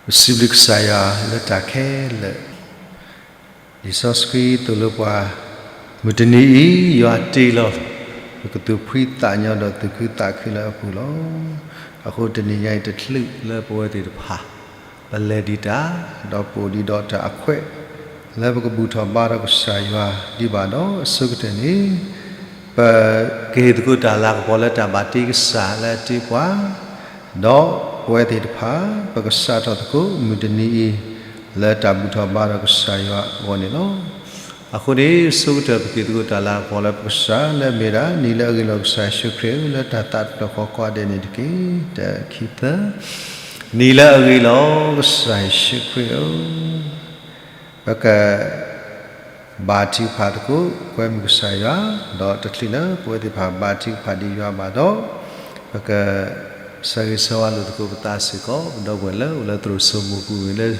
ပစံးဘျုးကစၢ်ယွၤလၢတၢ်ခဲလၢာ်, လံာ်စီဆှံသိၣ်လိပှၤ, မုၢ်တနံၤအံၤ ယွၤတ့လီၤ, ပကသူၣ်ဖှံသးညီဒီးသူၣ်ခုသးခုလၢအပူၤလီၤ. အဃိတနံၤညါအံၤတချုးလၢပဝဲသ့ၣ်တဖၣ် ပလဲၤဒံးတၢ်, ဒီးပအိၣ်ဒံးဒီးတၢ်အခွဲး လၢပကဘူၣ်ထီၣ်ဘါထီၣ်ကစၢ်ယွၤဒံးဘၣ်ဒီး အဆိကတၢၢ်န့ၣ် ပကဟ့ၣ်သကိးတၢ်လၤကပီၤလၢတၢ်ဘၣ်တ့ကစၢ်လၢအတ့ပှၤ, ဒီးပဝဲသ့ၣ်တဖၣ် ပကစးထီၣ်သကိးမုၢ်တနံၤအံၤ လၢတၢ်ဘူၣ်ထီၣ်ဘါထီၣ်ကစၢ်ယွၤအဂီၢ်န့ၣ်လီၤ. အဃိန့ၣ် အဆိကတၢၢ်ပကဟ့ၣ်သကိးတၢ်လၤကပီၤလၢပကစၢ်လၢအမ့ၢ်ဝဲဒၣ် နံၤလၢအဂ့ၤလီၤကစၢ်ယ့ၣ်ၡူးခရံာ်ဧၢ လၢတၢ်သးတဖျၢၣ်ဃီကိးဂၤဒဲးန့ၣ်တက့ၢ်. တၢ ခံ သၢ, နံၤလၢအဂ့ၤလီၤကစၢ်ယ့ၣ်ၡူးခရံာ်ဧၢ, ပက ဘါထုကဖၣ်သကိး ကွဲမုာ်ကစၢ်ယွၤ, ဒီးတချုးလၢပဝဲသ့ၣ်တဖၣ်ဘါထုကဖၣ်ဒံးယွၤဘၣ်ဒီး ပက ဆၢဂ့ၤဆၢဝါလိာ်သကိးပသးစ့ၢ်ကီး ပဒီပုၢ်ဝဲၢ်လၢအိၣ်လၢသရိာ်စိမိၢ်ပူၤ မ့ၢ်လၢ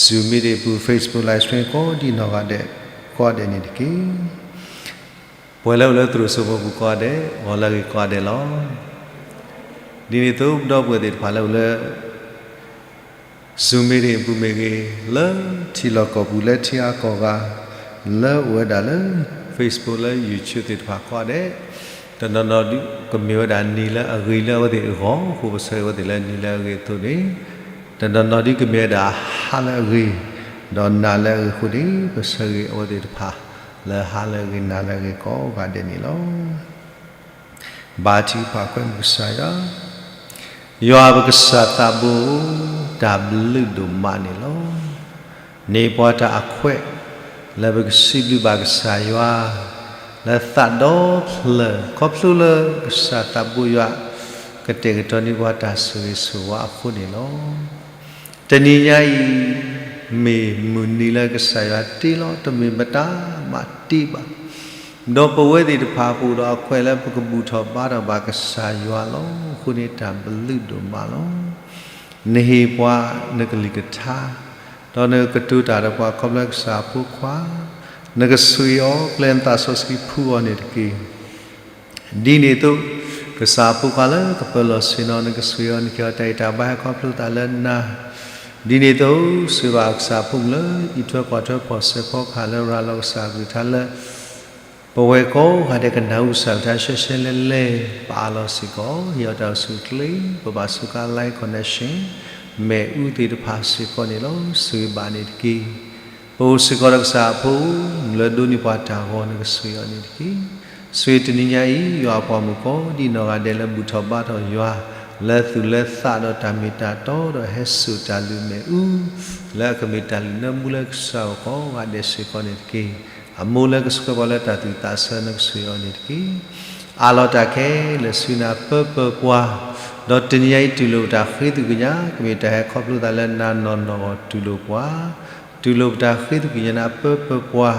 Zoom meeting အပူၤ Facebook live stream ကိးဒံးနီၢ်ဂၤဒဲး ကိးဂၤဒဲးန့ၣ်တက့ၢ်. ပဝဲလၢအိၣ်လၢသရိာ်စိမိၢ်ပူၤကိးဂၤဒဲး ဂီၤလၢအဂ့ၤကိးဂၤဒဲးလီၤ. ဒ်န့ၣ်အသိး ပဒီပုၢ်ဝဲၢ်သ့ၣ်တဖၣ်လၢအိၣ်လၢ Zoom meeting အပူၤမ့ၢ်ဂ့ၤ, လၢထံလီၢ်ကီၢ်ပူၤ လၢထံအါကီၢ်ဂၤ, လၢအိၣ်ဝဲဒၣ်လၢ Facebook လၢ YouTube သ့ၣ်တဖၣ်ကိးဂၤဒဲး, တနီၤနီၤဒုးကမ့ၢ်ဝဲဒၣ်နံၤလၢအဂ့ၤလၢအဝဲသ့ၣ်အဂီၢ်အဃိ ပဆၢဂ့ၤအဝဲသ့ၣ်လၢနံၤလၢအဂ့ၤအသိးန့ၣ်, တနီၤနီၤဒုးကမ့ၢ်ဝဲဒၣ်ဟါလၢအဂ့ၤ, ဒီးနၤလၢအဂ့ၤအဃိန့ၣ် ပဆၢဂ့ၤအဝဲသ့ၣ်တဖၣ် လၢဟါလၢအဂ့ၤ နၤလၢအဂ့ၤကိးဂၤဒဲးန့ၣ်လီၤ. ဘါထုကဖၣ်ကွဲမုာ်ကစၢ်ယွၤ, ယွၤပကစၢ်သးဘိ, တၢ်ဘျုးဒိၣ်မးန့ၣ်လီၤ. န့ၢ်ပှၤတၢ်အခွဲး လၢပကစံးဘျုးဘၣ်ကစၢ်ယွၤ လၢသးဒီဖျၢၣ် ခီဖျိလၢကစၢ်သးဘိယွၤ ကတဲာ်ကတီၤန့ၢ်ပှၤတၢ်ဆိၣ်ဂ့ၤဆိၣ်ဝါအဃိန့ၣ်လီၤ. တနံၤညါအံၤ မ့ၢ်မုၢ်နံၤလၢကစၢ်ယွၤတ့လီၤ တမ့ၢ်မတၤမးတ့ဘၣ်. ဒီးပဝဲသ့ၣ်တဖၣ်ပအိၣ်ဒီးအခွဲးလၢ ပကဘူၣ်ထီၣ်ဘါထီၣ်ဘၣ်ကစၢ်ယွၤလီၤ. အဃိန့ၣ်တၢ်ဘျုးဒိၣ်မးလီၤ. နဟ့ၣ်ပှၤနကလုၢ်ကထါ, ဒီးနကတိၤတၢ်ဒီးပှၤခီဖျိကစၢ်အဖိခွါ, နကဆှံအီၤ ပျဲနသးစီဆှံဖှူအီၤန့ၣ်တက့ၢ်. ဒ်န့ၣ်အသိး ကစၢ်အဖိခွါလၢကပၢၤလီၢ်ဆ့ၣ်နီၤ နကဆှံအီၤ နကဟ့ၣ်အီၤတၢ်အဲၣ်တၢ်ဘၣ် ဟဲခီဖျိသးလၢနၤ, ဒ်န့ၣ်အသိး ဆိၣ်ဂ့ၤဘၣ်ကစၢ်အဖိမုၣ်လၢ အံးထွဲကွၢ်ထွဲဖီၣ်ဆဲးဖီကဟၣ်လၢရၤလီၤကစၢ်အကလုၢ်ကထါလၢ ပဝဲကိးဂၤဒဲးကနၢ်ဟူကစၢ်အကလုၢ်ကထါရှဲရှဲလဲၣ်လဲၣ် ပအးလီၤစ့ၢ်ကီး ဟ့ၣ်အီၤတၢ်အိၣ်ဆူၣ်အိၣ်ချ့ ပဘၣ်စူးကါ live connection မ့ၣ်အူသ့ၣ်တဖၣ်စ့ၢ်ကီးန့ၣ်လီၤ. ဆိၣ်ဂ့ၤဘၣ်န့ၣ်တက့ၢ်. ပအိၣ်စ့ၢ်ကီးဒီးကစၢ်အဖိမုၣ်လၢဒိးန့ၢ်ပှၤတၢ်ဂီၤ နကဆိၣ်ဂ့ၤအီၤန့ၣ်တက့ၢ်. ဆိၣ်ဂ့ၤတနံၤညါအံၤ ယွၤအပှၤမုၣ်ကိးဒံးနီၢ်ဂၤဒဲးလၢဘူၣ်ထီၣ်ဘါထီၣ်ယွၤ လၢသူၣ်လၢသးဒီးတၢ်မ့ၢ်တၢ်တီဒီး ဟဲစိာ်တၢ်လုၢ်မ့ၣ်အူ လၢအကမ့ၢ်တၢ်လုၢ်နၢမူလၢကစၢ်အဂီၢ်ကိးဂၤဒဲးစ့ၢ်ကီးန့ၣ်တက့ၢ်. အမိၢ်လၢကဆှၢပှၤလၢတၢ်သူၣ်သးဆၢ နကဆိၣ်ဂ့ၤအီၤန့ၣ်တက့ၢ်. အးလီၤတၢ်ခဲလၢာ်ဆူနၤ ပၢပၢပှၤ, ဒီးတနံၤညါအံၤ တူၢ်လိာ်ပတၢ်ဃ့သုးကညး ကမ့ၢ်တၢ်ဟဲခီဖျိသးလၢနၤနီၢ်နီၢ်အဂီၢ် တူၢ်လိာ်ပှၤ တူၢ်လိာ်ပတၢ်ဃ့သုးကညးနၤ ပၢပၢပှၤ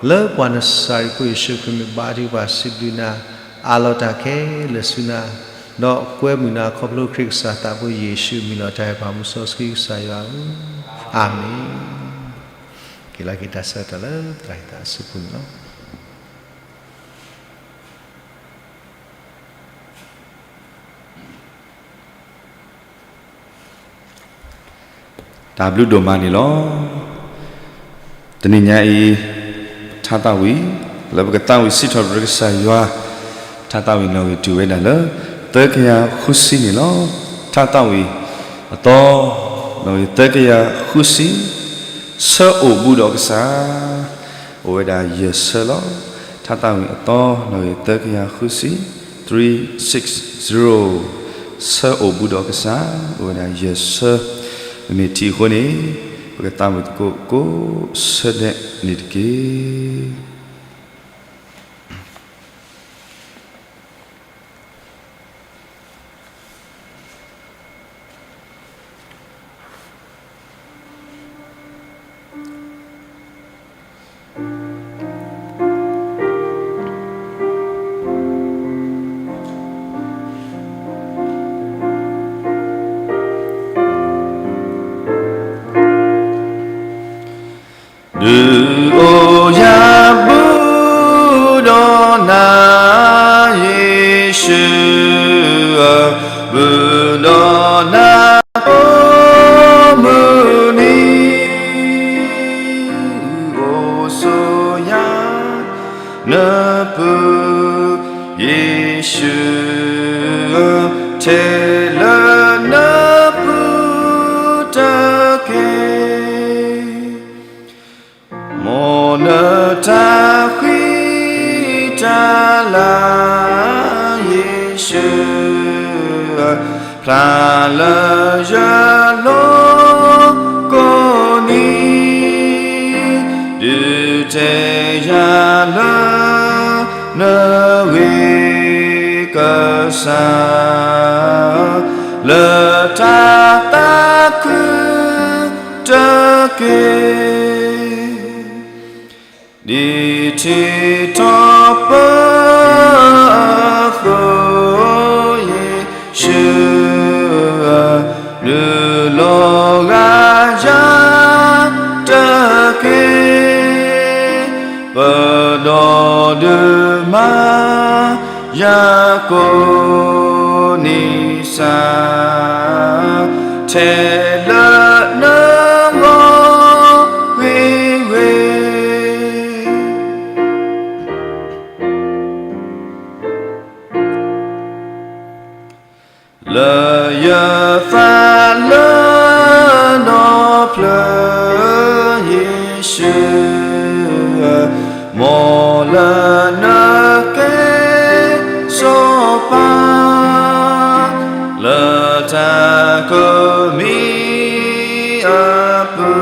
လၢပှၤနစၤရ့းဖိယ့ၣ်ၡူးခရံာ်မံၤ ဘါထုကဖၣ်စံးဘျုးနၤ, အးလီၤတၢ်ခဲလၢာ်ဆူနၤ, ဒီးကွဲမုာ်နၤခီဖျိခရံာ်ကစၢ်သးဘိယ့ၣ်ၡူးအမံၤလီၤ. တၢ်ဟဲပၢမူစီဆှံကစၢ်ယွၤဧၢ, အၤမ့ၣ်. က့ၤလီၤက့ၤတၢ်ဆၢကတီၢ်လၢသရၣ်ဟံသးအစုပူၤန့ၣ်လီၤ. တၢ်ဘျုးဒိၣ်မးန့ၣ်လီၤ. တနံၤညါအံၤ ထါသးဝံၣ် လၢပကသးဝံၣ်စံးထီၣ်ပတြၢၤကစၢ်ယွၤ ထါသးဝံၣ်နီၣ်ဂံၢ်တုၤဝဲဒၣ်လၢ သၢကယၤဃုဆံန့ၣ်လီၤ. ထါသးဝံၣ်အသီ နီၣ်ဂံၢ်သၢကယၤဃုဆံ, ဆၢအိၣ်ဘူးဒီးကစၢ် အိၣ်ဝဲဒၣ်ယဲၢ်ဆၢလီၤ. ထါသးဝံၣ်အသီ နီၣ်ဂံၢ်သၢကယၤဃုဆံ, three six zero, ဆၢအိၣ်ဘူးဒီးကစၢ် အိၣ်ဝဲဒၣ်ယဲၢ်ဆၢ, မ့မ့ၢ်ထံၣ်အဃိန့ၣ် ပကသးဝံၣ်သကိးကိးဆၢဒဲးန့ၣ်တက့ၢ်. ဒုးအိၣ်ယၤဘူးဒီးနၤ ယ့ၣ်ၡူးဧၢ, ဘူးဒီးနၤ အိၣ် ဖျါလၢယလိၤကိးနံၤ, ဒုးတဲယၤလၢ နဂ့ၤကစၢ်, လၢတၢ်သးခုတက့ၢ်. ဒ်ထံထီၣ်ပၢအသိး ယ့ၣ်ၡူးဧၢ, နုာ်လီၤဂာ်ယၤတက့ၢ်. ပဒီဒုးမၤယၤကိးနံၤစၢ်, ထဲလၢနဂီၢ်ဂ့ၤဂ့ၤ လၢယသးလၢနီၢ်ဖျၢၣ် ယ့ၣ်ၡူးဧၢ, မ်လၢနကဲစီၤပၤ လၢတၢ်ကိးမံၤအပူ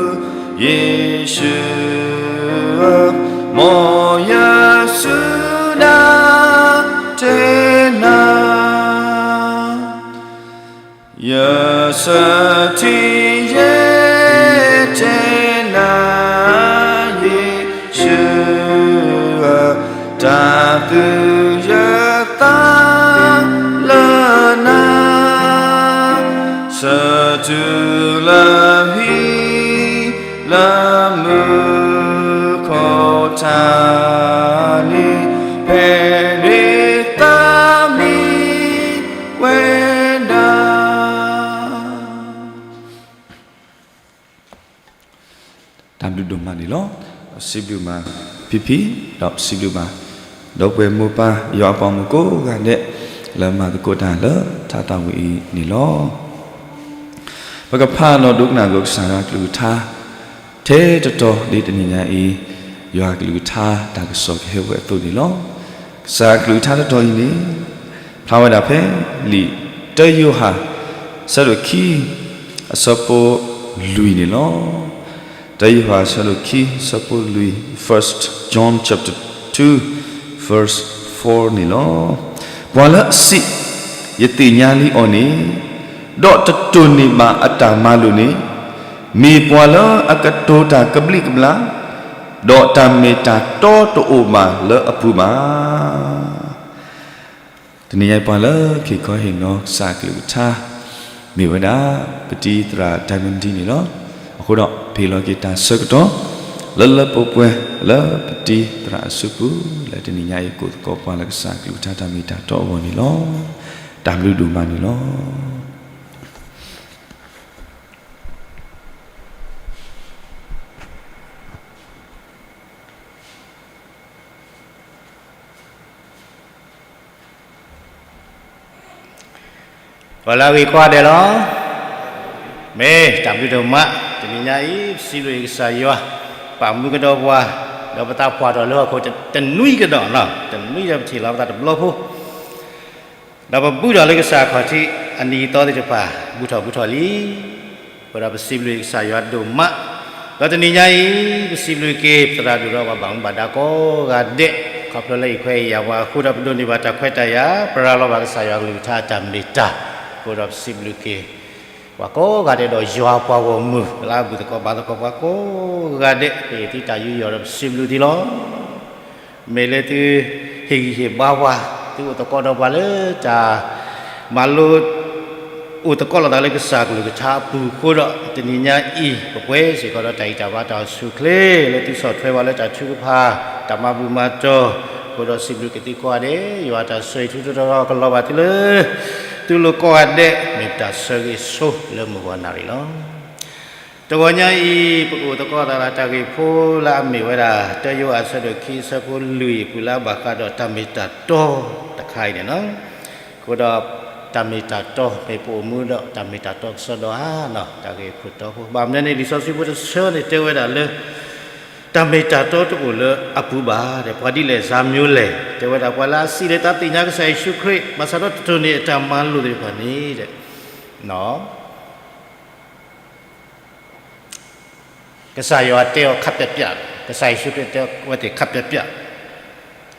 ၤ, ယ့ၣ်ၡူးဧၢ, မ်ယစူၢ်ဒၣ်တဲနၤ, ယဆၢထံယဲၢ်တဲနၤ, ယ့ၣ်ၡူးဧၢ, တၢ်သုးယသးလၢနၤ, ဆၢတုၤလၢဟံၣ်လၢမုၢ်ခိၣ်ထးန့ၣ်, ဖဲန့ၣ်သးမံဝဲဒၣ်. တၢ်ဘျုးဒိၣ်မးန့ၣ်လီၤ. ပစံးဘျုးမးဖံဖံ, ဒီးပစံးဘျုးဘၣ် ဒီပုၢ်ဝဲၢ်မိၢ်ပၢ်ယွၤအပှၤမုၣ်ကိးဂၤဒဲး လၢမၤသကိးတၢ်လၢထါတၢ်ဝံၤအံၤန့ၣ်လီၤ. ပကဖးနီၣ်ဒိကနၣ်လိာ်ကစၢ်ယွၤကလုၢ်ကထါ ထဲတတီၤဒ်တနံၤညါအံၤ, ယွၤကလုၢ်ကထါတၢ်ကစီၣ်ကဟဲဝဲအသိးန့ၣ်လီၤ. ကစၢ်ကလုၢ်ကထါတတီၤအံၤန့ၣ် ဖျါဝဲဒၣ်ဖဲ လံာ်တၢယိၤဟၣ် ဆၢဒိၣ်ခံ အဆၢဖိလွံၢ်န့ၣ်လီၤ. တၢယိၤဟၣ် ဆၢဒိၣ်ခံ ဆၢဖိလွံၢ်, First John chapter two, verse four န့ၣ်လီၤ. ပှၤလၢအစံး, ယသ့ၣ်ညါလံအီၤန့ၣ်, ဒီးတတိၢ်န့ၢ်ဘၣ်အတၢ်မၤလိာ်န့ၣ်, မ့ၢ်ပှၤလၢအကတိၤတၢ်ကဘျံးကဘျၣ်, ဒီးတၢ်မ့ၢ်တၢ်တီတအိၣ်ဘၣ်လၢအပူၤဘၣ်. တနံၤညါအံၤပှၤလၢက့ၤကီဟ့ၣ်နီၤကစၢ်ကလုၢ်ကထါ မ့ၢ်ဝဲဒၣ် ပတံၤသရၣ် Diamond န့ၣ်လီၤ. အဃိဒီး ပဟ့ၣ်လီၤက့ၤတၢ်ဆၢကတီၢ် လၢလၢပှဲၤပှဲၤလၢပတံၤသရၣ်အစုပူၤ လၢတနံၤညါအံၤ ကအိၣ်သကိးပှၤလၢကစၢ်ကလုၢ်ကထါတၢ်မ့ၢ်တၢ်တီအဂီၢ်န့ၣ်လီၤ. တၢ်ဘျုးဒိၣ်မးန့ၣ်လီၤ. ပှၤလၢအဂ့ၤကိးဂၤဒဲးလီၤ. မ့ၢ်တၢ်ဘျုးဒိၣ်မး, တနံၤညါအံၤ ပစံးဘျုးကစၢ်ယွၤ ပာ်မူကဒီးပှၤ, ဒီးပသးပှၢ်ထီၣ်လၢဟီၣ်ခိၣ်တနွံကဒီး, တနွံဒီးပထံၣ်လီၤပသးတဘျီဖိ ဒီးပဘူၣ်ထီၣ်လၢကစၢ်အခီၣ်ထံး အနံၤအသီသ့ၣ်တဖၣ် ဘူၣ်ထီၣ်ဘူၣ်ထီၣ်လံ. အဃိဒီးပစံးဘျုးကစၢ်ယွၤဒိၣ်မး, ဒီးတနံၤညါအံၤ ပစံးဘျုးက့ၤ ပသရၣ်ဒိၣ်ဒီးပှၤဘၣ်မူဘၣ်ဒါကိးဂၤဒဲး ခီဖျိလၢအံးခွဲးအံးယာ်ပှၤအဃိဒီး ပဒိးန့ၢ်ဘၣ်တၢ်ခွဲးတၢ်ယာ် ပရၤလီၤဘၣ်ကစၢ်ယွၤကလုၢ်ကထါတၢ်မ့ၢ်တၢ်, အဃိဒီးပစံးဘျုးက့ၤ ပှၤကိးဂၤဒဲးဒီးယွၤပှၤဂီၢ်မုၢ် လၢအဘူၣ်သကိးဘါသကိးပှၤကိးဂၤဒဲး ပဟ့ၣ်သုတၢ်ယူးယီၣ်ဒီးပစံးဘျုးသုလီၤ. မ့ၢ်လၢသုဟ့ၣ်ဂံၢ်ဟ့ၣ်ဘါပှၤ, သုအိၣ်သကိးဒီးပှၤလၢတၢ်မၤလိ အိၣ်သကိးလိာ်သးလၢကစၢ်ကလုၢ်ကထါအပူၤအဃိဒီး တနံၤညါအံၤ ပပှဲၤစ့ၢ်ကီးဒီးတၢ်ဂံၢ်တၢ်ဘါတၢ်အိၣ်ဆူၣ်အိၣ်ချ့ လၢသုဆီၣ်ထွဲပှၤလၢတၢ်ထုကဖၣ် တၢ်မၤဘူၣ်မၤတီၤ, အဃိဒီးစံးဘျုးက့ၤသုကိးဂၤဒဲး, ယွၤတၢ်ဆိၣ်ဂ့ၤထူထီၣ်ကလီၤဘၣ်သုလၢ သုလိၤကိးဂၤဒဲး မ့ၢ်တၢ်ဆိၣ်ဂ့ၤဆိလၢမုၢ်ဂီၤနၣ်ရံၣ်လီၤ. တဂီၤညါအံၤ ပကအိၣ်သကိးသးလၢတၢ်ဂ့ၢ်ဖိလၢအမ့ၢ်ဝဲဒၣ် တၢယိၤဟၣ်အဆၢဒိၣ်ခံ အဆၢဖိလွံၢ်အပူၤလၢအဘၣ်ဃးဒီးတၢ်မ့ၢ်တၢ်တီတခါအံၤန့ၣ်လီၤ. အဃိဒီး တၢ်မ့ၢ်တၢ်တီ မ့ၢ်ပအိၣ်မူဒီးတၢ်မ့ၢ်တၢ်တီကစီဒီဧါ, တၢ်ဂ့ၢ်ခိၣ်တီဖိ, ဘၣ်မနုၤန့ၣ် လံာ်စီဆှံဖိတဆၢန့ၣ်တဲဝဲဒၣ်လၢ တၢ် တၢ်မ့ၢ်တၢ်တီတအိၣ်လၢအပူၤဘၣ်ဒီး ပှၤဒ်လဲၣ်စါမျိုးလဲၣ် တဲဝဲဒၣ် ပှၤလၢအစံးလၢတၢ်သ့ၣ်ညါကစၢ်ယ့ၣ်ၡူးခရံာ် ဘၣ်ဆၣ်ဒီးတတိၢ်န့ၢ်အတၢ်မၤလိာ်သ့ၣ်တဖၣ်န့ၣ် ကစၢ်ယွၤတဲအီၤခပ်ပျးပျး, ကစၢ်ယ့ၣ်ၡူးခရံာ်တဲအဝဲသ့ၣ်ခပ်ပျးပျး,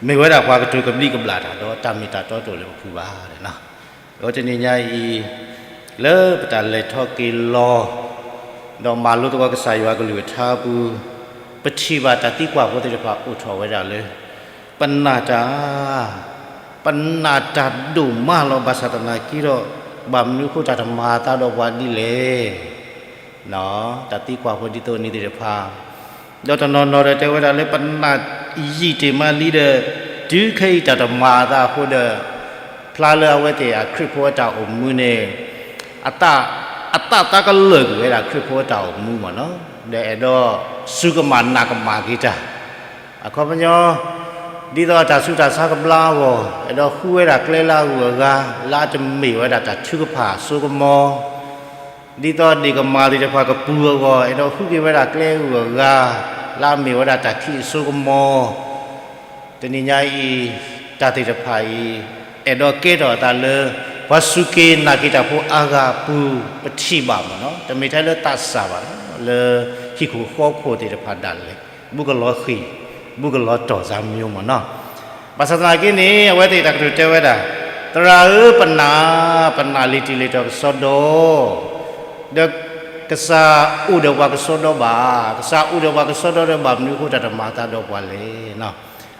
မ့ၢ်ဝဲဒၣ်ပှၤကတိၤကဘျံးကဘျၣ်တၢ် ဒီးတၢ်မ့ၢ်တၢ်တီတအိၣ်လၢပပူၤဘၣ်. ဒီးတနံၤညါအံၤ လၢပတၢ်လဲၤထီၣ်က့ၤလီၤ ဒီးမၤလိသကိးကစၢ်ယွၤကလုၢ်ကထါအပူၤ, ပထံၣ်ဘၣ်တၢ်သံကွၢ်ဖိသ့ၣ်တဖၣ်အိၣ်ထီၣ်ဝဲဒၣ်လၢ ပနာ်တၢ် ပနာ်တၢ်ဒိၣ်မးလီၤ. ဘၣ်ဆၣ်သနာ်က့ဒီး ဘၣ်မနုၤအဃိတၢ်တမၤအသးဒီးပှၤဒ်လဲၣ်. တၢ်သံကွၢ်ဖိဒ်သိးန့ၣ်သ့ၣ်တဖၣ်, ဒီးတနီၤနီၤဒီးတဲဝဲဒၣ်လၢပနာ်ယံာ်တ့ၢ်မးလံဒီး တုၤခဲအံၤတၢ်တမၤအသးအဃိဒီး ဖျါလၢအဝဲသ့ၣ်အခရံာ်ဖိအတၢ်အိၣ်မူန့ၣ် အသး အသးသးကလၢာ်ကွံာ်ဝဲဒၣ်ခရံာ်ဖိအတၢ်အိၣ်မူမ့ၢ်နီၤ, ဒီးအဲၣ်ဒိးစူၤကမၣ်နာ်ကမၣ်က့ၤတၢ် အခီပညီ ဒ်သိးအတၢ်ဆူးတၢ်ဆါကဘျါအဂီၢ် အဲၣ်ဒိးဃုဝဲဒၣ်ကျဲလၢအဂုၤအဂၤ လၢအတမ့ၢ်ဝဲဒၣ်တၢ်ထုကဖၣ်အစိကမီၤ, ဒ်သိးဒ့ၣ်ကမၢ်သ့ၣ်တဖၣ်ကပူၤအဂီၢ် အဲၣ်ဒိးဃုက့ၤဝဲဒၣ်ကျဲအဂုၤအဂၤ လၢအမ့ၢ်ဝဲဒၣ်တၢ်ခံးအစိကမီၤ, တနံၤညါအံၤ တၢ်သ့ၣ်တဖၣ်အံၤ အဲၣ်ဒိးကဲထီၣ်အသးလၢ ပှၤစူၢ်က့ၤနာ်က့ၤတၢ်ဖိအါဂၤအပူၤ ပထံၣ်ဘၣ်မ့ၢ်နီၤ, တမ့ၢ်ထဲလၢသးစၢ်ဘၣ်နီၤ, လၢဟံၣ်ခိၣ်ဃီခိၣ်သ့ၣ်တဖၣ်ဒၣ်လဲာ် ဘူးကလီၤဃံၤ ဘူးကလီၤတီၢ်စါမ့ၢ်မ့ၢ်နီၤ. ဘၣ်ဆၣ်သနာ်က့န့ၣ် အဝဲသ့ၣ်တၢ်ကတိၤတဲဝဲဒၣ်, သရၣ်ဧၢ ပနာ် ပနာ်လံာ်တံၢ်လံာ်တီၤကစီဒီ ဒီးကစၢ်အိၣ်ဒီးပှၤကစီဒီဘၣ်, ကစၢ်အိၣ်ဒီးပှၤကစီဒီဒီး ဘၣ်မနုၤအဃိတၢ်တမၤအသးဒီးပှၤလဲၣ်.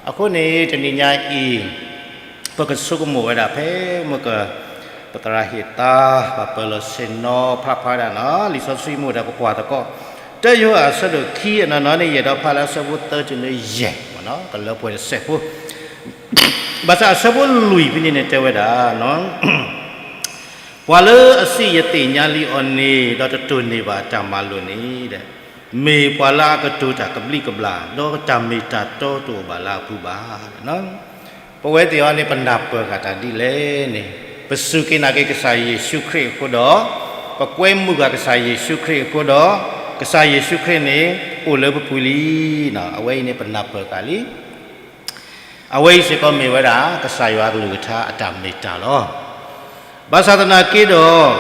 အဃိန့ၣ် တနံၤညါအံၤ ပကဆိကမိၣ်ဝဲဒၣ်ဖဲမ့ၢ်က ပသရၣ်ဟ့ၣ်သါ ပှၤပၢၤလီၢ်ဆ့ၣ်နီၤ ဖျါဖျါဝဲဒၣ်နီၤ လံာ်စီဆှံမ့ၢ်ဝဲဒၣ်ပကွၢ်သကိး တၢယိၤဟၣ်အဆၢဒိၣ်ခံအနီၢ်နီၢ်န့ၣ် ယအဲၣ်ဒိးဖးလၢအဆၢဖိသၢတုၤလၢယဲၢ် ကလၢပှဲၤတစဲးဖိ ဘၣ်ဆၣ်အဆၢဖိလွံၢ်ဖဲန့ၣ်န့ၣ်တဲဝဲဒၣ် ပှၤလၢအစံးယသ့ၣ်ညါလံအီၤန့ၣ် ဒီးတတိၢ်န့ၢ်ဘၣ်တၢ်မၤလိာ်န့ၣ် မ့ၢ်ပှၤလၢအကတိၤတၢ်ကဘျံးကဘျၣ် ဒီးတၢ်မ့ၢ်တၢ်တီတအိၣ်ဘၣ်လၢအပူၤဘၣ်. ပဝဲသ့ၣ်အံၤန့ၣ် ပနၢ်ပၢၢ်ဃာ်တၢ်ဒ်လဲၣ်န့ၣ် ပစူၢ်က့ၤနာ်က့ၤကစၢ်ယ့ၣ်ၡူးခရံာ်အဃိဒီး ပကွဲမုာ်ဃာ်ကစၢ်ယ့ၣ်ၡူးခရံာ်အဃိဒီး ကစၢ်ယ့ၣ်ၡူးခရံာ်န့ၣ် အိၣ်လၢပပူၤလံ. အဝဲအံၤန့ၣ် ပနၢ်ပၢၢ်ဃာ်လံ. အဝဲအံၤစ့ၢ်ကီးမ့ၢ်ဝဲဒၣ် ကစၢ်ယွၤကလုၢ်ကထါအတၢ်မ့ၢ်တၢ်လီၤ. ဘၣ်ဆၣ်သနာ်က့ဒီး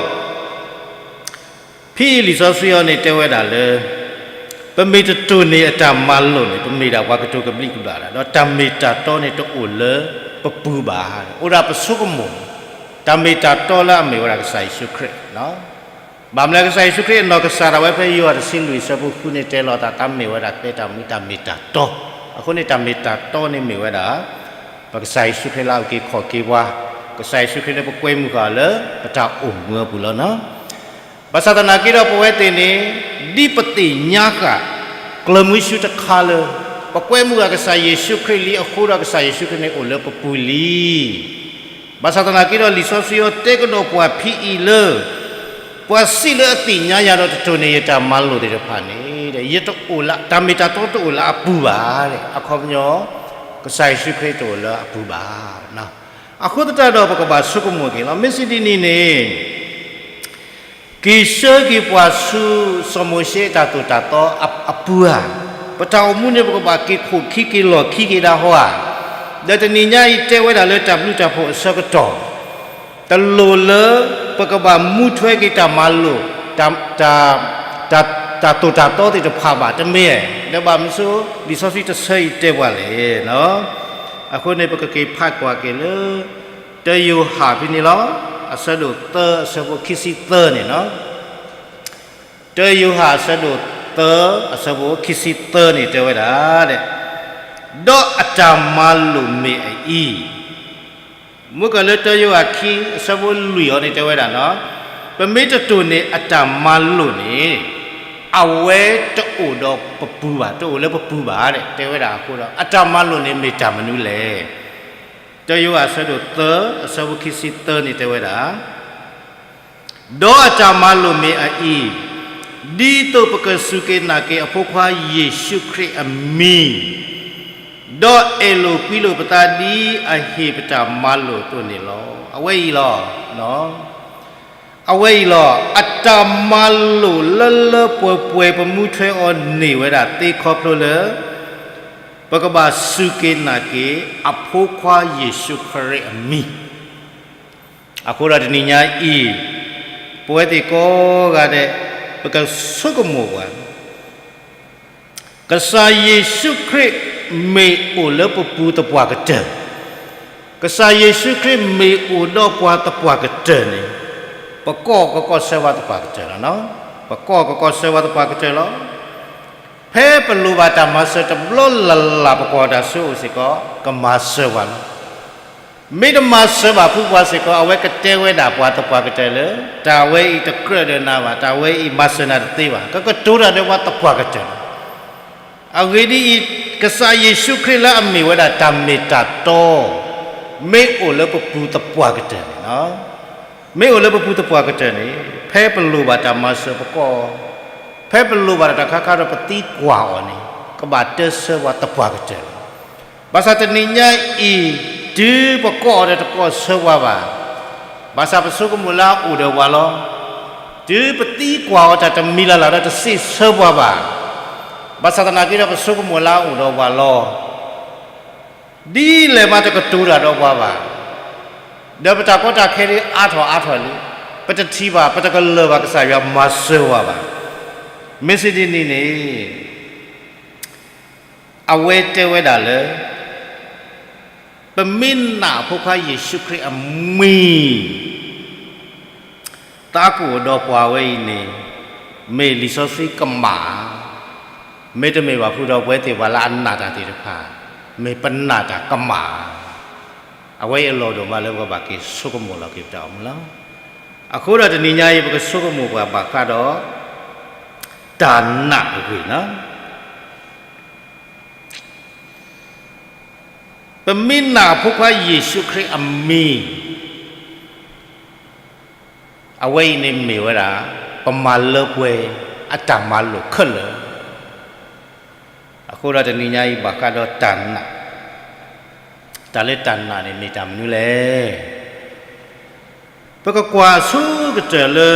ဖဲအံၤလံာ်စီဆှံအံၤန့ၣ်တဲဝဲဒၣ်လၢ ပမ့ၢ်တတိၢ်န့ၢ်အတၢ်မၤလိာ်န့ၣ် ပမ့ၢ်ဒၣ်ပှၤကတိၤကဘျံးကဘျၣ်ဒၣ် ဒီးတၢ်မ့ၢ်တၢ်တီန့ၣ်တအိၣ်လၢပပူၤဘၣ်. အိၣ်ဒၣ်ပဆိကမိၣ် တၢ်မ့ၢ်တၢ်တီလၢအမ့ၢ်ဝဲဒၣ်ကစၢ်ယ့ၣ်ၡူးခရံာ် ဘၣ်မနုၤလဲၣ် ကစၢ်ယ့ၣ်ၡူးခရံာ်အနီၢ်ကစၢ်ဒၣ်ဝဲဖဲယိၤဟၣ်တဆံလွံၢ်အဆၢဖိဃုန့ၣ်တဲလီၤသး တၢ်မ့ၢ်ဝဲဒၣ်ကျဲတၢ်မူတၢ်မ့ၢ်တၢ်တီ, အဃိန့ၣ်တၢ်မ့ၢ်တၢ်တီန့ၣ်မ့ၢ်ဝဲဒၣ် ပကစၢ်ယ့ၣ်ၡူးခရံာ်လၢအက့ၤခီၣ်က့ၤပှၤ, ကစၢ်ယ့ၣ်ၡူးခရံာ်လၢပကွဲမုာ်ဃာ်အီၤလၢပတၢ်အိၣ်မူအပူၤလီၤနီၤ. ဘၣ်ဆၣ်သနာ်က့ဒီးပဝဲသ့ၣ်န့ၣ် ဒ်ပသ့ၣ်ညါဃာ် ကျၢၤမုဆူတခါလၢ ပကွဲမုာ်ဃာ်ကစၢ်ယ့ၣ်ၡူးခရံာ်လံအဃိဒီး ကစၢ်ယ့ၣ်ၡူးခရံာ်န့ၣ်အိၣ်လၢပပူၤလံ. ဘၣ်ဆၣ်သနာ်က့ဒီး လံာ်စီဆှံအံၤတဲကဒီးပှၤဖဲအံၤလၢ ပှၤစံးလၢအသ့ၣ်ညါယၤဒီးတတိၢ်န့ၢ်ယတၢ်မၤလိာ်သ့ၣ်တဖၣ်န့ၣ် ယတအိၣ်လၢ တၢ်မ့ၢ်တၢ်တီတအိၣ်လၢအပူၤဘၣ်. အခီပညီ ကစၢ်ယ့ၣ်ၡူးခရံာ်တအိၣ်လၢအပူၤဘၣ်. အဃိသတးဒီးပကဘၣ်ဆိကမိၣ်က့ၤလီၤ. မ့ၢ်စံးဒ်န့ၣ်န့ၣ် က့ၤဆှၢက့ၤပှၤဆူစီၤမိၤၡ့အတၢ်သိၣ်တၢ်သီအပူၤဧါ, ပတၢ်အိၣ်မူန့ၣ် ပကဘၣ်က့ၤခိၣ်ခံက့ၤလီၢ်ခံက့ၤဒၣ်ဟီဧါ. ဒီးတနံၤညါအံၤတဲဝဲဒၣ်လၢတၢ်ဘျုးတၢ်ဖှိၣ်အဆၢကတီၢ် တလိၣ်လၢ ပကဘၣ်မူထွဲက့ၤတၢ်မၤလိာ် တၢ် တၢ်သိၣ်တၢ်သီသ့ၣ်တဖၣ်ဘၣ် တမ့ၢ်ဧါ. ဒီးဘၣ်မနုၤအဃိ လံာ်စီဆှံတဆၢအံၤတဲပှၤလဲၣ်. အဃိန့ၣ် ပကက့ၤဖးကွၢ်က့ၤလၢ တၢယိၤဟၣ်ဖဲန့ၣ်လီၤ. အဆၢဒိၣ်သၢ အဆၢဖိခံဆံသၢန့ၣ်လီၤ. တၢယိၤဟၣ်အဆၢဒိၣ်သၢ အဆၢဖိခံဆံသၢန့ၣ်တဲဝဲဒၣ် ဒီးအတၢ်မၤလိာ်မ့ၢ်အအံၤ, မ့ၢ်ကလၢတၢယိၤဟၣ်ခံ အဆၢဖိလွံၢ်အံၤန့ၣ်တဲဝဲဒၣ်လီၤ. ပမ့ၢ်တတိၢ်န့ၢ်အတၢ်မၤလိာ်န့ၣ် အဝဲတအိၣ်ဒီးပပူၤဘၣ်, တအိၣ်လၢပပူၤဘၣ် တဲဝဲဒၣ်အဃိဒီး အတၢ်မၤလိာ်န့ၣ်မ့ၢ်တၢ်မနုၤလဲၣ်. တၢယိၤဟၣ်အဆၢဒိၣ်သၢ အဆၢဖိခံဆံသၢန့ၣ်တဲဝဲဒၣ် ဒီးအတၢ်မၤလိာ်မ့ၢ်အအံၤ, ဒ်သိးပကစူၢ်က့ၤနာ်က့ၤအဖိခွါယ့ၣ်ၡူးခရံာ်အမံၤ, ဒီးအဲၣ်လိာ်ကွံလိာ်ပသးဒ်အဟ့ၣ်ပတၢ်မၤလိာ်အသိးန့ၣ်လီၤ. အဝဲအံၤလီၤ. အဝဲအံၤလီၤ, အတၢ်မၤလိာ်လၢလၢပှဲၤပှဲၤ ပမူထွဲအီၤန့ၢ်ဝဲဒၣ်သ့ခီဖျိလၢ ပကဘၣ်စူၢ်က့ၤနာ်က့ၤ အဖိခွါယ့ၣ်ၡူးခရံာ်အမံၤ. အဃိဒီးတနံၤညါအံၤ, ပဝဲသ့ၣ်ကိးဂၤဒဲး ပကဆိကမိၣ်ပှၤ ကစၢ်ယ့ၣ်ၡူးခရံာ်မ့ၢ်အိၣ်လၢပပူၤသပှၢ်ကတၢၢ်, ကစၢ်ယ့ၣ်ၡူးခရံာ်မ့ၢ်အိၣ်ဒီးပှၤသပှၢ်ကတၢၢ်န့ၣ်, ပကီၢ်ကကီၢ်ဆၢဝါသပှၢ်ကတၢၢ်လီၤ. ပကီၢ်ကကီၢ်ဆၢဝါသပှၢ်ကတၢၢ်လီၤ. ဖဲပလိၣ်ဘၣ်တၢ်မၤစၢၤတဘျီလၢ်လၢ် ပကွၢ်တၢ်ဆိအိၣ်စ့ၢ်ကီး ကမၤစၢၤပှၤလီၤ. မ့ၢ်တမၤစၢၤဘၣ်ဖုပှၤစ့ၢ်ကီး အဝဲကတဲဝဲဒၣ်ပှၤသပှၢ်ကတၢၢ်လၢ တၢ်ဝဲအံၤတကြၢးဒီးနၤဘၣ်, တၢ်ဝဲအံၤမၤစၢၤနၤတသ့ဘၣ်, ကကတိၤတၢ်ဒီးပှၤသပှၢ်ကတၢၢ်လီၤ. အဂ့ၢ်ဒ်အံၤ, ကစၢ်ယ့ၣ်ၡူးခရံာ်လၢအမ့ၢ်ဝဲဒၣ်တၢ်မ့ၢ်တၢ်တီ မ့ၢ်အိၣ်လၢပပူၤသပှၢ်ကတၢၢ်န့ၣ်လီၤ. မ့ၢ်အိၣ်လၢပပူၤသပှၢ်ကတၢၢ်န့ၣ်, ဖဲပလိၣ်ဘၣ်တၢ်မၤစၢၤပကီၢ်, ဖဲပလိၣ်ဘၣ်တၢ်တခါခါဒီးပသံကွၢ်အီၤန့ၣ်, ကဘၣ်တၢဆၢပှၤသပှၢ်ကတၢၢ်လီၤ. ဘၣ်ဆၣ်တနံၤညါအံၤ, တုၤပကီၢ်အီၤဒီးတကီၢ်ဆၢပှၤဘၣ်, ဘၣ်ဆၣ်ပဆိကမိၣ်လၢအအိၣ်ဒီးပှၤလီၤ. တုၤပသံကွၢ်အီၤတၢ်တမံၤလၢ်လၢ်ဒီးတစံးဆၢပှၤဘၣ်, ဘၣ်ဆၣ်သနာ်က့ဒီးပဆိကမိၣ်လၢအအိၣ်ဒီးပှၤလီၤ. ဒ်လဲၣ်မးတကတိၤတၢ်ဒီးပှၤဘၣ်. ဒီးပတၢ်ကီတၢ်ခဲဒ်အါထီၣ်အါထီၣ်လံ, ပတထံၣ်ဘၣ် ပတကလၢၤဘၣ်ကစၢ်ယွၤမၤစၢၤပှၤဘၣ်. မ့ၢ်စ့ၢ်ဒ်န့ၣ်န့ၣ်, အဝဲတဲဝဲဒၣ်လၢ ပမ့ၢ်နာ်အဖိခွါယ့ၣ်ၡူးခရံာ်အမံၤ, သးကအိၣ်ဒီးပှၤဝဲအံၤန့ၣ်, မ့ၢ်လံာ်စီဆှံကမၣ်ဧါ, မ့တမ့ၢ်ဘၣ်ဖုဒီးပဝဲသ့ၣ်ပှၤလၢအနာ်တၢ်သ့ၣ်တဖၣ်, မ့ၢ်ပနာ်တၢ်ကမၣ်ဧါ. အဝဲအံၤအလီၢ်ဒိၣ်မးလၢပကဘၣ်က့ၤဆိကမိၣ်လီၤက့ၤပတၢ်အိၣ်မူလီၤ. အဃိဒီးတနံၤညါအံၤ ပကဆိကမိၣ်ပှၤဘၣ်ဃးဒီး တၢ်နာ်အဂ့ၢ်လီၤ. ပမ့ၢ်နာ်အဖိခွါယ့ၣ်ၡူးခရံာ်အမံၤ, အဝဲအံၤန့ၣ်မ့ၢ်ဝဲဒၣ် ပမၤလၢပှဲၤအတၢ်မၤလိာ်ခဲလၢာ်. အဃိဒီးတနံၤညါအံၤဘၣ်ဃးဒီးတၢ်နာ်, တၢ်လၢတၢ်နာ်န့ၣ်မ့ၢ်တၢ်မနုၤလဲၣ်. ပကကွၢ်ဆူကတၢၢ်လၢ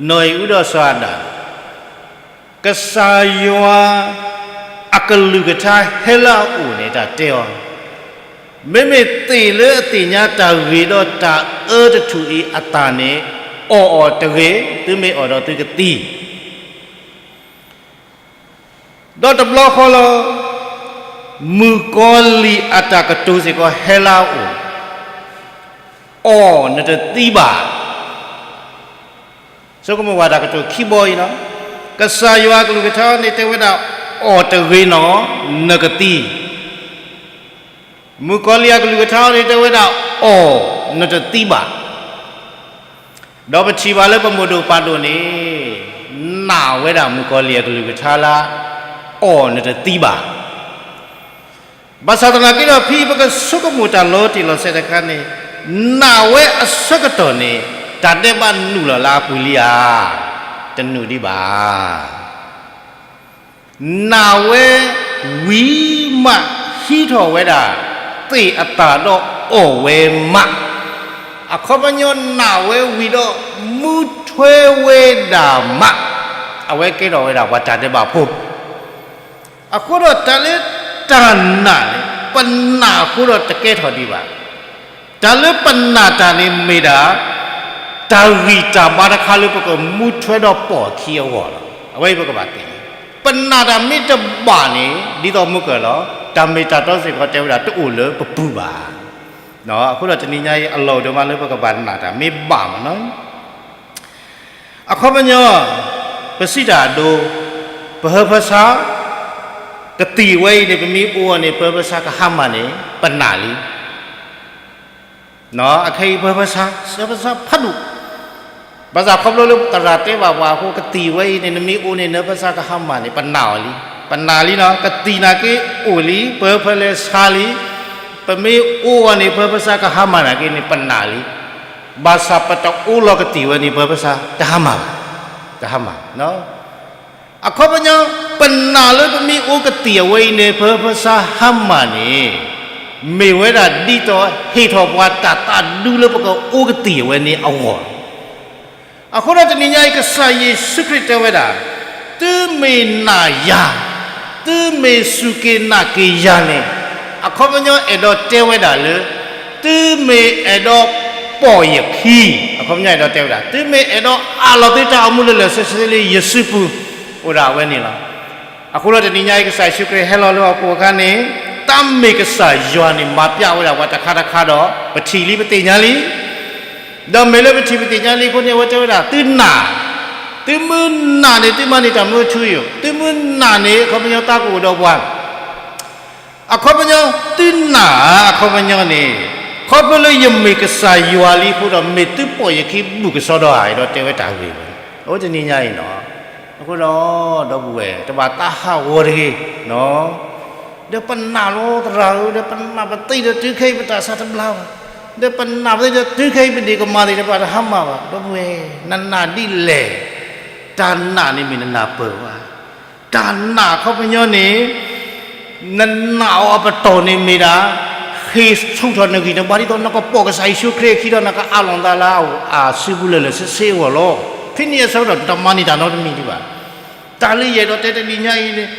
နီၢ်အံၤအူဒီးစီၤအၤဒၣ်, ကစၢ်ယွၤအကလုၢ်ကထါဟဲလၢအအိၣ်န့ၣ် တၢ်တဲအီၤ, မ့မ့ၢ်သ့ၣ်လၢအသ့ၣ်ညါတၢ်ဂ့ၤဒီးတၢ်အၢတထူၣ်အံၤအသၣ်န့ၣ်, အီၣ်အီၤတဂ့ၤ, သုမ့ၢ်အီၣ်ဒီးသုကသံ. ဒီးတဘျီဃီလီၤ, မုၣ်ကီၤလံၢ်အတၢ်ကတိၤစ့ၢ်ကီးဟဲလၢအအိၣ်, အီၣ်နတသံဘၣ်. ဆိကမိၣ်ဝဲတၢ်ကတိၤခံဘီအံၤလီၤ. ကစၢ်ယွၤအကလုၢ်ကထါန့ၣ်တဲဝဲဒၣ် အီၣ်တဂ့ၤနီၢ်, နကသံ. မုၣ်ကီၤလံၢ်အကလုၢ်ကထါန့ၣ်တဲဝဲဒၣ် အီၣ်နတသံဘၣ်. ဒီးပထံၣ်ဘၣ်လၢပမိၢ်ဒိၣ်ပၢ်ဒိၣ်န့ၣ်, နာ်ဝဲဒၣ်မုၣ်ကီၤလံၢ်အကလုၢ်ကထါလၢ အီၣ်နတသံဘၣ်. ဘၣ်ဆၣ်သနာ်က့ဒီး ဖဲပကဆိကမိၣ်တၢ်လီၤတံၢ်လီၤဆဲးတခါန့ၣ်, နာ်ဝဲအဆၢကတီၢ်န့ၣ်, တၢ်ဒဲးဘးနုာ်လီၤလၢအပူၤလံဧါ, တနုာ်ဒံးဘၣ်. နာ်ဝဲဝံၤမး ဟံးထီၣ်ဝဲဒၣ်သ့ၣ်အသၣ်ဒီးအီၣ်ဝဲမး, အခီပညီနာ်ဝဲဝံၤဒီး မူထွဲဝဲဒၣ်မး, အဝဲကဲထီၣ်ဝဲဒၣ်ပှၤတၢ်ဒဲးဘးဖိ. အဃိဒီးတၢ်လၢတၢ်နာ်န့ၣ် ပနာ်အဃိဒီးတကဲထီၣ်ဒံးဘၣ်. တၢ်လၢပနာ်တၢ်န့ၣ်မ့ၢ်ဒၣ် တၢ်ဂံၢ်တၢ်ဘါတခါလၢပကမူထွဲဒီးပိာ်အခံအဂီၢ်လီၤ. အဝဲအံၤပကဘၣ်သ့ၣ်ညါ, ပနာ်တၢ်မ့ၢ်တဘၣ်န့ၣ် ဒ်သိးမုၢ်ကၢၢ်လီၤ, တၢ်မ့ၢ်တၢ်တီစ့ၢ်ကီးတဲဝဲဒၣ်တအိၣ်လၢပပူၤဘၣ်. အဃိဒီးတနံၤညါအံၤအလီၢ်ဒိၣ်မးလၢပကဘၣ်နာ်တၢ်မ့ၢ်ဘၣ်မးနီၤ. အခီပညီ, ပစံးတၢ်အဒိ, ပဟၢဖၢဆါ, ကသံၣ်ဝဲအံၤန့ၣ် ပမ့ၢ်အိၣ်အီၤန့ၣ် ပဟၢဖၢဆါကဟါမၢ်န့ၣ် ပနာ်လံ. အခဲအံၤပဟၢဖၢဆါ, ဟၢဖၢဆါဖးဒိၣ်, ဘၣ်ဆၣ်ခီဖျိလၢသရၣ်တဲဘၣ်ပှၤအဃိ ကသံၣ်ဝဲအံၤန့ၣ် နမ့ၢ်အိၣ်န့ၣ် နဟၢဖၢဆါကဟါမၢ်န့ၣ် ပနာ်အီၤလံ. ပနာ်လံနီၤ, ကသံၣ်နာ်က့အိၣ်လံ, ပဟၢဖၢလဲၤဆါလံ, ပမ့ၢ်အိၣ်အီၤန့ၣ် ပဟၢဖၢဆါကဟါမၢ်နာ်က့န့ၣ် ပနာ်လံ. ဘၣ်ဆၣ်ပတအိၣ်လီၤကသံၣ်ဝဲန့ၣ် ပဟၢဖၢဆါတဟါမၢ်ဘၣ်, တဟါမၢ်. အခီပညီ, ပနာ်လၢပမ့ၢ်အိၣ်ကသံၣ်အဝဲအံၤန့ၣ် ပဟၢဖၢဆါဟါမၢ်န့ၣ်, မ့ၢ်ဝဲဒၣ်ဒ်သိးဟ့ၣ်ထီၣ်ပှၤတၢ်သးဒူလၢပကအိၣ်ကသံၣ်အဝဲန့ၣ်အဂီၢ်. အဃိဒီးတနံၤညါအံၤ ကစၢ်ယ့ၣ်ၡူးခရံာ်တဲဝဲဒၣ်, သုမ့ၢ်နာ်ယၤ, သုမ့ၢ်စူၢ်က့ၤနာ်က့ၤယၤန့ၣ်, အခီပညီအဲၣ်ဒိးတဲဝဲဒၣ်လၢ သုမ့ၢ်အဲၣ်ဒိးပိာ်ယခံ, အခီပညီအဲၣ်ဒိးတဲဝဲဒၣ် သုမ့ၢ်အဲၣ်ဒိးအးလီၤသုတၢ်အိၣ်မူလၢာ်လၢာ်ဆ့ဆ့လၢယစုပူၤ, အိၣ်ဒၣ်အဝဲန့ၣ်လီၤ. အဃိဒီးတနံၤညါအံၤ ကစၢ်ယ့ၣ်ၡူးခရံာ်ဟဲလီၤလၢဟီၣ်ခိၣ်အခါန့ၣ်, တၢ်မ့ၢ်ကစၢ်ယွၤန့ၣ် မၤပျးဝဲဒၣ်ပှၤတခါတခါဒီး ပထံၣ်လံပသ့ၣ်ညါလံ. ဒီးမ့ၢ်လၢပထံၣ်ပသ့ၣ်ညါလံအဃိန့ၣ် အဝဲတဲဝဲဒၣ် သုနာ်, သုမ့ၢ်နာ်န့ၣ် သုမၤန့ၢ်တၢ်မူအထူအယိာ်, သုမ့ၢ်နာ်န့ၣ် အခီပညီတၢ်ကအိၣ်ဒီးပှၤ အခီပညီ သုနာ်ဧါ အခီပညီန့ၣ်, ခီဖျိလၢယမ့ၢ်ကစၢ်ယွၤလံအဃိဒီး မ့ၢ်သုပိာ်ယခံဘူးကစီဒီဧါ, အဲၣ်ဒိးတဲဝဲတၢ်ဂ့ၢ်ဝဲ, အဝဲတနံၤညါအံၤနီၤ. အဃိဒီး ဒီပုၢ်ဝဲၢ် တဘၣ်သးဟးဂီၤတဂ့ၤ, ဒီးပနာ်လီၤသရၣ်ဧၢ, ဒီးပနာ်ပသ့ဒီးတုၤခဲအံၤပတၢ်ဆါတဘျါဘၣ်, ဒီးပနာ်ပသ့ဒီးတုၤခဲအံၤပဒ့ၣ်ကမၤသ့ၣ်တဖၣ်တဟါမၢ်ဘၣ်, ဒီပုၢ်ဝဲၢ် နနာ်ဒ်လဲၣ်, တၢ်နာ်န့ၣ်မ့ၢ်နနၢ်ပၢၢ်ဘၣ် တၢ်နာ်အခီပညီန့ၣ်, နနာ်အီၤအပတီၢ်န့ၣ်မ့ၢ်ဒၣ်, ဃ့ဆူၣ်ထီၣ်နဂံၢ်နဘါဒ်သိးနကပိာ်ကစၢ်ယ့ၣ်ၡူးခရံာ်အခံဒီး နကအးလီၤနသးလၢအစုပူၤလၢာ်လၢာ်ဆ့ဆ့အဂီၢ်လီၤ. ဖဲန့ၣ်အဆၢကတီၢ် တမၤန့ၢ်တၢ်နီတမံၤဒံးဘၣ်. တၢ်လၢယအဲၣ်ဒိးတဲတနံၤညါအံၤန့ၣ်,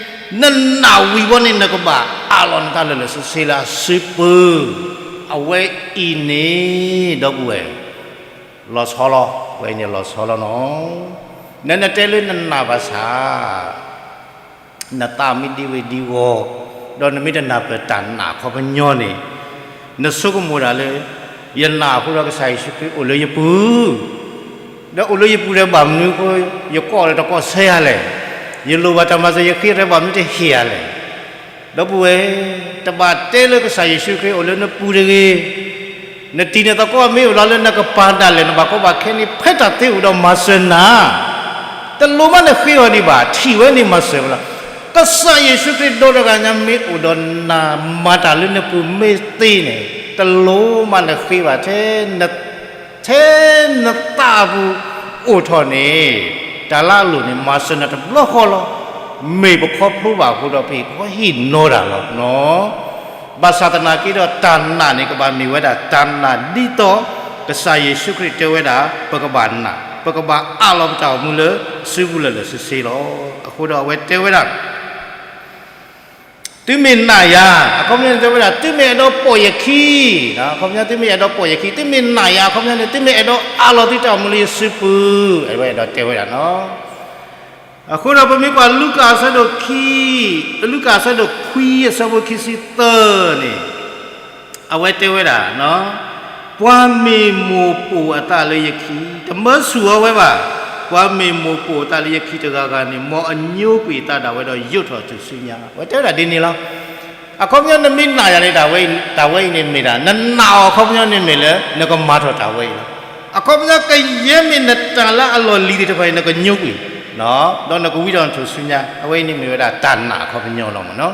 နနာ်ဝံၤဘီန့ၣ် နကဘၣ်အးလီၤနသးလၢာ်လၢာ်ဆ့ဆ့လၢအစုပူၤ, အဝဲအံၤန့ၣ် ဒီပုၢ်ဝဲၢ် လီၤဆီလီၤ, ဝဲန့ၣ်လီၤဆီလီၤနီၤ. နနတဲလၢနနာ်ဘၣ်ဆၣ်, နသးမ့ၢ်ဒံဝ့ၤဒံဝီၤ, ဒီးနမ့ၢ်တနၢ်ပၢၢ်တၢ်နာ်အခီပညီန့ၣ်, နဆိကမိၣ်ဒၣ်လၢ ယနာ်အဃိဒီးကစၢ်ယ့ၣ်ၡူးခရံာ်အိၣ်လၢယပူၤ, ဒီးအိၣ်လၢယပူၤဒီးဘၣ်မနုၤအဃိ ယကိးဒီးတကိးဆၢယၤလဲၣ်, ယလိၣ်ဘၣ်တၢ်မၤစၢၤ ယဃ့ဒီးဘၣ်မနုၤတဟ့ၣ်ယၤလဲၣ်. ဒီပုၢ်ဝဲၢ်, တဘၣ်တဲလၢကစၢ်ယ့ၣ်ၡူးခရံာ်အိၣ်လၢနပူၤတဂ့ၤ. နတံၤနသကိးမ့ၢ်အိၣ်ဒီးလၢနကပၤဒၣ်လဲာ် နဘၣ်ကီဘၣ်ခဲန့ၣ် ဖဲတၢ်သ့အိၣ်ဒီးမၤစၢၤနၤ, တလိၣ်မးနဃ့အီၤဒံးဘၣ်, ထံၣ်ဝဲန့ၣ်မၤစၢၤဝဲလီၤ. ကစၢ်ယ့ၣ်ၡူးခရံာ်ဒီတဂၤညါမ့ၢ်အိၣ်ဒီးနၤ မၤတၢ်လၢနပူၤမ့ၢ်သ့န့ၣ် တလိၣ်မးနဃ့ဘၣ်ထဲ ထဲနသးပူၤအိၣ်ထီၣ်န့ၣ် တၢ်လၢအလိၣ်န့ၣ် မၤစၢၤနၤတဘျီဃီလီၤ. မ့ၢ်ပခီဖျိဘၣ်အဃိဒီး ပဟ့ၣ်နီၤတၢ်လီၤ. ဘၣ်ဆၣ်သနာ်က့ဒီး တၢ်နာ်န့ၣ် ကဘၣ်မ့ၢ်ဝဲဒၣ်တၢ်နာ်ဒ်သိး ကစၢ်ယ့ၣ်ၡူးခရံာ်တဲဝဲဒၣ် ပကဘၣ်နာ်, ပကဘၣ်အးလီၤပတၢ်အိၣ်မူလၢစုပူၤလၢာ်လၢာ်ဆ့ဆ့လီၤ. အဃိဒီးအဝဲတဲဝဲဒၣ် သုမ့ၢ်နာ်ယၤ, အခီပညီန့ၣ်တဲဝဲဒၣ် သုမ့ၢ်အဲၣ်ဒိးပိာ်ယခံ, အခီပညီ သုမ့ၢ်အဲၣ်ဒိးပိာ်ယခံ, သုမ့ၢ်နာ်ယၤ အခီပညီန့ၣ် သုမ့ၢ်အဲၣ်ဒိးအးလီၤသုတၢ်အိၣ်မူလၢယစုပူၤ, အဝဲအဲၣ်ဒိးတဲဝဲဒၣ်နီၤ. အဃိဒီးပမ့ၢ်ကွၢ်လူၤကၣ်အဆၢဒိၣ်ခံ, လူၤကၣ်အဆၢဒိၣ်ခွံအဆၢဖိခံဆံသၢန့ၣ် အဝဲတဲဝဲဒၣ်, ပှၤမ့ၢ်မိၢ်ပိာ်အသးလၢယခံ, တမၢဆူၣ်အီၤဝဲဘၣ်. ပှၤမ့ၢ်မိၢ်ပိာ်အသးလၢယခံတဂၤဂၤန့ၣ် မ်အညိကွံာ်အသးဒၣ်ဝဲဒီးယိးထီၣ်ထူၣ်စုညါ, အဝဲတဲဝဲဒၣ်ဒ်န့ၣ်လီၤ. အခီပညီနမ့ၢ်နာ်ယၤန့ၣ် တၢ်ဝဲအံၤ, တၢ်ဝဲအံၤန့ၣ်မ့ၢ်ဒၣ် နနာ်အီၤအခီပညီန့ၣ်မ့ၢ်လၢ နကမၤထီၣ်တၢ်ဝဲအံၤလီၤ. အခီပညီကယဲၢ်မ့ၢ်နတၢ်လၢအလီၢ်လံၤသ့ၣ်တဖၣ်အံၤ နကညိကွံာ်, ဒီးနကဝံထီၣ်ထူၣ်စုညါ, အဝဲအံၤန့ၣ်မ့ၢ်ဝဲဒၣ်တၢ်နာ်အခီပညီလီၤမ့ၢ်နီၤ.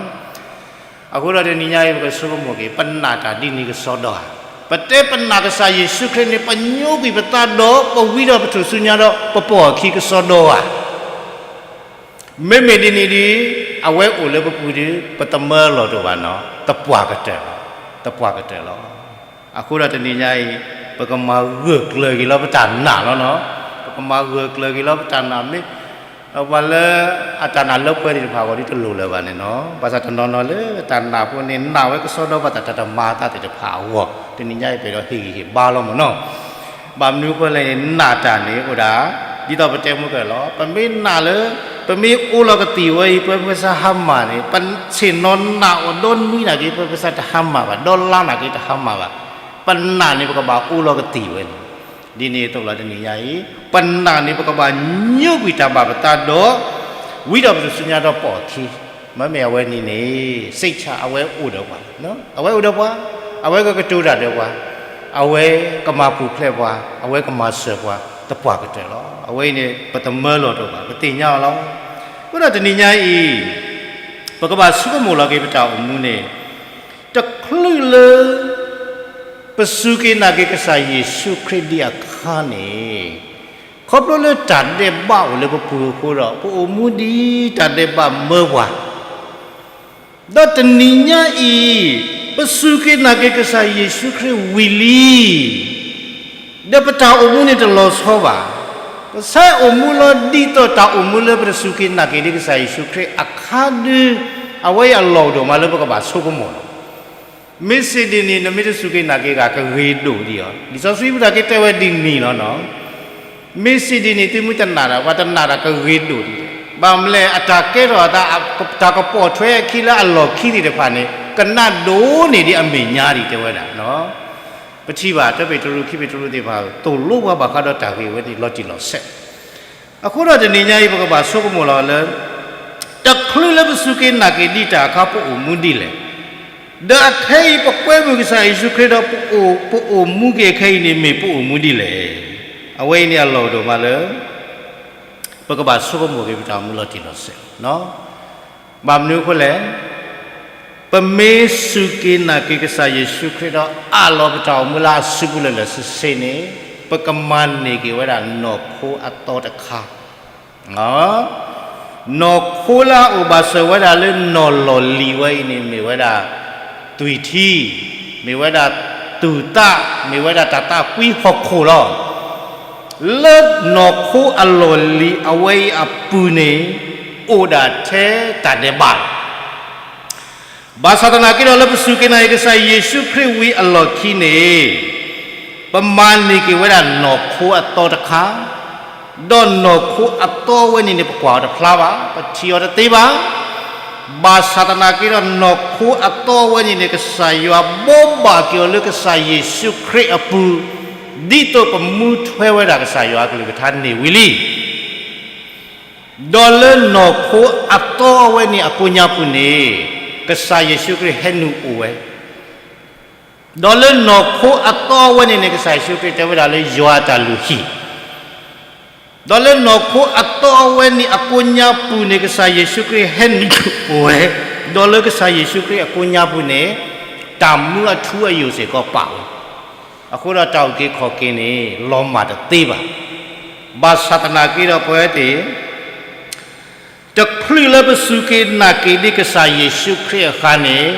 အဃိဒီးတနံၤညါအံၤ ပကဆိကမိၣ်က့ၤ ပနာ်တၢ်ဒ်န့ၣ်ကစီဒီဧါ. ပတဲပနာ်ကစၢ်ယ့ၣ်ၡူးခရံာ်န့ၣ် ပညိကွံာ်ပသးဒီး ပဝံထီၣ်ပထူၣ်စုညါဒီး ပပိာ်အခံကစီဒီဧါ. မ့မ့ၢ်ဒ်န့ၣ်ဒီး အဝဲအိၣ်လၢပပူၤဒီး ပတမၢလီၤတအိၣ်ဘၣ်နီၤ, သပှၢ်ကတၢၢ်လီၤ, သပှၢ်ကတၢၢ်လီၤ. အဃိဒီးတနံၤညါအံၤ ပကမၤဂၢၢ်ကျၢၤက့ၤလီၤပတၢ်နာ်လီၤနီၤ, ပကမၤဂၢၢ်ကျၢၤက့ၤလီၤပတၢ်နာ်မ့ၢ် ပှၤလၢအတၢ်နာ်လၢပှဲၤသ့ၣ်တဖၣ်အဂီၢ်ဒ်တလိၣ်လၢၤဘၣ်န့ၣ်နီၤ, ဘၣ်ဆၣ်တနီၤနီၤလၢတၢ်နာ်ဖိန့ၣ် နာ်ဝဲကစီဒီဘၣ်တၢ်တမၤအသးသ့ၣ်တဖၣ်အဂီၢ် တနံၤညါအံၤပအဲၣ်ဒိးဟ့ၣ်ဂံၢ်ဟ့ၣ်ဘါလီၤမ့ၢ်နီၤ. ဘၣ်မနုၤအဃိလဲၣ်န့ၣ် နာ်တၢ်န့ၣ်အိၣ်ဒၣ် ဒ်သိးပတဲမုၢ်ကၢၢ်လီၤ. ပမ့ၢ်နာ်လၢ ပမ့ၢ်အိၣ်လီၤကသံၣ်ဝဲအံၤ ပှဲၤပှဲၤဆၢဟါမၢ်န့ၣ် ပဆ့ၣ်နီၤနာ်အီၤဒီနွံနာ်က့ ပှဲၤပှဲၤဆၢတဟါမၢ်ဘၣ်, ဒီလါနာ်က့တဟါမၢ်ဘၣ်. ပနာ်န့ၣ် ပကဘၣ်အိၣ်လီၤကသံၣ်ဝဲန့ၣ် ဒ်န့ၣ်အသိးလီၤတနံၤညါအံၤ ပနာ်န့ၣ် ပကဘၣ်ညိကွံာ်တၢ်ဘၣ်ပသးဒီး ဝံထီၣ်ပထူၣ်စုညါဒီးပိာ်အခံ, မ့မ့ၢ်အဝဲန့ၣ်န့ၣ် စိတ်ချ အဝဲအိၣ်ဒီးပှၤ, အဝဲအိၣ်ဒီးပှၤ, အဝဲကကတိၤတၢ်ဒီးပှၤ, အဝဲကမၤပူၤဖျဲးပှၤ, အဝဲကမၤစၢၤပှၤ သပှၢ်ကတၢၢ်လီၤ. အဝဲအံၤန့ၣ် ပတမၢလီၤတအိၣ်ဘၣ်, ပသ့ၣ်ညါအီၤလီၤ. အဃိဒီးတနံၤညါအံၤ ပကဘၣ်ဆိကမိၣ်လီၤက့ၤပတၢ်အိၣ်မူန့ၣ် တချုးလၢ ပစူၢ်က့ၤနာ်က့ၤကစၢ်ယ့ၣ်ၡူးခရံာ်ဒံးအခါန့ၣ်, ခီဖျိလၢတၢ်ဒဲးဘးအိၣ်လၢပပူၤအဃိဒီး ပအိၣ်မူဒ်တၢ်ဒဲးဘးမၢပှၤ ဒီးတနံၤညါအံၤ ပစူၢ်က့ၤနာ်က့ၤကစၢ်ယ့ၣ်ၡူးခရံာ်ဝံၤလံ, ဒီးပတၢ်အိၣ်မူန့ၣ်တလီၤဆီဘၣ်. ဆဲးအိၣ်မူလီၤဒ်သိးတၢ်အိၣ်မူလၢပတစူၢ်က့ၤနာ်က့ၤဒံးကစၢ်ယ့ၣ်ၡူးခရံာ်အခါဒုး, အဝဲအံၤအလီၢ်အိၣ်ဒိၣ်မးလၢပကဘၣ်ဆိကမိၣ်လီၤ. မ့ၢ်စ့ၢ်ဒ်န့ၣ် နမ့ၢ်တစူၢ်က့ၤနာ်က့ၤဂၤ ကဂ့ၤဒိၣ်ဒံးအီၤ, လံာ်စီဆှံပူၤတၢ်က့တဲဝဲဒ်န့ၣ်လီၤနီၤ. မ့ၢ်စ့ၢ်ဒ်န့ၣ် သုမ့ၢ်တနာ်တၢ် ပှၤတနာ်တၢ်ကဂ့ၤဒိၣ်ဒံး, ဘၣ်မနုၤလဲၣ် အတၢ်ကဲထီၣ်အသး တၢ်ကပိာ်ထွဲအခံလၢအလီၢ်ခံသ့ၣ်တဖၣ်န့ၣ် ကနၣ်ဒိၣ်န့ၢ်ဒံးအမဲာ်ညါဒံး တဲဝဲဒၣ်နီၤ. ပထံၣ်ဘၣ် တၢပ့းတရူး ခံပ့းတရူးသ့ၣ်တဖၣ် သိၣ်လိပှၤဘၣ်ဃးဒီးတၢ်ဂ့ၢ်ဝဲန့ၣ်လီၤတံၢ်လီၤဆဲး. အဃိဒီးတနံၤညါအံၤ ပကဘၣ်ဆိကမိၣ်လီၤလၢ တချုးလၢပစူၢ်က့ၤနာ်က့ၤဒံးတၢ်အခါ ပအိၣ်မူဒ်လဲၣ်, ဒီးအခဲအံၤပကွဲမုာ်ကစၢ်ယ့ၣ်ၡူးခရံာ်ဒီး ပအိၣ်မူက့ၤအခဲအံၤန့ၣ် မ့ၢ်ပအိၣ်မူဒ်လဲၣ်. အဝဲအံၤန့ၣ်အလီၢ်အိၣ်ဒိၣ်မးလၢ ပကဘၣ်ဆိကမိၣ်က့ၤပတၢ်အိၣ်မူလီၤတံၢ်လီၤဆဲးလီၤ. ဘၣ်မနုၤအဃိလဲၣ်, ပမ့ၢ်စူၢ်က့ၤနာ်က့ၤကစၢ်ယ့ၣ်ၡူးခရံာ်ဒီး အးလီၤပတၢ်အိၣ်မူလၢအစုပူၤလၢာ်လၢာ်ဆ့ဆ့န့ၣ်, ပကမၤန့ၢ်က့ၤဝဲဒၣ်နီၢ်ခိအသီတခါ နီၢ်ခိလၢအအိၣ်ဘၣ်စၢၤဝဲဒၣ်လၢနီၢ်လီၢ်လံၤဝဲအံၤန့ၣ် မ့ၢ်ဝဲဒၣ်သွံၣ်ထံ, မ့ၢ်ဝဲဒၣ်တူၢ်သး, မ့ၢ်ဝဲဒၣ်တၢ်သးကွံဟီၣ်ခိၣ်လီၤ. လၢနီၢ်ခိအလီၢ်လံၤအဝဲအံၤအပူၤန့ၣ် အိၣ်ဒၣ်ထဲတၢ်ဒဲးဘးလီၤ. ဘၣ်ဆၣ်သနာ်က့ဒီး လၢပစူၢ်က့ၤနာ်က့ၤကစၢ်ယ့ၣ်ၡူးခရံာ်ဝံၤအလီၢ်ခံန့ၣ်, ပမၤန့ၢ်က့ၤဝဲဒၣ်နီၢ်ခိအသီတခါ, ဒီးနီၢ်ခိအသီအဝဲန့ၣ်န့ၣ် ပကွၢ်အီၤတဖျါဘၣ်, ပထံၣ်အီၤတသ့ဘၣ်. ဘၣ်ဆၣ်သနာ်က့ဒီး နီၢ်ခိအသီအဝဲန့ၣ်န့ၣ် ကစၢ်ယွၤဘိးဘၣ်က့ၤအီၤလၢကစၢ်ယ့ၣ်ၡူးခရံာ်အပူၤ, ဒ်သိးပမူထွဲဝဲဒၣ်ကစၢ်ယွၤအကလုၢ်ကထါန့ၣ်ဝံၤလံ. ဒီးလၢနီၢ်ခိအသီအဝဲန့ၣ်အကိးညါပူၤန့ၣ်, ကစၢ်ယ့ၣ်ၡူးခရံာ်ဟဲနုာ်အိၣ်ဝဲ, ဒီးလၢနီၢ်ခိအသီအဝဲန့ၣ်န့ၣ် ကစၢ်ယ့ၣ်ၡူးခရံာ်တဲဝဲဒၣ်လၢယွၤအတၢ်လုၢ်ဟံၣ်, ဒီးလၢနီၢ်ခိအသီအဝဲန့ၣ်အကိးညါပူၤန့ၣ် ကစၢ်ယ့ၣ်ၡူးခရံာ်ဟဲနုာ်အိၣ်ဝဲ, ဒီးလၢကစၢ်ယ့ၣ်ၡူးခရံာ်အကိးညါပူၤန့ၣ်, တၢ်မူအထူအယိာ်စ့ၢ်ကီးပာ်ဝဲ, အဃိဒီးတၢ်အုၣ်က့ၤခီၣ်က့ၤန့ၣ် လီၤမၢ်တသ့ဘၣ်. ဘၣ်ဆၣ်သနာ်က့ဒီးပဝဲသ့ၣ် တချုးလၢပစူၢ်က့ၤနာ်က့ၤဒံးကစၢ်ယ့ၣ်ၡူးခရံာ်အခါန့ၣ်,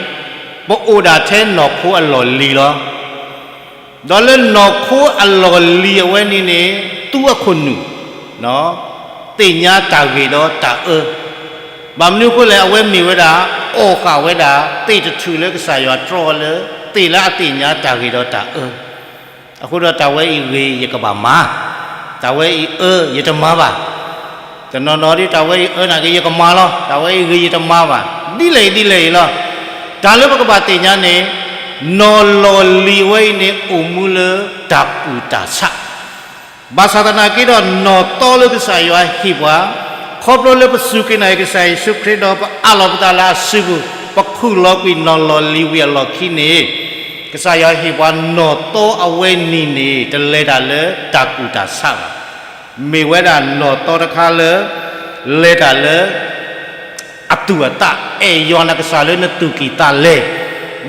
ပအိၣ်ဒၣ်ထဲနီၢ်ခိအလီၢ်လံၤလီၤ. ဒီးလၢနီၢ်ခိအလီၢ်လံၤအဝဲန့ၣ်န့ၣ်, သူအခိၣ်နူာ် သ့ၣ်ညါတၢ်ဂ့ၤဒီးတၢ်အၢ, ဘၣ်မနုၤအဃိလဲၣ် အဝဲမ့ၢ်ဝဲဒၣ် အီၣ်ဃာ်ဝဲဒၣ် သ့ၣ်တထူၣ်လၢကစၢ်ယွၤတြီအီၤလၢ သ့ၣ်လၢအသ့ၣ်ညါတၢ်ဂ့ၤဒီးတၢ်အၢ အဃိဒီးတၢ်ဝဲအံၤဂ့ၤယကဘၣ်မၤ, တၢ်ဝဲအံၤအၢယတမၤဘၣ်. တနီၤနီၤဒ်တၢ်ဝဲအံၤအၢနာ်က့ယကမၤလီၤ, တၢ်ဝဲအံၤဂ့ၤယတမၤဘၣ်, ဒ်လဲၣ်အံၤဒ်လဲၣ်အံၤလီၤ. တၢ်လၢပကဘၣ်သ့ၣ်ညါန့ၣ်, နီၢ်လီၢ်လံၤဝဲအံၤန့ၣ် အိၣ်မူလၢတၢ်ကူၣ်တၢ်ဆး ဘၣ်ဆၣ်သနာ်က့ဒီး နီၢ်သီလၢကစၢ်ယွၤဟ့ၣ်ပှၤ, ခီဖျိလၢပစူၢ်က့ၤနာ်က့ၤကစၢ်ယ့ၣ်ၡူးခရံာ်ဒီး ပအးလီၤပသးလၢအစုပူၤ, ပခူၣ်လီၤကွံာ်နီၢ်လီၢ်လံၤဝံၤအလီၢ်ခံန့ၣ်, ကစၢ်ယွၤဟ့ၣ်ပှၤနီၢ်သီအဝဲန့ၣ်န့ၣ် တလဲၤတၢ်လၢတၢ်ကူၣ်တၢ်ဆးဘၣ်. မ့ၢ်ဝဲဒၣ်နီၢ်သီတခါလၢ လဲၤတၢ်လၢ အသူၣ်အသး, အဲၣ်ယွၤနကစၢ်လၢနသူၣ်ကံၢ်သးလဲ,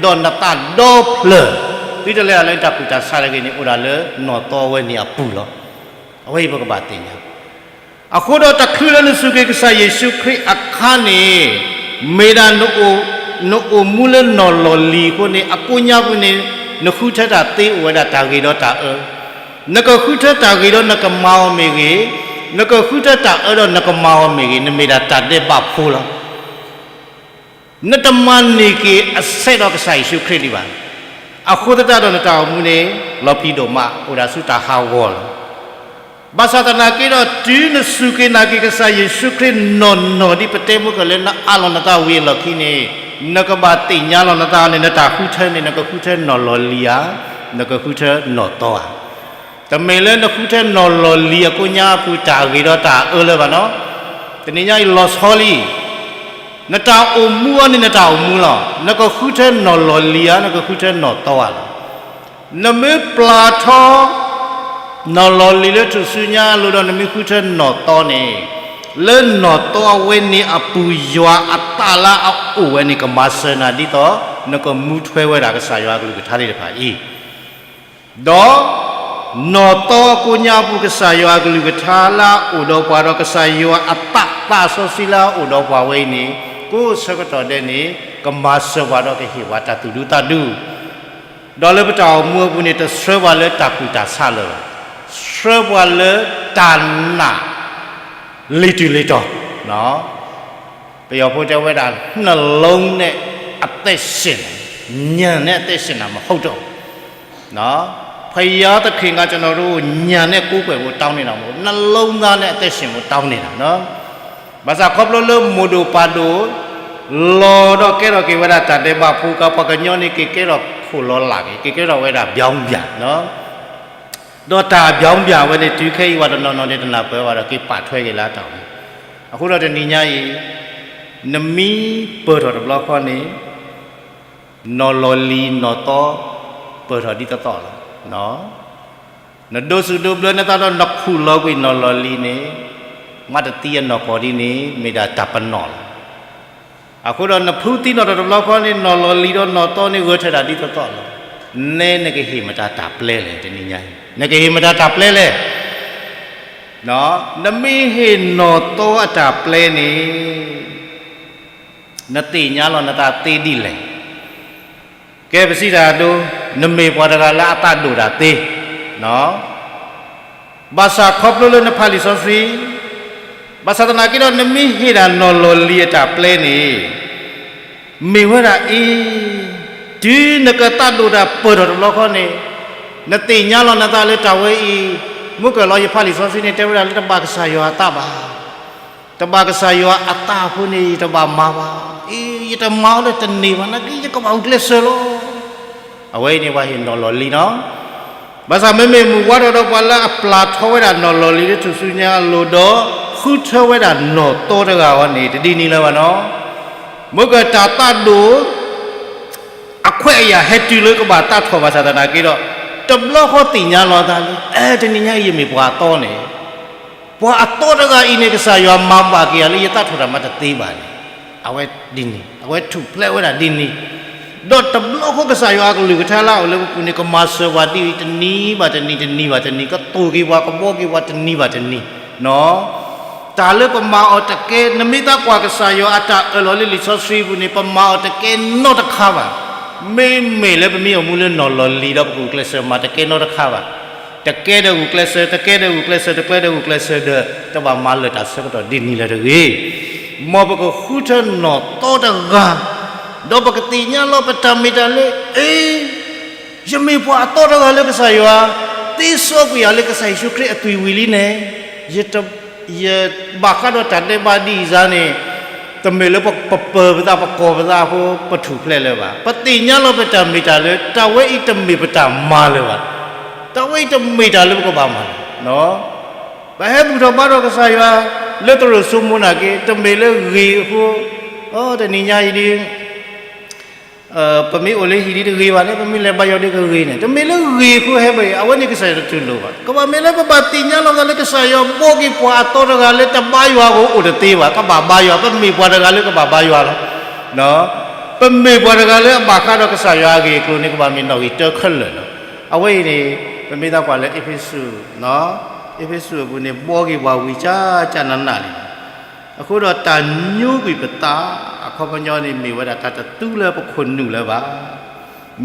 ဒီးနသးဒီဖျၢၣ်, သုတလဲၤတၢ်လၢတၢ်ကူၣ်တၢ်ဆးတဂ့ၤန့ၣ် အိၣ်ဒၣ်လၢနီၢ်သီအဝဲန့ၣ်အပူၤလီၤ. အဝဲအံၤပကဘၣ်သ့ၣ်ညါ. အဃိဒီးတချုးလၢနစူၢ်က့ၤကစၢ်ယ့ၣ်ၡူးခရံာ်အခါန့ၣ်, မ့ၢ်ဒၣ် နအိၣ်မူလၢနီၢ်လီၢ်လံၤအဃိန့ၣ် အကိးညါပူၤန့ၣ် နဃုထၢတၢ်သ့အိၣ်ဝဲဒၣ်တၢ်ဂ့ၤဒီးတၢ်အၢ, နကဃုထၢတၢ်ဂ့ၤဒီးနကမၤအီၤမ့ၢ်ဂ့ၤ, နကဃုထၢတၢ်အၢဒီးနကမၤအီၤမ့ၢ်ဂ့ၤ, နမ့ၢ်ဒၣ်တၢ်ဒဲးဘးဖိလီၤ. နတမၤန့ၢ်က့ၤအဆဲးဒီးကစၢ်ယ့ၣ်ၡူးခရံာ်ဒံးဘၣ်. အဃိသတးဒီးနတၢ်အိၣ်မူန့ၣ် လီၤပျံၤဒိၣ်မး အိၣ်ဒၣ်ဆူတၢ်ဟးဂီၤလီၤ. ဘၣ်ဆၣ်သနာ်က့ဒီး တုၤနစူၢ်က့ၤနာ်က့ၤကစၢ်ယ့ၣ်ၡူးခရံာ်နီၢ်နီၢ်ဒ်ပတဲမုၢ်ကလၢနအးလီၤနသးဝံၤအလီၢ်ခံန့ၣ်, နကဘၣ်သ့ၣ်ညါလီၤနသးန့ၣ် နတၢ်ဃုထၢန့ၣ် နကဃုထၢနီၢ်လီၢ်လံၤဧါ, နကဃုထၢနီၢ်သီဧါ. တမ့ၢ်လၢနဃုထၢနီၢ်လီၢ်လံၤအကိးညါအပူၤတၢ်ဂ့ၤဒီးတၢ်အၢလၢၤဘၣ်နီၤ. တနံၤညါအံၤလီၤဆီလံ နတၢ်အိၣ်မူအံၤန့ၣ် နတၢ်အိၣ်မူလီၤ. နကဃုထၢနီၢ်လီၢ်လံၤဧါ, နကဃုထၢနီၢ်သီဧါလီၤ. နမ့ၢ်ပျၢ်ထီ နီၢ်လီၢ်လံၤလၢထူၣ်စုညါအလိၤဒီး နမ့ၢ်ဃုထၢနီၢ်သီန့ၣ်, လၢနီၢ်သီအဝဲန့ၣ်အပူၤ ယွၤအသးလၢအအိၣ်ဝဲန့ၣ် ကမၤစၢၤနၤဒ်သိး နကမူထွဲဝဲဒၣ်ကစၢ်ယွၤအကလုၢ်ကထါသ့ၣ်တဖၣ်အံၤ ဒီးနီၢ်သီအကိးညါအပူၤ ကစၢ်ယွၤအကလုၢ်ကထါလၢအအိၣ်ဒီးပှၤဒီး ကစၢ်ယွၤအသးသးစီဆှံလၢအအိၣ်ဒီးပှၤဝဲအံၤန့ၣ်, ကိးဆၢကတီၢ်ဒဲးန့ၣ် ကမၤစၢၤပှၤဒီးကဟ့ၣ်ပှၤတၢ်သူၣ်ဒူသးဒူ, ဒီးလၢပတၢ်အိၣ်မူအပူၤန့ၣ် တဆှၢပှၤလၢတၢ်ကူၣ်တၢ်ဆးလၢၤဘၣ်. ဆှၢပှၤလၢတၢ်နာ် လံာ်တုၤလံာ်တီၤ, ပယီၤဖိတဲဝဲဒၣ် နှလုံးနဲ့အသက်ရှင်, ဉာဏ်နဲ့အသက်ရှင်တာမဟုတ်တော့ဘူး. ဘုရားသခင်က ကျွန်တော်တို့ကို ဉာဏ်နဲ့ကိုးကွယ်ဖို့ တောင်းနေတာမဟုတ်ဘူး, နှလုံးသားနဲ့ အသက်ရှင်ဖို့ တောင်းနေတာနော်. ဘၣ်ဆၣ်ခီဖျိလၢမိၢ်ဒိၣ်ပၢ်ဒိၣ် လီၤဒီးကဲထီၣ်က့ၤဝဲဒၣ်တၢ်ဒဲးဘးဖိကါ, ပှၤကညီန့ၣ် က့ၤကဲထီၣ်ခိၣ်လီၤလးက့ၤ, က့ၤကဲထီၣ်ဝဲဒၣ် ပြောင်းပြန် နော်. ဒီးတၢ် ပြောင်းပြန် အဝဲန့ၣ် တုၤခဲအံၤ ပှၤတနီၤနီၤန့ၣ် တနၢ်ပၢၢ်ဘၣ်ဒီး က့ၤပာ်ထွဲက့ၤလၢအတၢ်အိၣ်မူ. အဃိဒီးတနံၤညါအံၤ နမ့ၢ်ပၢၢ်ထီၣ်တဘျီဃီန့ၣ် နီၢ်လီၢ်လံၤနီၢ်သီ ပၢၢ်ထီၣ်ဒ်သိးသိးလီၤ. နဒိးစူၣ်ဒိးဘျၢနသးဒီး နခူၣ်လီၤကွံာ်နီၢ်လီၢ်လံၤန့ၣ် မ့ၢ်တသံအနီၢ်ကီၢ်ဒ်န့ၣ် မ့ၢ်ဒၣ်တၢ်ပနီၣ်လီၤ. အဃိဒီးနဖုသံနီၣ်ထီၣ်တဘျီဃီန့ၣ် နီၢ်လီၢ်လံၤဒီးနီၢ်သီန့ၣ် ဂဲၤထၢၣ်ဒၣ်ဒ်သိးသိးလီၤ. နဲနကဟ့ၣ်မတၤတၢ်ပျဲလဲၣ် တနံၤညါအံၤ, နကဟ့ၣ်မတၤတၢ်ပျဲလဲၣ်. နမ့ၢ်ဟ့ၣ်နီၢ်သီအတၢ်ပျဲန့ၣ် နသ့ၣ်ညါလီၤနသးသ့ဒ်လဲၣ်. ကဲပစံးတၢ်အဒိ, နမ့ၢ်ပှၤတဂၤလၢအသးဒိၣ်တၢ်သ့, ဘၣ်ဆၣ်ခီဖျိလၢနဖးလံာ်စီဆှံ, ဘၣ်ဆၣ်သနာ်က့ဒီး နမ့ၢ်ဟ့ၣ်ဒၣ်နီၢ်လီၢ်လံၤအတၢ်ပျဲန့ၣ် မ့ၢ်ဝဲဒၣ်အံၤ, တုၤနကသးဒိၣ်တၢ်ပၢၢ်ထီၣ်တဘျီဃီန့ၣ်, နသ့ၣ်ညါလီၤနသးလၢတၢ်ဝဲအံၤ, မုၢ်ကၢၢ်လီၤယဖးလံာ်စီဆှံန့ၣ် တဲဝဲဒၣ်လၢတဘၣ်ကစၢ်ယွၤအသးဘၣ်. တဘၣ်ကစၢ်ယွၤအသးအဃိန့ၣ် ယတဘၣ်မၤဘၣ်. အ့ ယတမၤအီၤလၢတန့ၢ်ဘၣ်, နာ်က့ယကဘၣ်ဂုာ်ကျဲးစၢးလီၤ. အဝဲအံၤန့ၣ် ပှၤဟ့ၣ်နီၢ်လီၢ်လံၤနီၤ. ဘၣ်ဆၣ်မ့မ့ၢ်မုၢ်ဝါထီၣ်ဒီး ပှၤလၢအပျၢ်ထီဝဲဒၣ်နီၢ်လီၢ်လံၤလၢထူၣ်စုညါအလိၤဒီး ဃုထၢဝဲဒၣ်နီၢ်သီတဂၤအံၤန့ၣ် တဒ်န့ၣ်လၢၤဘၣ်နီၤ. မ့ၢ်ကတၢ်သးဒိၣ် အခွဲးအယာ်ဟဲတုၤလၢကဘၣ်သးထီၣ်ဘၣ်ဆၣ်သနာ်က့ဒီး, တဘျီဃီသ့ၣ်ညါလီၤသးလၢ အဲ တနံၤညါအံၤယမ့ၢ်ပှၤအသီန့ၣ်, ပှၤအသီတဂၤအံၤန့ၣ် ကစၢ်ယွၤမၤဘၣ်က့ၤယၤလၢယသးထီၣ်တၢ်မၤတသ့ဘၣ်န့ၣ်, အဝဲဒ်န့ၣ် အဝဲထူၣ်ဖျဲးဝဲဒၣ်ဒ်န့ၣ်, ဒီးတဘျီဃီကစၢ်ယွၤအကလုၢ်ကထါလၢအအိၣ်လၢပပူၤန့ၣ် ကမၤစၢၤပှၤဒ်အံၤ တနံၤဘၣ်တနံၤ တနံၤဘၣ်တနံၤ ကသိၣ်က့ၤပှၤ ကဘှီက့ၤပှၤတနံၤဘၣ်တနံၤ, တၢ်လၢပမၤအီၤတကဲ နမ့ၢ်သးကွၢ်ကစၢ်ယွၤအတၢ်အၢၣ်လီၤလၢလံာ်စီဆှံပူၤန့ၣ် ပမၤအီၤတကဲနီတခါဘၣ်. မ့မ့ၢ်လၢပမ့ၢ်အိၣ်မူလၢနီၢ်လီၢ်လံၤဒီးပကဂုာ်ကျဲးစၢးမၤတကဲနီတခါဘၣ်. တကဲဒီးဂုာ်ကျဲးစၢး, တကဲဒီးဂုာ်ကျဲးစၢး, တကဲဒီးဂုာ်ကျဲးစၢးဒီး တဘၣ်မၤလၢာ်တၢ်ဆၢကတီၢ်ဒ်န့ၣ်လၢၤတဂ့ၤ. မ်ပကဃုထၢနီၢ်သီတဂၤ, ဒီးပကသ့ၣ်ညါလီၤပတၢ်မ့ၢ်တၢ်လၢ အ့ ယမ့ၢ်ပှၤအသီတဂၤလၢကစၢ်ယွၤ သ့စီကွံာ်ယၤလၢကစၢ်ယ့ၣ်ၡူးခရံာ်အသွံၣ်ဝံၤလံန့ၣ်, ယ ယဘၣ်ဃးဒီးတၢ်ဒဲးဘးဒ်အံၤန့ၣ်, တမ့ၢ်လၢပပၢၤပသး ပကိၢ်ပသးအဃိ ပထူၣ်ဖျဲးလၢၤဘၣ်. ပသ့ၣ်ညါလီၤပတၢ်မ့ၢ်တၢ်လၢ တၢ်ဝဲအံၤတမ့ၢ်ပတၢ်မၤလၢၤဘၣ်. တၢ်ဝဲအံၤတမ့ၢ်တၢ်လၢပကဘၣ်မၤလၢၤ. ပဟဲဘူၣ်ထီၣ်ဘါထီၣ်ကစၢ်ယွၤ လၢသရိာ်စိမိၤနာ်က့ တမ့ၢ်လၢဂ့ၤအဃိ, တနံၤညါအံၤဒ် ပမ့ၢ်အိၣ်လၢဟံၣ်ဒ်တဂ့ၤဘၣ်န့ၣ်, ပမ့ၢ်လဲၤဘါယွၤဒ်ကဂ့ၤန့ၣ်, တမ့ၢ်လၢဂ့ၤအဃိဟဲဘၣ်အံၤ, အဝဲန့ၣ်ကစၢ်ယွၤတတူၢ်လိာ်ဘၣ်. ကဘၣ်မ့ၢ်လၢပဘၣ်သ့ၣ်ညါလီၤသးလၢကစၢ်ယွၤဘှီက့ၤပှၤအသီတဂၤလၢတဘါယွၤအဂီၢ်အိၣ်တသ့ဘၣ်, ကဘၣ်ဘါယွၤ, ပမ့ၢ်ပှၤတဂၤလၢကဘၣ်ဘါယွၤလီၤ. ပမ့ၢ်ပှၤတဂၤလၢအဘၣ်ဃးဒီးကစၢ်ယွၤအဂ့ၢ်အကျိၤန့ၣ် ကဘၣ်မ့ၢ်နီၣ်ဂံၢ်တၢခဲလၢာ်လီၤ. အဝဲအံၤန့ၣ် ပမ့ၢ်သးကွၢ်လၢအ့းဖ့းစူး, အ့းဖ့းစူးအပူၤန့ၣ် ဘှီက့ၤပှၤဝံၤကၢ်ကၢ်နးနးလံ. အဃိဒီးတၢ်ညိကွံာ်ပသး အခီပညီန့ၣ် မ့ၢ်ဝဲဒၣ်တၢ်တသူလၢပခိၣ်နူာ်လၢၤဘၣ်.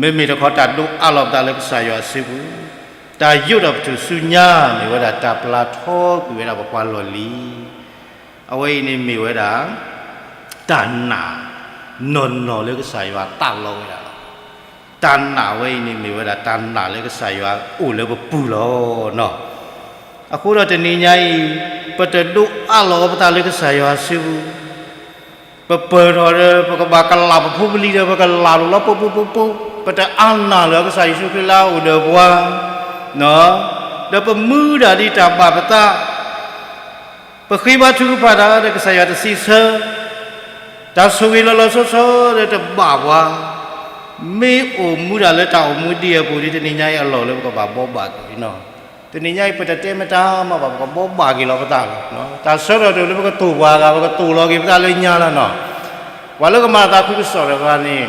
မ့မ့ၢ်တခီတၢ်ဒိးအးလီၤပသးလၢကစၢ်ယွၤစုပူၤ, တၢ်ယိးထီၣ်ပထူၣ်စုညါ မ့ၢ်ဝဲဒၣ်တၢ်ပျၢ်ထီကွံာ်ဝဲဒၣ်ပပှၤလီၢ်လံၤ, အဝဲအံၤန့ၣ်မ့ၢ်ဝဲဒၣ် တၢ်နာ်နီၢ်နီၢ်လၢကစၢ်ယွၤသးလီဝဲဒၣ်လီၤ. တၢ်နာ်ဝဲအံၤန့ၣ်မ့ၢ်ဝဲဒၣ်တၢ်နာ်လၢကစၢ်ယွၤအိၣ်လၢပပူၤလီၤနီၤ. အဃိဒီးတနံၤညါအံၤ ပတဒိးအးလီၤပသးလၢကစၢ်ယွၤစုပူၤ, ပပၢၢ်ထီၣ်ဒီး ပကဘၣ်ကလးပဖိပလံၤဒီး ပကလးလိာ်လီၤပိပိပိပိ, ပတအါနာ်လၢၤကစၢ်ယ့ၣ်ၡူးခရံာ်လၢအအိၣ်ဒီးပှၤ, ဒီးပမူဒါဒ်တၢ်ဘၣ်ပသး ပဃ့ဘါထုကဖၣ်တၢ်ဒီးကစၢ်ယွၤတစံးဆၢ, တၢ်ဆိၣ်ဂ့ၤလီၤလီၤဆီဆီဒီးတဘၣ်ပှၤ, မ့ၢ်အိၣ်မူဒၣ်လၢတၢ်အိၣ်မူဒ်အံၤအပူၤဒီး တနံၤညါအံၤအလီၢ်လၢပကဘၣ်ဘှီဘၣ်က့ၤနီၤ. တနံၤညါအံၤ ပတတဲမတၤမးဘၣ် ပကဘှီဘၣ်က့ၤလီၤပသးလီၤ. တၢ်ဆၢထၢၣ်တအိၣ်လၢပကတိၢ်ပှၤဂၤ ပကတိၢ်လီၤက့ၤပသးလၢညါလီၤနီၤ. ပှၤလၢကမၤသးခုကစီၣ်တဂၤန့ၣ်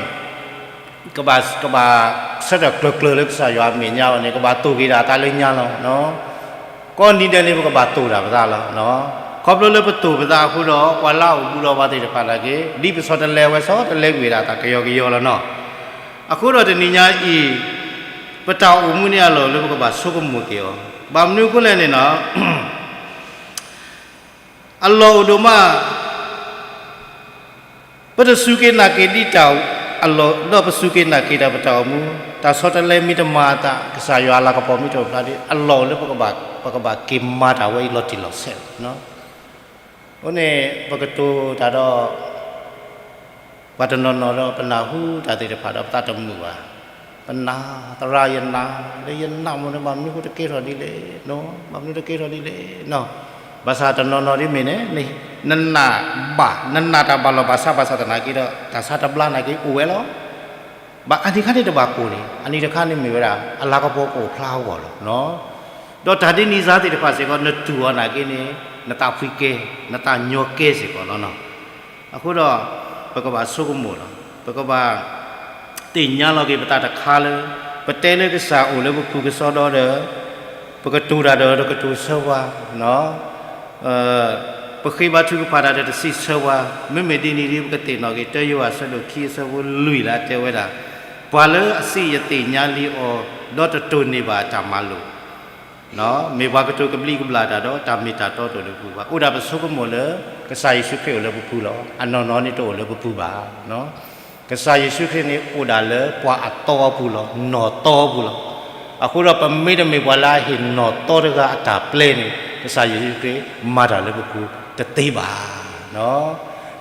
ကဘၣ် ကဘၣ်ဆၢထၢၣ်ကျၢၤကျၢၤလၢကစၢ်ယွၤအမဲာ်ညါအီၤန့ၣ် ကဘၣ်တိၢ်က့ၤဒၣ်သးလၢညါလီၤ. ကိးနံၤဒဲးန့ၣ် ပကဘၣ်တိၢ်ဒၣ်ပသးလီၤ. ခီဖျိလၢပတိၢ်ပသးအဃိဒီး ပှၤလၢအအိၣ်ဘူးဒီးပှၤသ့ၣ်တဖၣ်နာ်က့ ဒ်ပဆီတလဲဝဲဆီတလဲကွံာ်ဒၣ်သးကယီကယီလီၤနီၤ. အဃိဒီးတနံၤညါအံၤ ပတၢ်အိၣ်မူန့ၣ်အလီၢ်လၢပကဘၣ်ဆိကမိၣ်က့ၤအီၤ ဘၣ်မနုၤအဃိလဲၣ်န့ၣ်နီၤ, အလီၢ်အိၣ်ဒိၣ်မး, ပတစူၢ်က့ၤနာ်က့ၤဒ်တၢ်အလီၢ်, ဒီးပစူၢ်က့ၤနာ်က့ၤတၢ်ပတၢ်အိၣ်မူ, တၢ်ဆီတလဲမ့ၢ်တမၤအသး, ကစၢ်ယွၤအလၤကပီၤမ့ၢ်တအိၣ်ဖျါဒီး အလီၢ်အိၣ်လၢပကဘၣ်, ပကဘၣ်က့ၤမၤတၢ်ဝဲအံၤလီၤတံၢ်လီၤဆဲးလီၤ. အဃိန့ၣ် ပကတိၤတၢ်ဒီး ပှၤတနီၤနီၤဒီး ပနၢ်ဟူတၢ်သ့ၣ်တဖၣ်ဒီး ပသးတမုာ်ဘၣ်. ပနာ်, သရၣ်ယနာ်, လၢယနာ်မ့ၢ်န့ၣ်ဘၣ်မနုၤဃိတကဲထီၣ်ဒ်လဲၣ်, ဘၣ်ဆၣ်တနီၤနီၤဒ်မ့ၢ်န့ၣ်, နနာ်ဘၣ်, နနာ်တၢ်ဘၣ်လီၤဘၣ်ဆါဘၣ်ဆၣ်သနာ်က့ဒီး တၢ်ဆါတဘျါနာ်က့အိၣ်ဝဲလီၤ. ဘၣ်အနံၤခါန့ၣ်တဘၣ်ကိၢ်န့ၣ်, အနံၤတခါန့ၣ်မ့ၢ်ဝဲဒၣ် အလၤကပီၤကအိၣ်ဖျါအဂီၢ်လီၤ. ဒီးတၢ်ဒ်န့ၣ်စ့ၢ်သ့ၣ်တဖၣ်စ့ၢ်ကီး နတူၢ်အီၤနာ်က့န့ၣ် နသးဖှံကဲ, နသးညီကဲစ့ၢ်ကီးလီၤ. အဃိဒီး ပကဘၣ်ဆိကမိၣ်လီၤ. ပကဘၣ်သ့ၣ်ညါလီၤက့ၤပသးတခါလၢ ပတဲလၢကစၢ်အိၣ်လၢပပူၤကစီဒီဒီး ပကတိၤတၢ်ဒီးတကတိၤဆၢဝါ, ပဃ့ဘါထုကဖၣ်တၢ်ဒီးတစံးဆၢဝါ, မ့မ့ၢ်ဒ်န့ၣ်ဒီး ပကသ့ၣ်နီၣ်က့ၤ တၢယိၤဟၣ်အဆၢဒိၣ်ခံ အဆၢဖိလွံၢ်လၢအတဲဝဲဒၣ်, ပှၤလၢအစံးယသ့ၣ်ညါလံအီၤ ဒီးတတိၢ်န့ၢ်ဘၣ်အတၢ်မၤလိာ် မ့ၢ်ပှၤကတိၤကဘျံးကဘျၣ်တၢ်ဒီး တၢ်မ့ၢ်တၢ်တီတအိၣ်လၢပပူၤဘၣ်. အိၣ်ဒၣ်ပဆိကမိၣ်လၢ ကစၢ်ယ့ၣ်ၡူးခရံာ်အိၣ်လၢပပူၤလီၤ. အနီၢ်နီၢ်န့ၣ်တအိၣ်လၢပပူၤဘၣ်. ကစၢ်ယ့ၣ်ၡူးခရံာ်န့ၣ်အိၣ်ဒၣ်လၢပှၤအသီအပူၤလီၤ, နီၢ်သီအပူၤလီၤ. အဃိဒီးပမ့တမ့ၢ်ပှၤလၢအဟ့ၣ်နီၢ်သီတဂၤအတၢ်ပျဲန့ၣ် ကစၢ်ယ့ၣ်ၡူးခရံာ်မၤတၢ်လၢပပူၤတသ့ဘၣ်.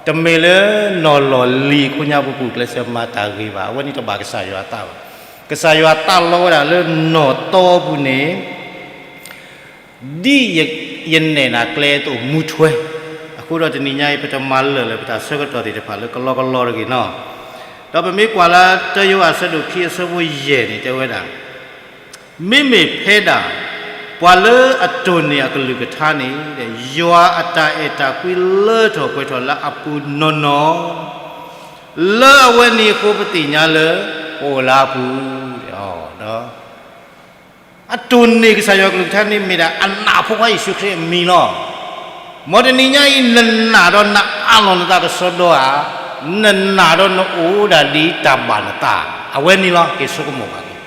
တမ့ၢ်လၢနီၢ်လီၢ်လံၤအဃိညါပပူၤကျဲးစၢးမၤတၢ်ဂ့ၤဘၣ်. အဝဲန့ၣ်တဘၣ်ကစၢ်ယွၤအသးဘၣ်. ကစၢ်ယွၤသးလီဝဲဒၣ်လၢနီၢ်သီအပူၤန့ၣ် ဒ်ယနဲၣ်နၤကျဲအသိးမူထွဲ, အဃိဒီးတနံၤညါအံၤ ပတမၤလၢာ်လၢပတၢ်ဆၢကတီၢ်သ့ၣ်တဖၣ်လၢကလီကလီတဂ့ၤနီၤ. ဒီးပမ့ၢ်ကွၢ်လၢတၢယိၤဟၣ်အဆၢဒိၣ်ခံအဆၢဖိယဲၢ်န့ၣ်တဲဝဲဒၣ်, မ့မ့ၢ်ဖဲဒၣ် ပှၤလၢအတိၢ်န့ၢ်အကလုၢ်ကထါန့ၣ် ယွၤအတၢ်အဲၣ်တၢ်ကွံလၢထီၣ်ပှဲၤထီၣ်လၢအပူၤနီၢ်နီၢ်, လၢအဝဲန့ၣ်အဃိပသ့ၣ်ညါလၢ ပအိၣ်လၢအပူၤ အတိၢ်န့ၢ်ကစၢ်ယွၤကလုၢ်ကထါန့ၣ်မ့ၢ်ဒၣ်အနးအဖိခွါယ့ၣ်ၡူးခရံာ်အမံၤလီၤ. မ်တနံၤညါအံၤ နနာ်ဒီးနအးလီၤနသးကစီဒီဧါ, နနာ်ဒီးနအိၣ်ဒၣ်ဒ်တၢ်ဘၣ်နသး, အဝဲန့ၣ်လီၤ က့ၤဆိကမိၣ်ဘၣ်က့ၤ.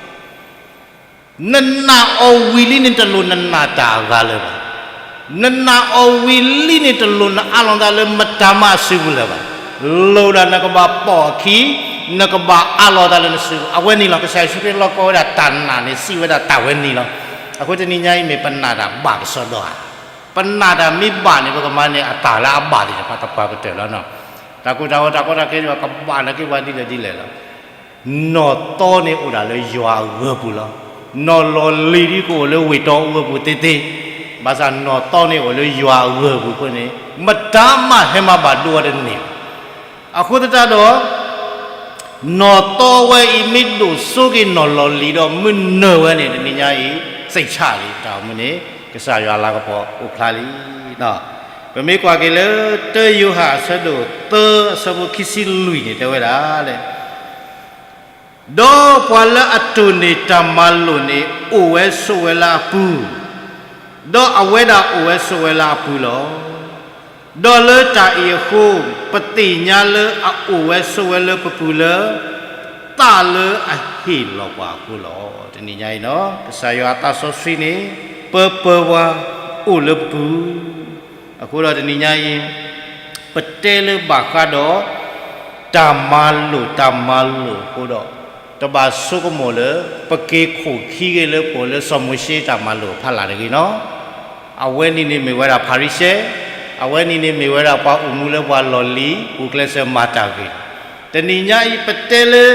နနာ်အီၤဝံၤလံန့ၣ်တလိၣ်နနာ်တၢ်အဂၤလၢၤဘၣ်. နနာ်အီၤဝံၤလံန့ၣ်တလိၣ်နအးလီၤနသးလၢမတၤမးအစုပူၤလၢၤဘၣ်. လိၣ်ဒၣ်နကဘၣ်ပိာ်အခံ, နကဘၣ်အးလီၤသးလၢနစုပူၤ, အဝဲန့ၣ်လီၤ. ကစၢ်ယ့ၣ်ၡူးခရံာ်လီၢ်ကီဝဲဒၣ်တၢ်နာ်န့ၣ် စံးဝဲဒၣ်တၢ်ဝဲန့ၣ်လီၤ. အဃိတနံၤညါအံၤမ့ၢ်ပနာ်တၢ်ဘၣ်ကစီဒီဧါ. ပနာ်တၢ်မ့ၢ်ဘၣ်န့ၣ် ပကမၤန့ၢ်အတၢ်လၢအဘၣ်သ့ၣ်တဖၣ်သပှၢ်ကတၢၢ်လီၤ. တၢ်ကိၢ်တၢ်ဂီၤတၢ်ကီတၢ်ခဲသ့ၣ်တဖၣ် ကဘၣ်နာ်က့ၤပှၤဒ်လဲၣ်ဒ်လဲၣ်လီၤ. နီၢ်သီန့ၣ်အိၣ်ဒၣ်လၢယွၤအဂၢၢ်ပူၤလီၤ. နီၢ်လီၢ်လံၤဒ်ကအိၣ်လၢဝ့ၢ်တီအူအပူၤသ့သ့, ဘၣ်ဆၣ်နီၢ်သီန့ၣ်အိၣ်လၢယွၤအဂၢၢ်ပူၤအဃိန့ၣ် မတၤမးဟဲမၤဘၣ်ဒိဝဲတန့ၢ်ဘၣ်. အဃိသတးဒီး နီၢ်သီဝဲအံၤမ့ၢ်ဒိၣ်စိက့ၤနီၢ်လီၢ်လံၤဒီးမုၢ်နၢၤဝဲန့ၣ် တနံၤညါအံၤ စံးဆၣ်လံ တၢ်အိၣ်မူန့ၣ် ကစၢ်ယွၤလၤကပီၤအိၣ်ဖျါလံ. ပမ့ၢ်ကွၢ်က့ၤလၢ တၢယိၤဟၣ်အဆၢဒိၣ်သၢအဆၢဖိခံဆံလွံၢ်န့ၣ် တဲဝဲဒၣ်လၢ ဒီးပှၤလၢအတိၢ်န့ၢ်တၢ်မၤလိာ်န့ၣ် အိၣ်ဝဲဆိးဝဲလၢအပူၤ, ဒီးအဝဲဒၣ်အိၣ်ဝဲဆိးဝဲလၢအပူၤလီၤ. ဒီးလၢတၢ်အံၤအဃိ, ပသ့ၣ်ညါလၢအအိၣ်ဝဲဆိးဝဲလၢပပူၤလၢ သးလၢအဟ့ၣ်လီၤပှၤအဃိလီၤ. တနံၤညါအံၤနီၤ ကစၢ်ယွၤအသးစီဆှံန့ၣ် ပၢပၢဝဲအိၣ်လၢပပူၤ အဃိဒီးတနံၤညါအံၤ ပတဲလၢဘၣ်ဃးဒီး တၢ်မၤလိာ်တၢ်မၤလိာ်အဃိဒီး တဘၣ်ဆိကမိၣ်လၢ ပက့ၤခိၣ်ခံဂ့ၤလၢပအိၣ်လၢစီၤမိၤၡ့တၢ်မၤလိာ်အဖီလာ်တဂ့ၤနီၤ. အဝဲန့ၣ်န့ၣ်မ့ၢ်ဝဲဒၣ်ဖၤရံၤၡဲ, အဝဲန့ၣ်န့ၣ်မ့ၢ်ဝဲဒၣ်ပှၤအိၣ်မူလၢပှၤလီၢ်လံၤ ပူၤကျဲးစၢးမၤတၢ်ဂ့ၤ. တနံၤညါအံၤပတဲလၢ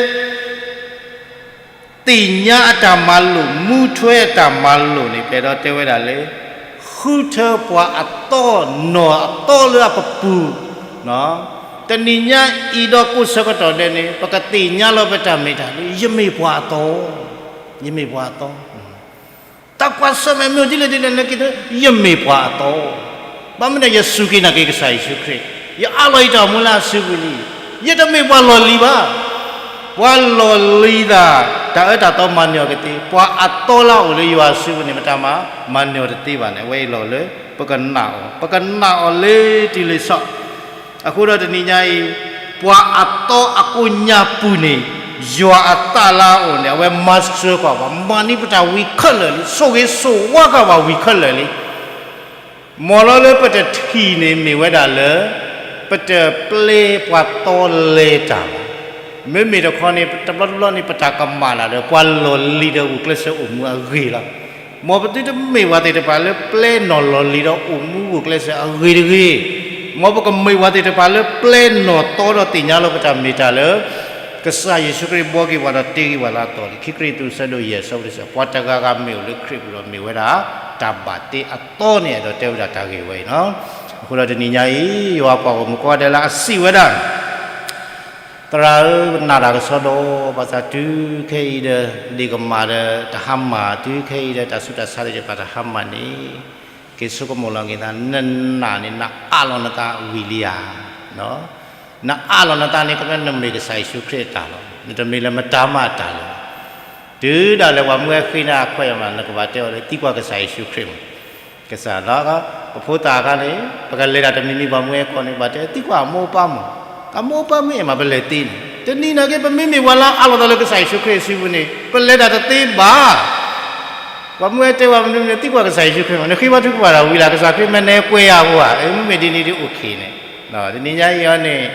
သ့ၣ်ညါအတၢ်မၤလိာ် မူထွဲအတၢ်မၤလိာ်န့ၣ် ပအဲၣ်ဒိးတဲဝဲဒၣ်လၢ ဃုထၢပှၤအသီ နီၢ်အသီလၢအပပူၤ, တနံၤညါအံၤဒီးကိးဆၢကတီၢ်ဒဲးန့ၣ် ပကသ့ၣ်ညါလီၤပတၢ်မ့ၢ်တၢ်လၢ ယမ့ၢ်ပှၤအသီ, ယမ့ၢ်ပှၤအသီ တၢ်ကွၢ်ဆၢၣ်မဲာ်မ့ၢ်အိၣ်ဒ်လဲၣ်ဒ်လဲၣ်န့ၣ်က့ၤ ယမ့ၢ်ပှၤအသီ, ဘၣ်မနုၤဒီး ယစူၢ်က့ၤနာ်က့ၤကစၢ်ယ့ၣ်ၡူးခရံာ်, ယအးလီၤယတၢ်အိၣ်မူလၢအစုပူၤလံ, ယတမ့ၢ်ပှၤလီၢ်လံၤဘၣ်. ပှၤလီၢ်လံၤသး တၢ်အၢတၢ်သီမၤနၢၤအီၤကသ့, ပှၤအသီလၢအအိၣ်လၢယွၤအစုပူၤန့ၣ် မတၤမၤ မၤနၢၤအီၤတသ့ဘၣ်န့ၣ် အဝဲအံၤလီၤလၢ ပကနာ်အီၤ, ပကနာ်အီၤလၢတုၤလၢဆီ အဃိဒီးတနံၤညါအံၤ ပှၤအသီအကိးညါပူၤန့ၣ် ယွၤအသးလၢအအိၣ်န့ၣ် အဝဲ master ဃာ်ပှၤ, မၤန့ၢ်ပတၢ်ဝံခဲလၢာ်လံ, ဆိၣ်ဂ့ၤဆိၣ်ဝါဃာ်ပှၤဝံခဲလၢာ်လံ. မ်လီၤလၢပတထံၣ်န့ၣ် မ့ၢ်ဝဲဒၣ်လၢ ပတပျဲပှၤတီလဲၤတၢ်ဘၣ်. မ့မ့ၢ်တခီန့ၣ် တဘျီတဘျီန့ၣ် ပတၢ်ကမၣ်လၢ်ဒီး ပှၤလီၢ်လံၤဒီးဂုာ်ကျဲးစၢးအိၣ်မူအဂ့ၢ်လီၤ. မ်ပသုတမ့ၢ်ပှၤသ့ၣ်တဖၣ်လၢပျဲနီၢ်လီၢ်လံၤဒီးအိၣ်မူဂုာ်ကျဲးစၢးအဂ့ၢ်တဂ့ၤ, မ်ပကမ့ၢ်ပှၤသ့ၣ်တဖၣ်လၢပျဲနီၢ်တီဒီးသ့ၣ်ညါလီၤပတၢ်မ့ၢ်တၢ်လၢ ကစၢ်ယ့ၣ်ၡူးခရံာ်ဘှီက့ၤပှၤဒီးတ့က့ၤပှၤလၢအသီလံ. ခံကရံၣ်သူး ဆၢဒိၣ်ယဲၢ် ဆၢဖိတဆၢ, ပှၤတဂၤဂၤမ့ၢ်အိၣ်လၢခရံာ်ပူၤဒီး မ့ၢ်ဝဲဒၣ်တၢ်ဘၣ်တ့အသီန့ၣ် အဲၣ်ဒိးတဲဝဲဒၣ်တၢ်ဂ့ၢ်ဝဲအံၤလီၤ. အဃိဒီးတနံၤညါအံၤ ယွၤပှၤဂီၢ်မုၢ်ကိးဂၤဒဲးလၢအစံးဝဲဒၣ် သရၣ်ဧၢ, နာ်တၢ်ကစီဒီး, ဘၣ်ဆၣ်တုၤခဲအံၤဒီး ဒ့ၣ်ကမၣ်ဒီးတဟါမၢ်, တုၤခဲအံၤဒီး တၢ်ဆူးတၢ်ဆါသ့ၣ်တဖၣ်တဟါမၢ်န့ၣ်, က့ၤဆိကမိၣ်လီၤက့ၤသး, နနာ်န့ၣ် နအးလီၤနသးဝံၤလံဧါ. နအးလီၤနသးန့ၣ် ကမ့ၢ်နမ့ၢ်ကစၢ်ယ့ၣ်ၡူးခရံာ်အတၢ်လီၤ. နတမ့ၢ်လၢမတၤမးအတၢ်လီၤ. တုၤဒၣ်လဲာ်ပှၤမုၢ်အဲဃ့နၤအခွဲးအယာ်မး နကဘၣ်တဲအီၤလၢ သံကွၢ်ကစၢ်ယ့ၣ်ၡူးခရံာ်မး. ကစၢ်လီၤ, ပဖိသၣ်အခါန့ၣ် ပကလဲၤတၢ်တမံၤမံၤ ပှၤမုၢ်အဲကီၢ်န့ၣ် ဘၣ်တဲသံကွၢ်အမိၢ်အပၢ်မး, အမိၢ်အပၢ်မ့ၢ်အဲၣ်မး ပလဲၤသ့န့ၣ်, တနံၤနာ်က့ ပမ့မ့ၢ်ပှၤလၢအအးလီၤသးလၢကစၢ်ယ့ၣ်ၡူးခရံာ်အစုပူၤန့ၣ် ပလဲၤတၢ်တသ့ဘၣ်. ပှၤမုၢ်အဲတဲဝဲမနုၤမနုၤ သံကွၢ်ကစၢ်ယ့ၣ်ၡူးခရံာ်မး, နဃ့ဘါထုကဖၣ်တၢ်ဝံၤလၢ် ကစၢ်ခရံာ်မ့ၢ်နဲပှဲၤယၤအဃိဧါ, မ့မ့ၢ်ဒ်န့ၣ်ဒ်အိၣ်ခ့န့ၣ်, တနံၤညါအံၤအီၤန့ၣ်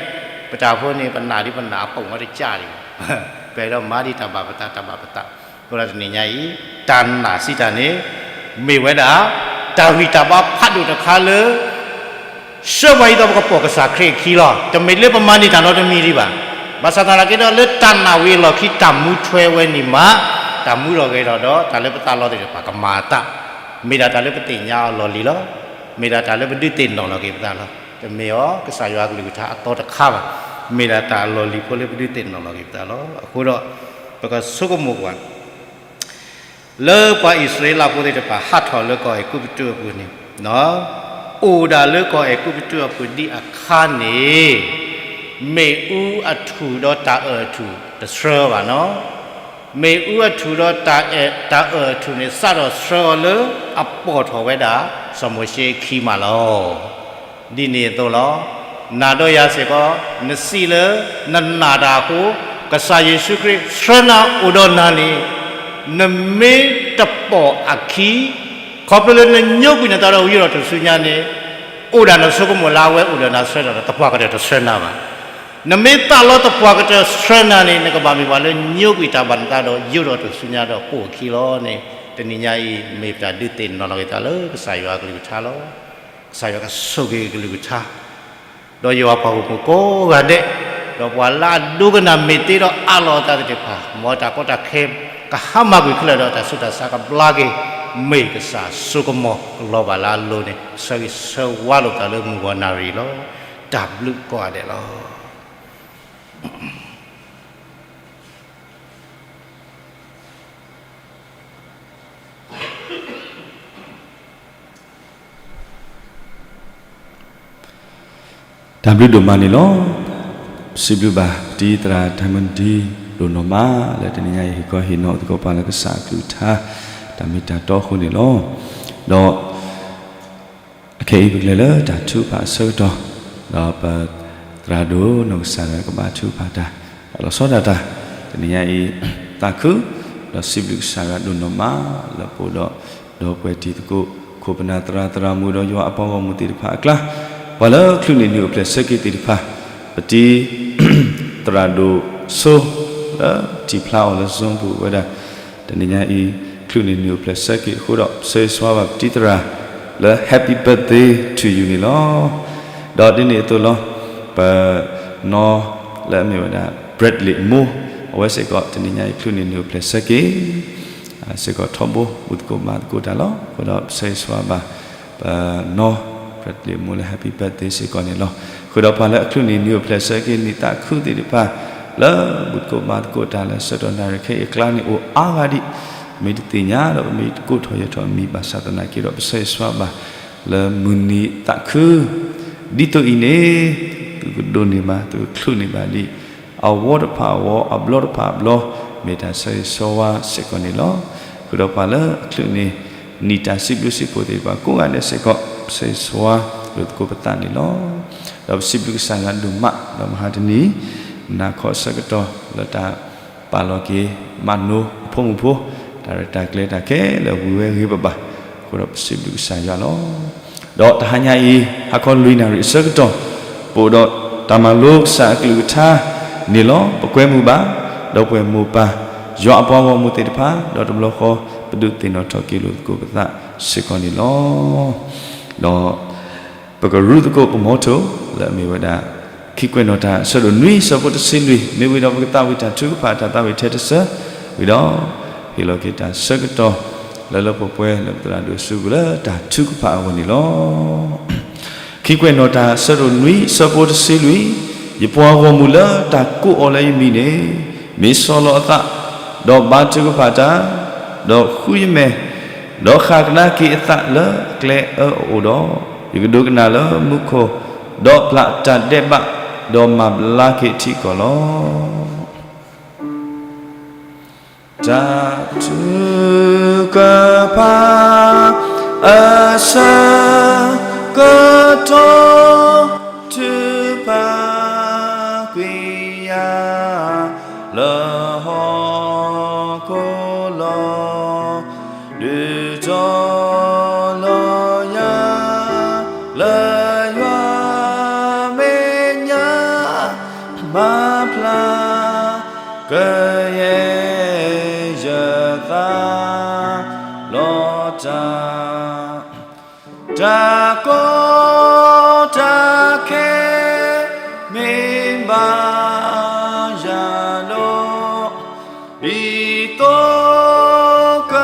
ပတၢ်ဖိန့ၣ် ပနာ်ဒ်ပနာ်အပိာ်မးတကးဒံးဘၣ်, ပအဲၣ်ဒိးမၤဒ်တၢ်ဘၣ်ပသး တၢ်ဘၣ်ပသး, အဃိဒီးတနံၤညါအံၤ တၢ်နာ်စံးတၢ်န့ၣ် မ့ၢ်ဝဲဒၣ် တၢ်ဂံၢ်တၢ်ဘါဖးဒိၣ်တခါလၢ ဆှၢပှၤအံၤဒီးပကပိာ်ကစၢ်ခရံာ်အခံလီၤ. တမ့ၢ်လၢပမၤန့ၢ်တၢ်နီတမံၤဒံးဘၣ်. ဘၣ်ဆၣ်သနာ်က့ဒီး လၢတၢ်နာ်ဝံၤအလီၢ်ခံ တၢ်မူထွဲဝဲန့ၣ်မး, တၢ်မူထီၣ်ဂဲၤထီၣ်ဒီး တၢ်လၢပသးလီသ့ၣ်တဖၣ်ကမၤအသး, မ့ၢ်ဒၣ်တၢ်လၢပသ့ၣ်ညါအီၤလီၢ်လံၤလီၤ. မ့ၢ်ဒၣ်တၢ်လၢပဒုးသ့ၣ်နီၣ်လီၤက့ၤပသးလီၤ. တမ့ၢ်အီၤ ကစၢ်ယွၤအကလုၢ်ကထါအသီတခါဘၣ်. မ့ၢ်ဒၣ်တၢ်အလီၢ်လံၤဖိလၢပဒုးသ့ၣ်နီၣ်လီၤက့ၤပသးလီၤ. အဃိဒီး ပကဆိကမိၣ်ကွၢ် လၢပှၤအံၣ်စရ့လးဖိသ့ၣ်တဖၣ် ဟးထီၣ်လၢကီၢ်အဲၤကူပတူးအပူၤန့ၣ်, အိၣ်ဒၣ်လၢကီၢ်အဲၤကူပတူးအပူၤဒ်အခါန့ၣ်, မ့ၣ်အူအထူၣ်ဒီးတၢ်အၢၣ်အထူၣ်တဆှၢဘၣ်နီၤ. မ့ၣ်အူအထူၣ်ဒီးတၢ်အၢၣ်အထူၣ်န့ၣ် စးထီၣ်ဆှၢအီၤလၢအပိာ်ထီၣ်ဝဲဒၣ် စီၤမိၤၡ့အခံမးလီၤ. ဒ်န့ၣ်အသိးလီၤ. နၤဒီးယၤစ့ၢ်ကီး နစံးလၢနနာ်တၢ်အဃိ, ကစၢ်ယ့ၣ်ၡူးခရံာ်ဆှၢနၤအိၣ်ဒီးနၤန့ၣ်, နမ့ၢ်တပိာ်အခံ, ခီဖျိလၢနညိကွံာ်နသးဒီးယိၣ်ဒီးထူၣ်စုညါန့ၣ်, အိၣ်ဒၣ်နဆိကမိၣ်လၢအဝဲအိၣ်ဒီးနၤဆှၢဒီး သပှၢ်ကတၢၢ်တဆှၢနၤဘၣ်. နမ့ၢ်သးလီသပှၢ်ကတၢၢ်ဆှၢနၤန့ၣ် နကဘၣ်မ့ၢ်ပှၤလၢညိကွံာ်တၢ်ဘၣ်နသးဒီးယိၣ်ဒီးထူၣ်စုညါဒီးပိာ်အခံလီၤန့ၣ်, တနံၤညါအံၤ မ့ၢ်ပတၢ်ဒုးသ့ၣ်နီၣ်လီၤက့ၤသးလၢကစၢ်ယွၤအကလုၢ်ကထါလီၤ. ကစၢ်ယွၤကဆိၣ်ဂ့ၤကလုၢ်ကထါ ဒီးယွၤပှၤဂီၢ်မုၢ်ကိးဂၤဒဲး, ဒီးပှၤလၢအဒိကနၣ်မ့ၢ်သ့ဒီးအးလီၤအသးသ့ၣ်တဖၣ်, မ်တၢ်ကီတၢ်ခဲကဟါမၢ်ကွံာ်ခဲလၢာ်ဒီး တၢ်ဆူးတၢ်ဆါကဘျါက့ၤ, မ့ၢ်ကစၢ်စိကမီၤကလီၤဘၣ်လၢအလိၤန့ၣ် ဆၢဂ့ၤဆၢဝါလိာ်သးလၢမုၢ်ဂီၤနၣ်ရံၣ်လီၤ. တၢ်ဘျုးကိးဂၤဒဲးလီၤ. တၢ်ဘျုးဒိၣ်မးန့ၣ်လီၤ. စံးဘျုးဘၣ်ပတံၤသရၣ် Diamond ဒိၣ်နီၢ်မး လၢတနံၤညါအံၤ ဟ့ၣ်ခီဟ့ၣ်နီၤသကိးပှၤလၢကစၢ်အကလုၢ်ကထါ တၢ်မ့ၢ်တၢ်တီအဃိန့ၣ်လီၤ. ဒီး အခဲအံၤပကလဲၤလၢတၢ်ထုကဖၣ်အဆၢကတီၢ်, ဒီးပသရၣ်ဒိၣ်နီၢ်ကစၢ်ဒၣ်ကဘါထုကဖၣ်တၢ်, တၢ်လီၤဆီဒၣ်တၢ်, တနံၤညါအံၤ သးခု, ဒီးစံးဘျုးကစၢ်ယွၤဒိၣ်နီၢ်မး လၢပအိၣ်ဒီး ဒီပုၢ်ဝဲၢ်တံၤသကိး ခိၣ်ပနၢ်သရၣ်သရၣ်မုၣ်ဒီးယွၤအပှၤဂီၢ်မုၢ်သ့ၣ်တဖၣ်အကျါ, ပှၤလၢချုးန့ၢ်နုာ်အိၣ်ဖျဲၣ်ဆၢက့ၤသ့ၣ်တဖၣ်, ပတံၤ သရၣ်ဒိၣ်ဆိ လၢထံၣ်ဖျါအီၤလၢ Zoom ပူၤဝဲဒၣ်, တနံၤညါအံၤ ချုးန့ၢ်နုာ်အိၣ်ဖျဲၣ်ဆၢက့ၤအဃိဒီး ပဆၢဂ့ၤဆၢဝါဘၣ်ပတံၤသရၣ် လၢ Happy birthday to you န့ၣ်လီၤ. ဒီးဒ်န့ၣ်အသိးလီၤ, ပနီၢ်လၢအမ့ၢ်ဝဲဒၣ် Bradley အမိၢ်, အဝဲစ့ၢ်ကီး တနံၤညါအံၤ ချုးန့ၢ်နုာ်အိၣ်ဖျဲၣ်ဆၢက့ၤ စ့ၢ်ကီးထီဘိ ဘူၣ်သကိးဘါသကိးတၢ်လီၤ. အဃိဒီးပဆၢဂ့ၤဆၢဝါဘၣ် ပနီၢ် Bradley အမိၢ်လၢ Happy birthday စ့ၢ်ကီးန့ၣ်လီၤ. အဃိဒီးပှၤလၢအချုးန့ၢ်နုာ်အိၣ်ဖျဲၣ်ဆၢက့ၤ နံၣ်သးခုသ့ၣ်တဖၣ် လၢဘူၣ်သကိးဘါသကိးတၢ်လၢဆၢကတီၢ်နၣ်ရံၣ်ခဲအံၤအကျါန့ၣ် အိၣ်အါဂၤဒံး, ပမ့ၢ်တသ့ၣ်ညါဒီး ပမ့ၢ်တကိးထီၣ်ယဲၢ်ထီၣ်အမံၤဘၣ်ဆၣ်သနာ်က့ဒီး ပဆၢဂ့ၤဆၢဝါဘၣ် လၢမုၢ်နံၤသးခု ဒ်သိးအံၤန့ၣ် သုကဒိးန့ၢ်ဘၣ် သုကချုးန့ၢ်ဘၣ်ဒ် အဝီတဖၣ်အဝီ အဘျီတဖၣ်အဘျီ မ့ၢ်တၢ်ဆၢဂ့ၤဆၢဝါစ့ၢ်ကီးန့ၣ်လီၤ. အဃိဒီးပှၤလၢအချုးန့ၢ် နံၣ်တၢ်စံးဘျုးစံးဖှိၣ်သ့ၣ်တဖၣ်ကိးဂၤဒဲးစ့ၢ်ကီး ပဆၢဂ့ၤဆၢဝါလိာ်သကိးပသးန့ၣ်လီၤ. ဒီးပစံးဘျုးကစၢ်ယွၤဒိၣ်မး ဒီးမဟါတနံၤ နၤခီဆၢကတီၢ်လၢတၢ် ပာ်လီၤက့ၤ မၤနိအဖိမုၣ်ဖိ တၢ်ရဲၣ်တၢ်ကျဲၤတၢ်ခဲလၢာ်ဝံၤဝဲဂ့ၤဘၣ်ဘၣ်, အဃိဒီးပစံးဘျုးကစၢ်ယွၤလီၤ. ဒီးတဟါညါအံၤ ဟါခီလွံၢ်နၣ်ရံၣ်အဆၢကတီၢ် ပအိၣ်ဒီးတၢ်မၤလိကစၢ်အကလုၢ်ကထါန့ၣ်လီၤ. ပကွဲမုာ်ဘၣ် ဒီပုၢ်ဝဲၢ်မိၢ်ပၢ် ယွၤအပှၤဂီၢ်မုၢ်သ့ၣ်တဖၣ် ဒီးတဘျီဃီ ပဒုးသ့ၣ်နီၣ်ထီၣ်က့ၤလိာ်သကိးပသးစ့ၢ်ကီးန့ၣ်လီၤ. ဒီး ပကရူၢ်သကိးပမီထိၣ် လၢအမ့ၢ်ဝဲဒၣ် ခံကွဲးနီၣ်တၢ်အဆၢဒိၣ်နွံ ဆၢဖိတဆံလွံၢ် မ့ၢ်ဝံၤဒီးပကသးဝံၣ်တၢ်ထုကဖၣ်တၢ်သးဝံၣ်ထဲတဆၢ, ဝံၤဒီး ဟ့ၣ်လီၤက့ၤတၢ်ဆၢကတီၢ် လၢလၢပှဲၤပှဲၤလၢပသရၣ်ဒိၣ်စုပူၤလၢတၢ်ထုကဖၣ်အဂီၢ်န့ၣ်လီၤ. ခံကွဲးနီၣ်တၢ်အဆၢဒိၣ်နွံ ဆၢဖိတဆံလွံၢ်, ယပှၤဂီၢ်မုၢ်လၢတၢ်ကိးအီၤလၢယမံၤန့ၣ် မ့ၢ်ဆီၣ်လီၤအသး, ဒီးဘါထုကဖၣ်တၢ်, ဒီးဃုယမဲာ်, ဒီးဃၣ်ကဒါက့ၤအသးလၢအကျဲအၢအအိၣ်ဒီး, ယကဒိကနၣ်လၢမူခိၣ်, ဒီးပျၢ်တၢ်ဒဲးဘး, ဒီးမၤဘျါက့ၤထံကီၢ်လီၤ. တၢ်ထုကဖၣ်အဆၢကတီၢ် ထုကဖၣ်ကွံာ်ယၤ လၢဟီၣ်ခိၣ်လီၤ. ဒုးတီၤလီၤယၤ လၢယွၤမဲာ်ညါ မၤဖျါ ကယဲၢ်ယသးလီၤတၢ်, တၢ်ကီတၢ်ခဲ မ့ၢ်ဘၣ်ယၤလီၤ, ဒ်သိးက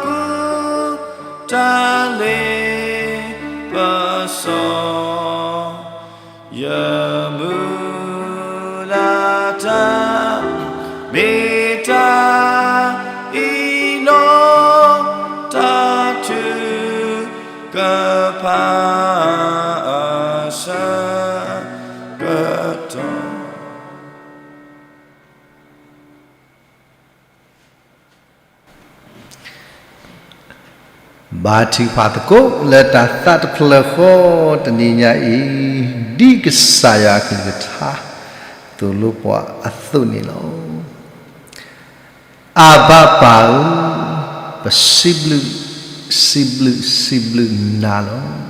ပူၤ တၢ်လ့ပစီ ယမုၢ်လၢ်တၢ် မ့ၢ်တၢ်အံၤလီၤ, တၢ်ထုကဖၣ်အဆၢကတီၢ် ဘါထုကဖၣ်သကိးလၢတၢ်သးတဖျၢၣ်ဃီ တနံၤညါအံၤ, ဒ်ကစၢ်ယွၤအကလုၢ်ကထါ သိၣ်လိပှၤအသိးန့ၣ်လီၤ. အဘၤပၢ်ဧၢ, ပစံးဘျုး, စံးဘျုး, စံးဘျုးနၤလီၤ.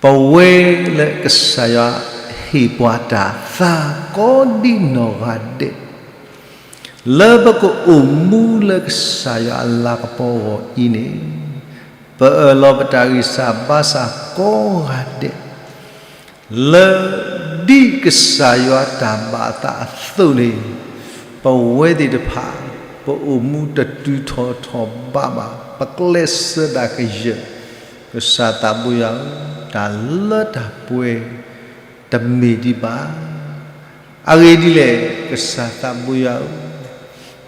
ပဝဲလၢကစၢ်ယွၤဟ့ၣ်ပှၤတၢ်သးကိးဒံနီၢ်ဂၤဒဲး, လၢပကအိၣ်မူလၢကစၢ်ယွၤအလၤကပီၤအဂီၢ်အံၤန့ၣ်, ပအၢၣ်လီၤပတၢ်ဂံၢ်စၢ်ဘါစၢ်ကိးဂၤဒဲး, လၢဒ်ကစၢ်ယွၤတၢ်ဘၣ်အသးအသိးန့ၣ်, ပဝဲသ့ၣ်တဖၣ် ပအိၣ်မူတတုၤထီၣ်ထီၣ်ဘးဘၣ်, ပကျဲးစၢးဒၣ်ကယၢၢ်, ကစၢ်သးဘိယွၤဧၢ, တၢ်လၢတၢ်ပှဲၤ တမ့ၢ်ဒံးဘၣ်. အဂ့ၢ်ဒ်လဲၣ်, ကစၢ်သးဘိယွၤဧၢ,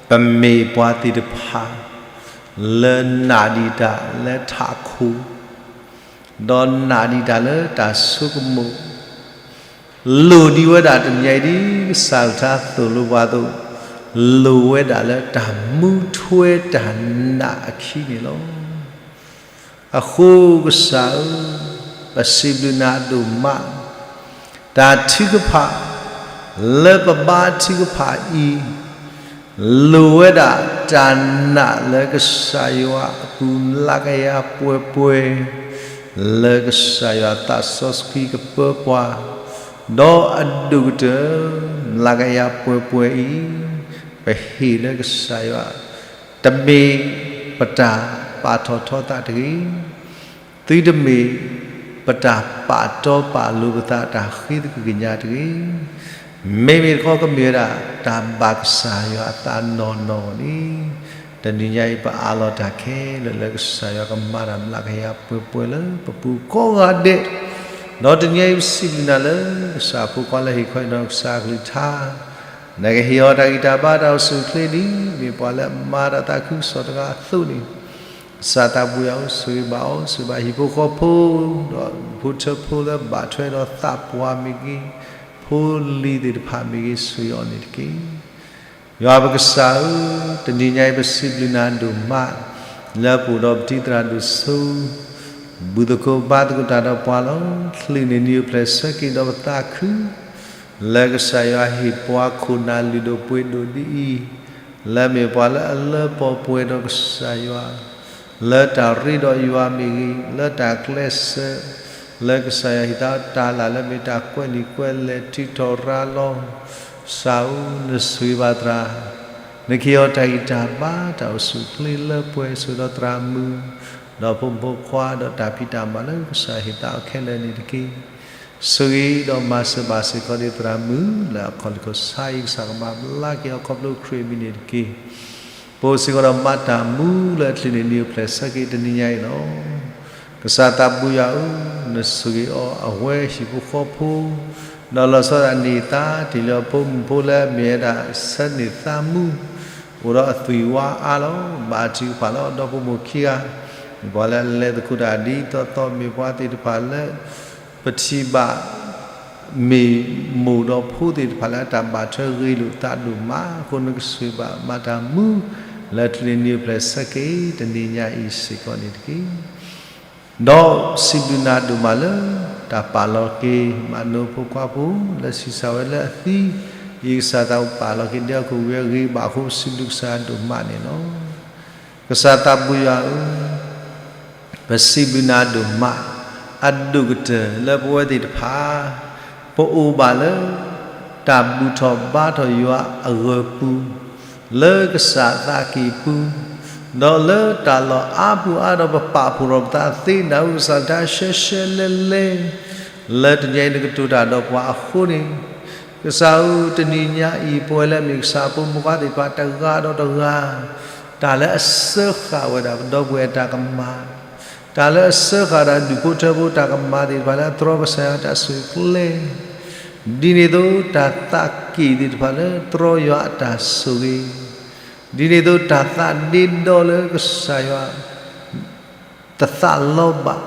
ပမ့ၢ်ပှၤသ့ၣ်တဖၣ် လၢနာ်ဒံးတၢ်လၢထးခိၣ်, ဒီးနာ်ဒံးတၢ်လၢတၢ်ဆိကမိၣ်, လိၣ်ဒံးဝဲဒၣ်တနံၤအံၤဒ်ကစၢ်ယွၤအကလုၢ်ကထါသိၣ်လိပှၤအသိး, လိၣ်ဝဲဒၣ်လၢတၢ်မူထွဲတၢ်နာ်အခံန့ၣ်လီၤ. အဃိကစၢ်ဧၢ, ပစံးဘျုးနၤဒိၣ်မး, တၢ်ထုကဖၣ် လၢပဘါထုကဖၣ်အံၤ, လိၣ်ဝဲဒၣ်တၢ်နာ်လၢကစၢ်ယွၤအပူၤမျးကယၤပှဲၤပှဲၤ, လၢကစၢ်ယွၤသးစီဆှံကပၢပှၤ, ဒီးအဒိၣ်ကတၢၢ် မျးကယၤပှဲၤပှဲၤအံၤ, ပဟ့ၣ်လၢကစၢ်ယွၤ တမ့ၢ်ပတၢ်ပာ်ထီၣ်ထီသးတဂ့ၤ, သုတမ့ၢ် ပတၢ်ပာ်တီပာ်လိၤပသးတၢ်ဃ့သက့ၢ်ကညးတဂ့ၤ. မ့မ့ၢ်တခီကမ့ၢ်ဝဲဒၣ် တၢ်ဘၣ်ကစၢ်ယွၤအသးနီၢ်နီၢ်အဂီၢ်န့ၣ်, တနံၤညါအံၤပအးလီၤတၢ်ခဲလၢာ်လၢကစၢ်ယွၤကမၤတၢ်မျးကယၤပှဲၤပှဲၤလၢပပူၤကိးဂၤဒဲး, ဒီးတနံၤညါအံၤပစံးဘျုးနၤလၢ ကစၢ်အဖိခွါလၢဟ့ၣ်ခီဟ့ၣ်နီၤကစၢ်အကလုၢ်ကထါ နကဟ့ၣ်အီၤတၢ်ဂံၢ်တၢ်ဘါတၢ်အိၣ်ဆူၣ်အိၣ်ချ့ဒ် မ့ၢ်ပှၤလၢအမၤတၢ်သးခုကစီၣ်တဂၤအသိးန့ၣ်, ကစၢ်သးဘိယွၤဧၢ, ဆိၣ်ဂ့ၤဘၣ်အီၤ, ဆိၣ်ဂ့ၤဘၣ်ဟံၣ်ဖိဃီဖိ, ဒီးဖိထၢဖိလၢဘၣ်ထွဲဒီးသးပှၢ်မ့ၢ်ဂ့ၤ, ဖိလံၤသ့ၣ်တဖၣ်မ့ၢ်ဂ့ၤ, ဆိၣ်ဂ့ၤအီၤန့ၣ်တက့ၢ်. ယွၤပကစၢ်ဧၢ, တနံၤညါအံၤပစံးဘျုးနၤဒိၣ်မး, လၢပအိၣ်ဒီးပတံၤသရၣ်ဒိၣ်ဆူ, ဘူၣ်သကိးဘါသကိးတၢ်ဒီးပှၤလီၤ. ချုးန့ၢ်နံၤအိၣ်ဖျဲၣ်ဆၢက့ၤဒီးပသးခု, လၢကစၢ်ယွၤဟ့ၣ်ပှၤခိၣ်နၢ်လုၢ်ဒိၣ်ပှ့ၤဒိၣ်ဒ်အံၤ, လၢအမ့ၢ်ပှၤလၢအလၢပှဲၤပှဲၤဒီးကစၢ်ယွၤ, လၢတၢ်ရ့ဒီးယွၤမ့ၢ်ဂ့ၤ, လၢတၢ်ကျဲးစၢး, လၢကစၢ်ယွၤဟ့ၣ်တၢ်တၢ်လၢ်လၢမ့ၢ်တၢ်ကွဲးလံာ်ကွဲးလဲၢ်ထုးထီၣ်ရၤလီၤ, ကစၢ်ဧၢ, နဆိၣ်ဂ့ၤဘၣ်သရၣ်, နကဟ့ၣ်အီၤတၢ်ဂံၢ်တၢ်ဘါ တၢ်အိၣ်ဆူၣ်အိၣ်ချ့လၢပှဲၤ ဆိၣ်ဂ့ၤဒီးသရၣ်မုၣ်, ဒီးဖိမုၣ်ဖိခွါ ဒီးတၢ်ဖံးတၢ်မၤလၢကစၢ်ဟ့ၣ်တၢ်အီၤခဲလၢာ်န့ၣ်တက့ၢ်. ဆိၣ်ဂ့ၤဒီးမၤစၢၤဘၣ်စ့ၢ်ကီးဒံးသရၣ်မုၣ်လၢအခီၣ်လံၢ်ခိၣ်ဆါအံၤ ကစၢ်ကမၤဘျါက့ၤအီၤခီဖျိခရံာ်အမံၤန့ၣ်တက့ၢ်. ပအိၣ်စ့ၢ်ကီးဒီးမၤတၢ်မူလၢအချုးန့ၣ် နံၤအိၣ်ဖျဲၣ်ဆၢက့ၤတနံၤညါအံၤလီၤ. ကစၢ်သးဘိယွၤဧၢ, နဆိၣ်ဂ့ၤအီၤအဝဲဟံၣ်ဖိဃီဖိ, ဒီးလီၤဆီဒၣ်တၢ်န့ၢ်သါတ့ၢ်လၢအဖိမုၣ်ဖိလၢအမ့ၢ်ဝဲဒၣ်ဆၢန့ၢ်သးမူ, အိၣ်ဒီးအသွံၣ်ဝါအါလီၤ, ဘၣ်ထုကဖၣ်လၢအဒီဖိမိၢ်ခံဂၤ, မ့ၢ်ပှၤလၢအလဲၤသကိးတၢ်ဒ်သိးသိး မ့ၢ်ပှၤသ့ၣ်တဖၣ်လၢ ပထံၣ်ဘၣ် မ့ၢ်မိၢ်ဒီးဖိသ့ၣ်တဖၣ်လၢအတၢ်ဘၣ်ထွဲဂ့ၤလိာ်သးဒိၣ်မးအဃိ နကဆိၣ်ဂ့ၤဘၣ်မၤတၢ်မူ လၢအချုးန့ၣ် နံၤအိၣ်ဖျဲၣ်ဆၢက့ၤတနံၤညါအံၤစ့ၢ်ကီးန့ၣ်တက့ၢ်. ဒီးစံးဘျုးနၤဒိၣ်မးလၢ တၢ်ပာ်လီၤက့ၤ မၤနိဖိခွါဖိ လၢဆံးစၢ်ဝဲလၢအသံ, ယကစၢ်သးအိၣ်ပာ်လီၤက့ၤဒဲးအခိၣ်ဝံၤအဂ့ၤဘၣ်အဃိ ပစံးဘျုးကစၢ်ယွၤဒိၣ်မးန့ၣ်လီၤ. ကစၢ်သးဘိယွၤဧၢ, ပစံးဘျုးနၤဒိၣ်မး, အဒိၣ်ကတၢၢ်လၢပဝဲသ့ၣ်တဖၣ် ပအိၣ်ဘၣ်လၢ တၢ်ဘူၣ်ထီၣ်ဘါထီၣ်ယွၤအဂီၢ်ပူၤ, လၢကစၢ်သးကံၢ်ပူၤ, ဒီးလၢတၢ်လီၢ်အါပူၤအါဒီး ပပာ်ဖှိၣ်ထီၣ်ပသးသ့နၤဧိၤ ကစၢ်တၢ်ရှဲရှဲလဲလဲ, လၢတနံၤအံၤနကတိၤတၢ်ဒီးပှၤအဃိန့ၣ်, ကစၢ်ဧၢ, တနံၤညါအံၤ ပဝဲလၢအမ့ၢ်ကစၢ်အဖိမုၣ်ဖိခွါသ့ၣ်တဖၣ် တဂၤဒီးတဂၤ, တၢ်လၢအစၢဃာ်ဝဲဒၣ်ပဒီပုၢ်ဝဲၢ်တၢ်ကမၣ်, တၢ်လၢအစၢဃာ်ဒၣ်ဒူၣ်ဖိထၢဖိတၢ်ကမၣ်သ့ၣ်တဖၣ်လၢအတြီကစၢ်ယွၤတၢ်ဆိၣ်ဂ့ၤကျဲ, ဒ်န့ၣ်အသိးတၢ်သးကံၢ်သ့ၣ်တဖၣ်လၢတြီယွၤအတၢ်ဆိၣ်ဂ့ၤ, ဒ်န့ၣ်အသိးတၢ်သးဒ့ဒီလၢကစၢ်ယွၤ တသးလီဘၣ်,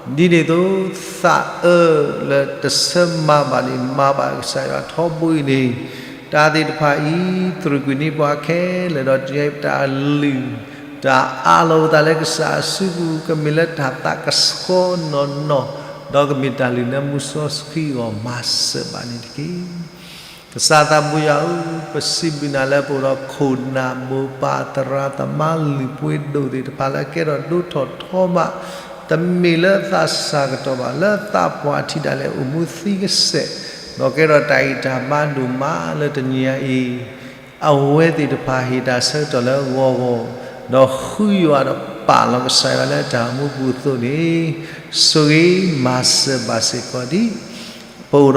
ဒ်န့ၣ်အသိး သးအၢလၢတဆၢမၤဘၣ်န့ၣ် မၤဘၣ်ကစၢ်ယွၤထီဘိအံၤန့ၣ်, တၢ်သ့ၣ်တဖၣ်အံၤ သရူးကွံာ်န့ၢ်ပှၤခဲလၢာ်ဒီး တနံၤအံၤပတၢ်လုၢ် တၢ်အးလီၤပသးလၢကစၢ်အစုပူၤ ကမ့ၢ်လၢတၢ်သးကဆှီနီၢ်နီၢ်, ဒီးကမ့ၢ်တၢ်လုၢ်လၢမူစီဆှံအဂီၢ် မၤစၢၤဘၣ်န့ၣ်တက့ၢ်. ကစၢ်သးဘိယွၤဧၢ, ပစံးဘျုးနၤလၢပအိၣ်ဒီးခိၣ်နၢ်မိၢ်ပၢ်သရၣ်သမါလုၢ်ပှ့ၤဒိၣ်သ့ၣ်တဖၣ်လၢအကဲထီၣ်ဒိၣ်ထီၣ်ထီဘၣ်, တမ့ၢ်လၢသးစၢ်ကတီၢ်ဘၣ် လၢသးပှၢ်ထံးဒၣ်လဲာ်အိၣ်မူသံကစဲး, ဒီးကဲထီၣ်တၢ်ဂံၢ်တၢ်ဘါဒိၣ်မးလၢတနံၤညါအံၤ အဝဲသ့ၣ်တဖၣ်ဟ့ၣ်တၢ်ဆၢကတီၢ်လၢဂီၢ်ဂီၢ်, ဒီးဃုယွၤဒီးပာ်လီၤကစၢ်ယွၤလၢတၢ်အိၣ်မူပူၤအသိးန့ၣ်, ဆိၣ်ဂ့ၤမၤစၢၤဘၣ်စ့ၢ်ကီးဒံး ပအိၣ်ဒီး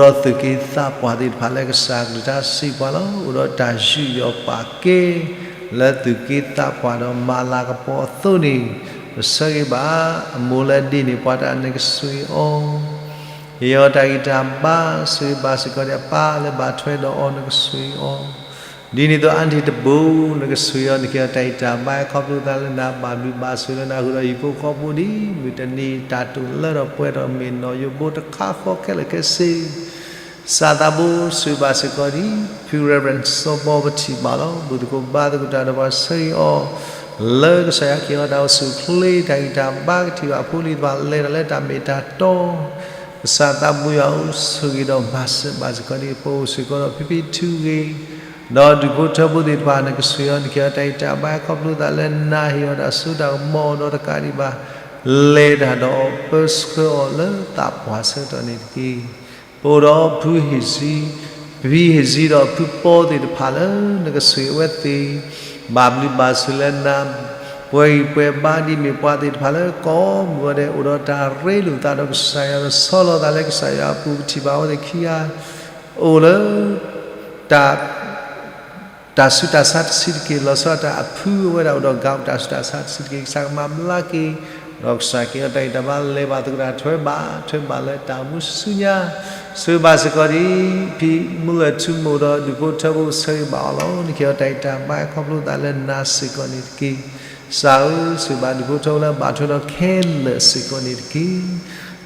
သူၣ်က့သးပှၢ်သ့ၣ်တဖၣ်လၢကစၢ်အကလုၢ်ကထါစံးပှၤလီၤ. အိၣ်ဒီးတၢ်ယူးယီၣ်ပာ်ကဲ လၢသူၣ်က့သးပှၢ်ဒီးမၤလၤကပီၤအသိးန့ၣ်, ပဆၢဂ့ၤဘၣ်အမိၢ်လၢအဒ့န့ၢ်ပှၤတၢ် နကဆိၣ်ဂ့ၤအီၤ, ဟ့ၣ်အီၤတၢ်ဂံၢ်တၢ်ဘါ, ဆိၣ်ဂ့ၤဘၣ်စ့ၢ်ကီးဒံးအပၢ်လၢဘၣ်ထွဲဒီးအီၤ နကဆိၣ်ဂ့ၤအီၤ, ဒ်န့ၣ်အသိး aunty တဘိ နကဆိၣ်ဂ့ၤအီၤ နကဟ့ၣ်အီၤတၢ်ဂံၢ်တၢ်ဘါ ခီဖျိသးလၢနၤ ဘၣ်ဘျုးဘၣ်ဆိၣ်လၢနၤ ဃုာ်ဒီးဟံၣ်ဖိဃီဖိဒ်မုၢ်တနံၤ တၢ်တိာ်လၢထီၣ်ပှဲၤထီၣ် မ့ၢ်နီၢ်ယိးဘိတခါဃီခဲလၢာ်ခဲဆ့ ကစၢ်သးဘိ ဆိၣ်ဂ့ၤဘၣ်စ့ၢ်ကီးဒံး ဖု Reverend စီၤဘီ ပထံၣ်ဘၣ်လီၤ. ဘူၣ်သကိးဘါသကိးတၢ်ဒီးပှၤ ဆၢဂ့ၤအီၤ လၢကစၢ်ယွၤကဟ့ၣ်အီၤတၢ်အိၣ်ဆူၣ်အိၣ်ချ့ တၢ်ဂံၢ်တၢ်ဘါ ကထံၣ်ဘၣ်ဖိလံၤတဖၣ် လဲၤတၢ်လၢတၢ်မ့ၢ်တၢ်တီ ကစၢ်သးဘိယွၤဧၢ ဆိၣ်ဂ့ၤဒီးမၤစၢၤဘၣ်စ့ၢ်ကီးဒံး ပအိၣ်စ့ၢ်ကီးဒီးဖံဖံထုဂ့ၤ ဒီးဒူၣ်ဖိထၢဖိသ့ၣ်တဖၣ် နကဆိၣ်ဂ့ၤအီၤ နကဟ့ၣ်အီၤတၢ်ဂံၢ်တၢ်ဘါ ခီဖျိသးလၢနၤဟ့ၣ်အီၤတၢ်စိတၢ်ကမီၤဒီးတကးဒံးဘၣ် လဲၤတၢ်ဒီးအီၤ ပၢဆှၢအီၤလၢသးပှၢ်ဆၢကတီၢ်န့ၣ်တက့ၢ်. ပအိၣ်ဒီးဖုဟ့ၣ်ဆံ, ဖံဟ့ၣ်ဆံဒီးဖုပီသ့ၣ်တဖၣ်လၢ နကဆိၣ်ဂ့ၤအဝဲသ့ၣ် ဘၣ်ဘျုးဘၣ်ဆိၣ်လၢနၤ ပှဲၤဂံၢ်ပှဲၤဘါဒ်မ့ၢ်ပှၤသ့ၣ်တဖၣ်လၢကိးမုၢ်ဂီၤဒဲး အိၣ်ဒီးတၢ်ရ့လိာ်သးဒီးကစၢ်ယွၤ ဒီးဆီလီၤသးလၢကစၢ်ယွၤအပူၤ ပထံၣ်ဘၣ်အဝဲသ့ၣ်ခံဂၤ အိၣ်လၢ တၢ် တၢ်ဆူးတၢ်ဆါတဆံးတက့ၢ် လီၤဆီဒၣ်တၢ်အဖုအဝဲဒၣ်အိၣ်ဒီး gout တၢ်ဆူးတၢ်ဆါတဆံးတက့ၢ် ကစၢ်ကမၤဘျါက့ၤ ဒီးကစၢ်ကဟ့ၣ်အီၤတၢ်ဂံၢ်တၢ်ဘါ လဲၤဘၣ်သကိးတၢ်ထွဲဘၣ် ထွဲဘၣ်လၢတၢ်အိၣ်မူဆူညါ ဆိၣ်ဂ့ၤဘၣ်စ့ၢ်ကီးဒံး ဖံမူလၢၢ်ထူမိၢ်ဒီးဒူၣ်ဖိထၢဖိ ဆၢဂ့ၤဘၣ်အီၤလီၤ. နကဟ့ၣ်အီၤတၢ်ဂံၢ်တၢ်ဘါ ခီဖျိသးလၢနၤစ့ၢ်ကီးန့ၣ်တက့ၢ်. ကစၢ်ဧၢ ဆိၣ်ဂ့ၤဘၣ်ဒူၣ်ဖိထၢဖိလၢဘၣ်ထွဲဒီးခဲလၢာ်စ့ၢ်ကီးန့ၣ်တက့ၢ်.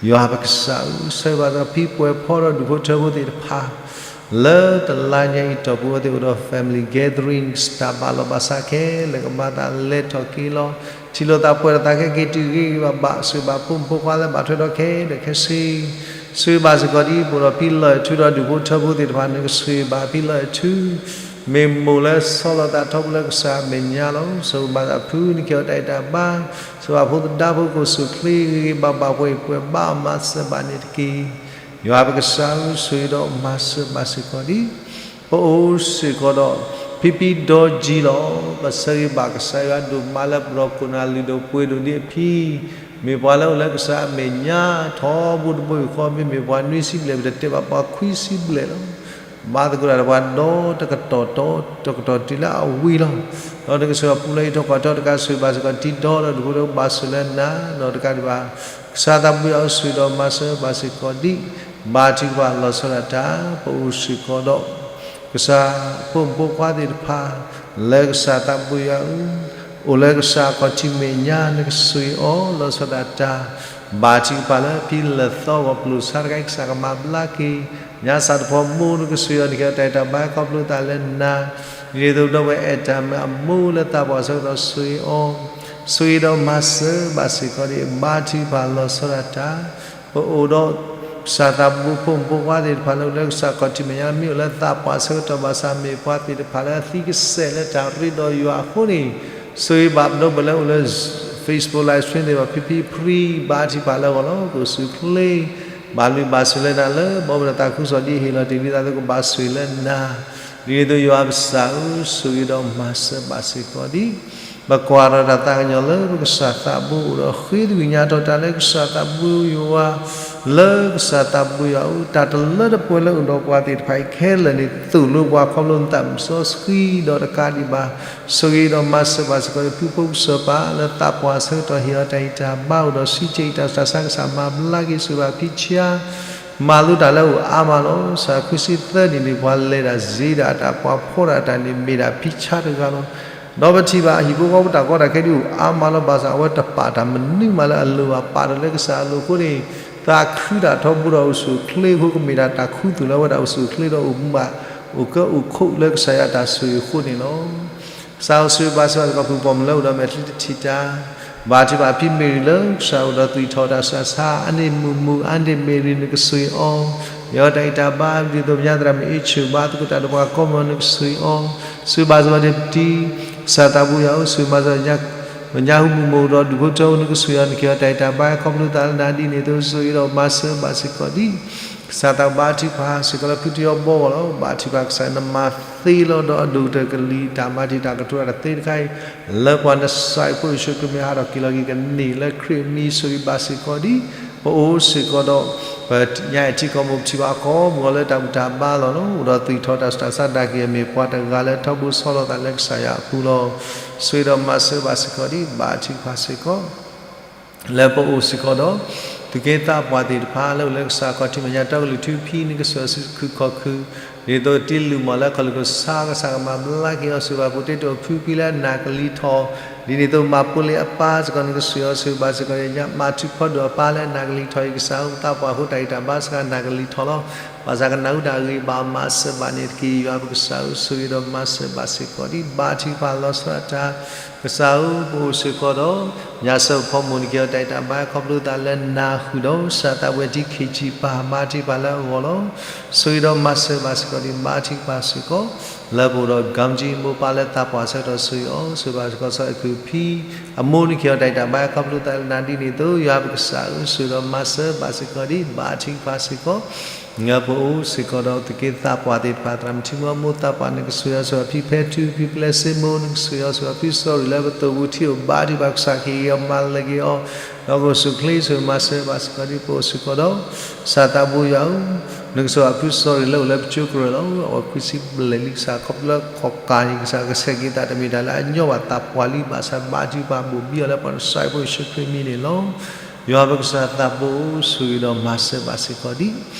ယွၤပကစၢ်ဧၢ ဆၢဂ့ၤဘၣ်သးဖံပှဲၤဖီဒီးဒူၣ်ဖိထၢဖိသ့ၣ်တဖၣ် လၢတလါညါအံၤတီၢ်ပူၤအဝဲသ့ၣ်အိၣ်ဒီး family gatherings တၢ်ဘၣ်လီၤဘၣ်စးခဲလၢာ် ကဘၣ်သးလဲၤထီၣ်က့ၤလီၤ ထံၣ်လိာ်သးပှဲၤလိာ်သးခဲက့ၤတုၤဂ့ၤဂ့ၤဘၣ်ဘၣ် ဆိၣ်ဂ့ၤဘၣ်ဖိမုၣ်ဖိခွါလၢဘၣ်ထွဲဒီးခဲလၢာ်ခဲဆ့ ဆိၣ်ဂ့ၤဘၣ်စ့ၢ်ကီးဒ်ပအိၣ်ဒီးဖံလီၢ်အဲၣ်ထူဒီးဒူၣ်ဖိထၢဖိသ့ၣ်တဖၣ် နကဆိၣ်ဂ့ၤဘၣ်ဖံလီၢ်အဲၣ်ထူ, မ့ၢ်မိၢ်လၢဆီလီၤသးထီဘိလၢကစၢ်အမဲာ်ညါလီၤ. ဆိၣ်ဂ့ၤဘၣ်အဖုနက့ၤအီၤတၢ်အဲၣ်တၢ်ဘါ, ဆိၣ်ဂ့ၤဘၣ်ဖိသဒါဖိကအိၣ်ဆူၣ်အိၣ်ချ့ဂ့ၤဂ့ၤဘၣ်ဘၣ် ပှဲၤအံၤပှဲၤဘါအီၤမၤစၢၤဘၣ်န့ၣ်တက့ၢ်. ယွၤပကစၢ်ဧၢ ဆိၣ်ဂ့ၤဒီးမၤစၢၤဘၣ်စ့ၢ်ကီးဒံး ပအိၣ်စ့ၢ်ကီးဒီး ဖံဖံဒီကၠံလီၤ. ပဆၢဂ့ၤဘၣ်ကစၢ်ယွၤဒိၣ်မးလၢပဒိးခိၣ်နၢ်လုၢ်ဒိၣ်ပှ့ၤဒိၣ်ဒံးအဖံ, မ့ၢ်ပှၤလၢအိၣ်လၢကစၢ်အမဲာ်ညါထီဘိတဘိယူၢ်ဃီ မ့မ့ၢ်ပှၤနွံဆံဘျဲၣ် ပတတဲဘၣ်ပှၤခွံဆံဘျဲၣ်လီၤ. ဘါသကိးတၢ်ဒီးပှၤဒီတကတီၢ်တီၤ တကတီၢ်တုၤလၢအဝံၤလီၤ. ဒီးနကဆိၣ်ဂ့ၤအပူၤလၢဟံၣ်ထီၣ်ကီၢ်ထီၣ်တကး ဆိၣ်ဂ့ၤဘၣ်စ့ၢ်ကီးတံၤဒီဒီးဒူၣ်ဖိထၢဖိဘၣ်ဆိၣ်လၢနၤ ဒီးတကးဒံးဘၣ် ကစၢ်သးဘိယွၤဧၢ ဆိၣ်ဂ့ၤဒီးမၤစၢၤဘၣ်စ့ၢ်ကီးဒံး ဘါထုကဖၣ်လီၤဆီဒၣ်တၢ် ပအိၣ်စ့ၢ်ကီးဒီး ကစၢ်ဖိမုၣ်ဖိခွါသ့ၣ်တဖၣ် လၢကစၢ်သးဘိယွၤဧၢ, အိၣ်လၢကစၢ်ခီၣ်ထံးမဲာ်ညါ နကဆိၣ်ဂ့ၤအီၤလီၤဆီဒၣ်တၢ်, ဘါထုကဖၣ်လၢဖံလၢာ်သီဂီၤပျိာ်ဆါတခါအံၤ ကစၢ်ကမၤဘျါက့ၤ, ညါစးတဖီမိၢ်နကဆိၣ်ဂ့ၤအီၤ နက့ၤအီၤတၢ်အံၤတၢ်ဘါခီဖျိသးလၢနၤ, ဒ်န့ၣ်အသိးဒီးပအဲၣ်တၢ်မ့ၢ်အမိၢ်လၢသးပှၢ်ဆၢကတီၢ်ဆိၣ်ဂ့ၤအီၤ, ဆိၣ်ဂ့ၤဒီးမၤစၢၤဘၣ်စ့ၢ်ကီးဒံး ဘါထုကဖၣ်လီၤဆီဒၣ်တၢ် ပအိၣ်ဒီး ကစၢ်သးဘိဖိမုၣ်ဖိခွါသ့ၣ်တဖၣ်လၢအိၣ်လၢကစၢ်ခီၣ်ထံးမဲာ်ညါ မ့ၢ်အိၣ်လၢသးပှၢ်ဆၢကတီၢ်ဘၣ်ဆၣ် မ့ၢ်ပှၤသ့ၣ်တဖၣ်လၢအသံကစဲာ်လၢတၢ်ရ့ဒီးယွၤအဃိန့ၣ်, ဆိၣ်ဂ့ၤဘၣ်ပဒီပုၢ်ဝဲၢ်လၢအိၣ်လၢ Facebook live stream သ့ၣ်တဖၣ် ဖံဖံဖရံ ဘါထုကဖၣ်လၢအဂီၢ်လီၤ. ကအိၣ်ဆူၣ်အိၣ်ချ့ ဘၣ်လုၢ်ဘၣ်စၢၤလၢနၤလၢ ဘီမုၢ်ဒီးသးခုကစီၣ်ဒ်အဟ့ၣ်လီၤတ့ၢ်လံသးအသိး ကဘၣ်ဆိၣ်ဂ့ၤလၢနၤ, ဒ်န့ၣ်အသိးယွၤပကစၢ်ဧၢ ဆိၣ်ဂ့ၤဒီးမၤစၢၤဘၣ်စ့ၢ်ကီးဒံး ပကွၢ်ဒီးတၢ်သးကညီၤလၢပကစၢ်သးဘိအိၣ်ဒီးဃ့တဂ့ၤညါထီၣ်တၢ်လၢကစၢ်သးဘိယွၤ, လၢကစၢ်သးဘိယွၤအအိၣ် တၢ်တလၢတပှဲၤလၢအိၣ်ဒီးပှၤသ့ၣ်တဖၣ်အံၤခဲလၢာ်န့ၣ် သိၣ်လိပှၤခီဖျိနသးမုၢ်စီဆှံဒီးတကးဒံးဘၣ်, ဆိၣ်ဂ့ၤဒီးမၤစၢၤဘၣ်စ့ၢ်ကီး ဖုဖိကစၢ်ပၢ်လၢသးပှၢ်ဆၢကတီၢ်ဟ့ၣ်အီၤတၢ်ဂံၢ်တၢ်ဘါအိၣ်ဒီးစံးကဲအံၤတၢ်စတၢ်ဆါ ကစၢ်မၤဘျါက့ၤ ဆိၣ်ဂ့ၤဘၣ်ဖံဆါ မၤလိတၢ်လၢအအိၣ်အါမးလီၤ. စးခွံဆံသၢနံၣ်န့ၣ် ပှၤလဲၤတၢ်စ့တၢ်တၢ် ပှၤဖီတၢ်တၢ်န့ၣ် မ့ၢ်ဒၣ်ဖံဆါတဂၤလီၤ. ဒီးပထံၣ်ဘၣ် ဟံၣ်ဖိဃီဖိတၢ်ကီတၢ်ခဲဒ်အိၣ်အါမးလီၤ. ဘၣ်ဆၣ်အဝဲတပာ်တၢ်မနုၤမးလၢအလိၤဘၣ် ပာ်တၢ်လၢကစၢ်အလိၤအဃိန့ၣ် သးခုတၢ်ထီဘိဒီးအိၣ်ဆူၣ်အိၣ်ချ့အဃိ ကမ့ၢ်ဒၣ်တၢ်ခူသူၣ်လၢအဝဲဒၣ်အိၣ်ဆူၣ်အိၣ်ချ့ဒီးအိၣ်မူဘၣ် အိၣ်ကၢအိၣ်ခိးလၢကစၢ်ယွၤတၢ်ဆိၣ်ဂ့ၤအဃိန့ၣ်လီၤ. ကစၢ်ဧၢ ဆိၣ်ဂ့ၤဘၣ်စ့ၢ်ကီး ပှၤပိာ်မုၣ်လၢအိၣ်ဒီးမဲာ်ချံတထံၣ်တၢ်, ဘါထုကဖၣ်ဖံမ့ၢ်ရံလၢကစၢ်အိၣ်ဒီးသွံၣ်ထီၣ်တၢ်စးဆါ အါန့ၢ်မုာ်မုာ် အါန့ၢ်မ့ၢ်ရံ နကဆိၣ်ဂ့ၤအီၤ, ယဲအီၤတၢ်ဂံၢ်တၢ်ဘါ ဒ်သိးပညါသရၣ်မုၣ်အ့ၣ်ဆူၣ် ဘါသကိးတၢ်ဒီးပှၤကိးမုၢ် နကဆိၣ်ဂ့ၤအီၤ, ဆိၣ်ဂ့ၤဘၣ်စ့ၢ်ကီးန့ၣ်ပတံၤ ကစၢ်သးဘိယွၤဧၢ ဆိၣ်ဂ့ၤမၤစၢၤ ပညါဟူမုၢ်မိၢ်ဒီးဒူၣ်ဖိထၢဖိ နကဆိၣ်ဂ့ၤအီၤ နက့ၤအီၤတၢ်ဂံၢ်တၢ်ဘါ ခီဖျိသးလၢနၤ ဒ်န့ၣ်အသိး ဆိၣ်ဂ့ၤဒီးမၤစၢၤဘၣ်စ့ၢ်ကီးဒ် ကစၢ်သးဘိ ဘါထုကဖၣ်စ့ၢ်ကီးလၢဖုတယီဘီဂီၢ်လီၤ. ဘါထုကဖၣ်ကစၢ် နမၤသ့လီၤဒီးအဒိၣ်ကတၢၢ်ကလံၤတၢ်မၤတံာ်တာ်ကတိၤတၢ်တသ့တခါအံၤ လၢပှၤနစၢ်ဖိယ့ၣ်ၡူးခရံာ်မ့ၢ်ဟးထီၣ်က့ၤလီၤက့ၤကန့ၢ်လၢခရံာ်အမံၤ ဆိၣ်ဂ့ၤဘၣ်စ့ၢ်ကီးဒ် ပအိၣ်စ့ၢ်ကီးဒီး ပညါအံၤထံကီၢ်မိၢ်ပထံၣ်ဘၣ်အခီပညီလၢတၢ်ဘူၣ်တၢ်ဘါလီၤလီၤ. အိၣ်ဒီးသွံၣ်ထီၣ်တၢ်စတၢ်ဆါဒၣ်က့ၤ မ့ၢ်ပှၤတဂၤလၢထီဘိဆီလီၤသးလၢကစၢ်ယွၤအပူၤလီၤ. ဆိၣ်ဂ့ၤဒီးမၤစၢၤဘၣ်စ့ၢ်ကီးဒ် ဘါထုကဖၣ်စ့ၢ်ကီး လၢပအိၣ်စ့ၢ်ကီးဒီး သူၣ်က့သးပှၢ်သ့ၣ်တဖၣ်လၢအိၣ်လၢကစၢ်ခီၣ်ထံးမဲာ်ညါ တီကလုၢ်ထူဖံ နကဆိၣ်ဂ့ၤအီၤဆူခုၣ်ခီၣ်ခုၣ် ဒ်သိးတ့လုၢ်မီၢ်လၢခီၣ်လုၢ်ခိၣ်ဆါ ကစၢ်ကမၤဘျါက့ၤအီၤ ဆိၣ်ဂ့ၤဘၣ်ဖိတ့တိာ်ဖုဖံလၢအနၢ်ကလံၤထီၣ် ဒ်န့ၣ်အသိးမၤပိလ့အပၢ်စ့ၢ်ကီး နကဆိၣ်ဂ့ၤအီၤဆိၣ်ဂ့ၤဘၣ်စ့ၢ်ကီး မၤထူးဖီဒိၣ်အပၢ်လၢအနၢ်ကလံၤထီၣ်အံၤ ကစၢ်ဧၢ သးပှၢ်ဖိတၢ်ဂံၢ်တၢ်ဘါစ့ၢ်ကီး နၢ်ကလံၤထီၣ်လီၤ. ဘၣ်ဆၣ်ကနၢ်ဟူတၢ်ဂ့ၤဘၣ်မၤစၢၤဘၣ်န့ၣ်တက့ၢ် ယွၤပကစၢ်ဧၢ ဆိၣ်ဂ့ၤဒီးမၤစၢၤဘၣ်စ့ၢ်ကီးဒ် ဘါထုကဖၣ်လီၤဆီဒၣ်တၢ် ကစၢ်ဧၢ ပအိၣ်စ့ၢ်ကီးဒီး ညါစၢၤပဖီမိၢ် နက့ၤအီၤတၢ်ဂံၢ်တၢ်ဘါ ခီဖျိသးလၢနၢ်ဃုာ်ဒီး ကစၢ်သးပှၢ်ထံခ့ၣ်ဆံၣ်ပၢ် ဘါထုကဖၣ်လၢအဂီၢ်လီၤ. ဆိၣ်ဂ့ၤဒီးမၤစၢၤဘၣ်စ့ၢ်ကီးဒ် ဘါထုကဖၣ်စ့ၢ်ကီး လၢပအိၣ်ဒီး ကၢ်ကၠံ မိၢ်ပၢ်လၢသးပှၢ်ဆၢကတီၢ် ဆိၣ်ဂ့ၤအီၤ ဆိၣ်ဂ့ၤဘၣ်စ့ၢ်ကီး စီၤအဲၣ်ကူၣ်ဖံ အမိၢ် နက့ၤအီၤတၢ်ဂံၢ်တၢ်ဘါ ခီဖျိသးလၢနၤ ဒ်န့ၣ်အသိး ယွၤပကစၢ်ဧၢ ဆိၣ်ဂ့ၤဒီးမၤစၢၤဘၣ်စ့ၢ်ကီးဒ် ဘါထုကဖၣ်စ့ၢ်ကီး ပအိၣ်စ့ၢ်ကီးဒီး သူၣ်က့သးပှၢ်သ့ၣ်တဖၣ် သရၣ်မုၣ်ထံမီ မိၢ်သးပှၢ် နကဆိၣ်ဂ့ၤအီၤ ဆိၣ်ဂ့ၤဘၣ်ဖံဖဲထူ ဖံပျဲၢ်စ့မိၢ် နကဆိၣ်ဂ့ၤအီၤ ဆိၣ်ဂ့ၤဘၣ်ဖုစီၤရံၣ်လၢပသိၣ်ပူၤထံအိၣ် ဘါထုကဖၣ်ကစၢ် ကဟ့ၣ်အီၤမၤလၢာ်က့ၤအီၤ ဒီးကအိၣ်ဆူၣ်အိၣ်ချ့ ဆိၣ်ဂ့ၤမၤစၢၤဘၣ်စ့ၢ်ကီးဒ် ပအိၣ်စ့ၢ်ကီးဒီး ကစၢ်သးဘိယွၤဧၢ နကဆိၣ်ဂ့ၤဘၣ်ဖုစီၤရံၣ်လၢအိၣ်လၢပကၠိကရၢၢ်လီၤ. အဝဲခွံဆံဘျဲၣ်လံ ကစၢ်ခီဖျိလၢကီၢ်ကးန့ၣ် ကစၢ်ကဆဲးက့ၤသး တမ့ၢ်တၢ်လၢအညီဘၣ်သးပှၢ်လံ ဘၣ်ဆၣ်ဘါထုကဖၣ်ဘိၣ်ဘံအီၤလၢပှၤနစၢ်ဖိယ့ၣ်ၡူးခရံာ်အမံၤန့ၣ်လီၤ. ယွၤပကစၢ်သးဘိ ဆိၣ်ဂ့ၤဒီးမၤစၢၤဘၣ်စ့ၢ်ကီးဒ်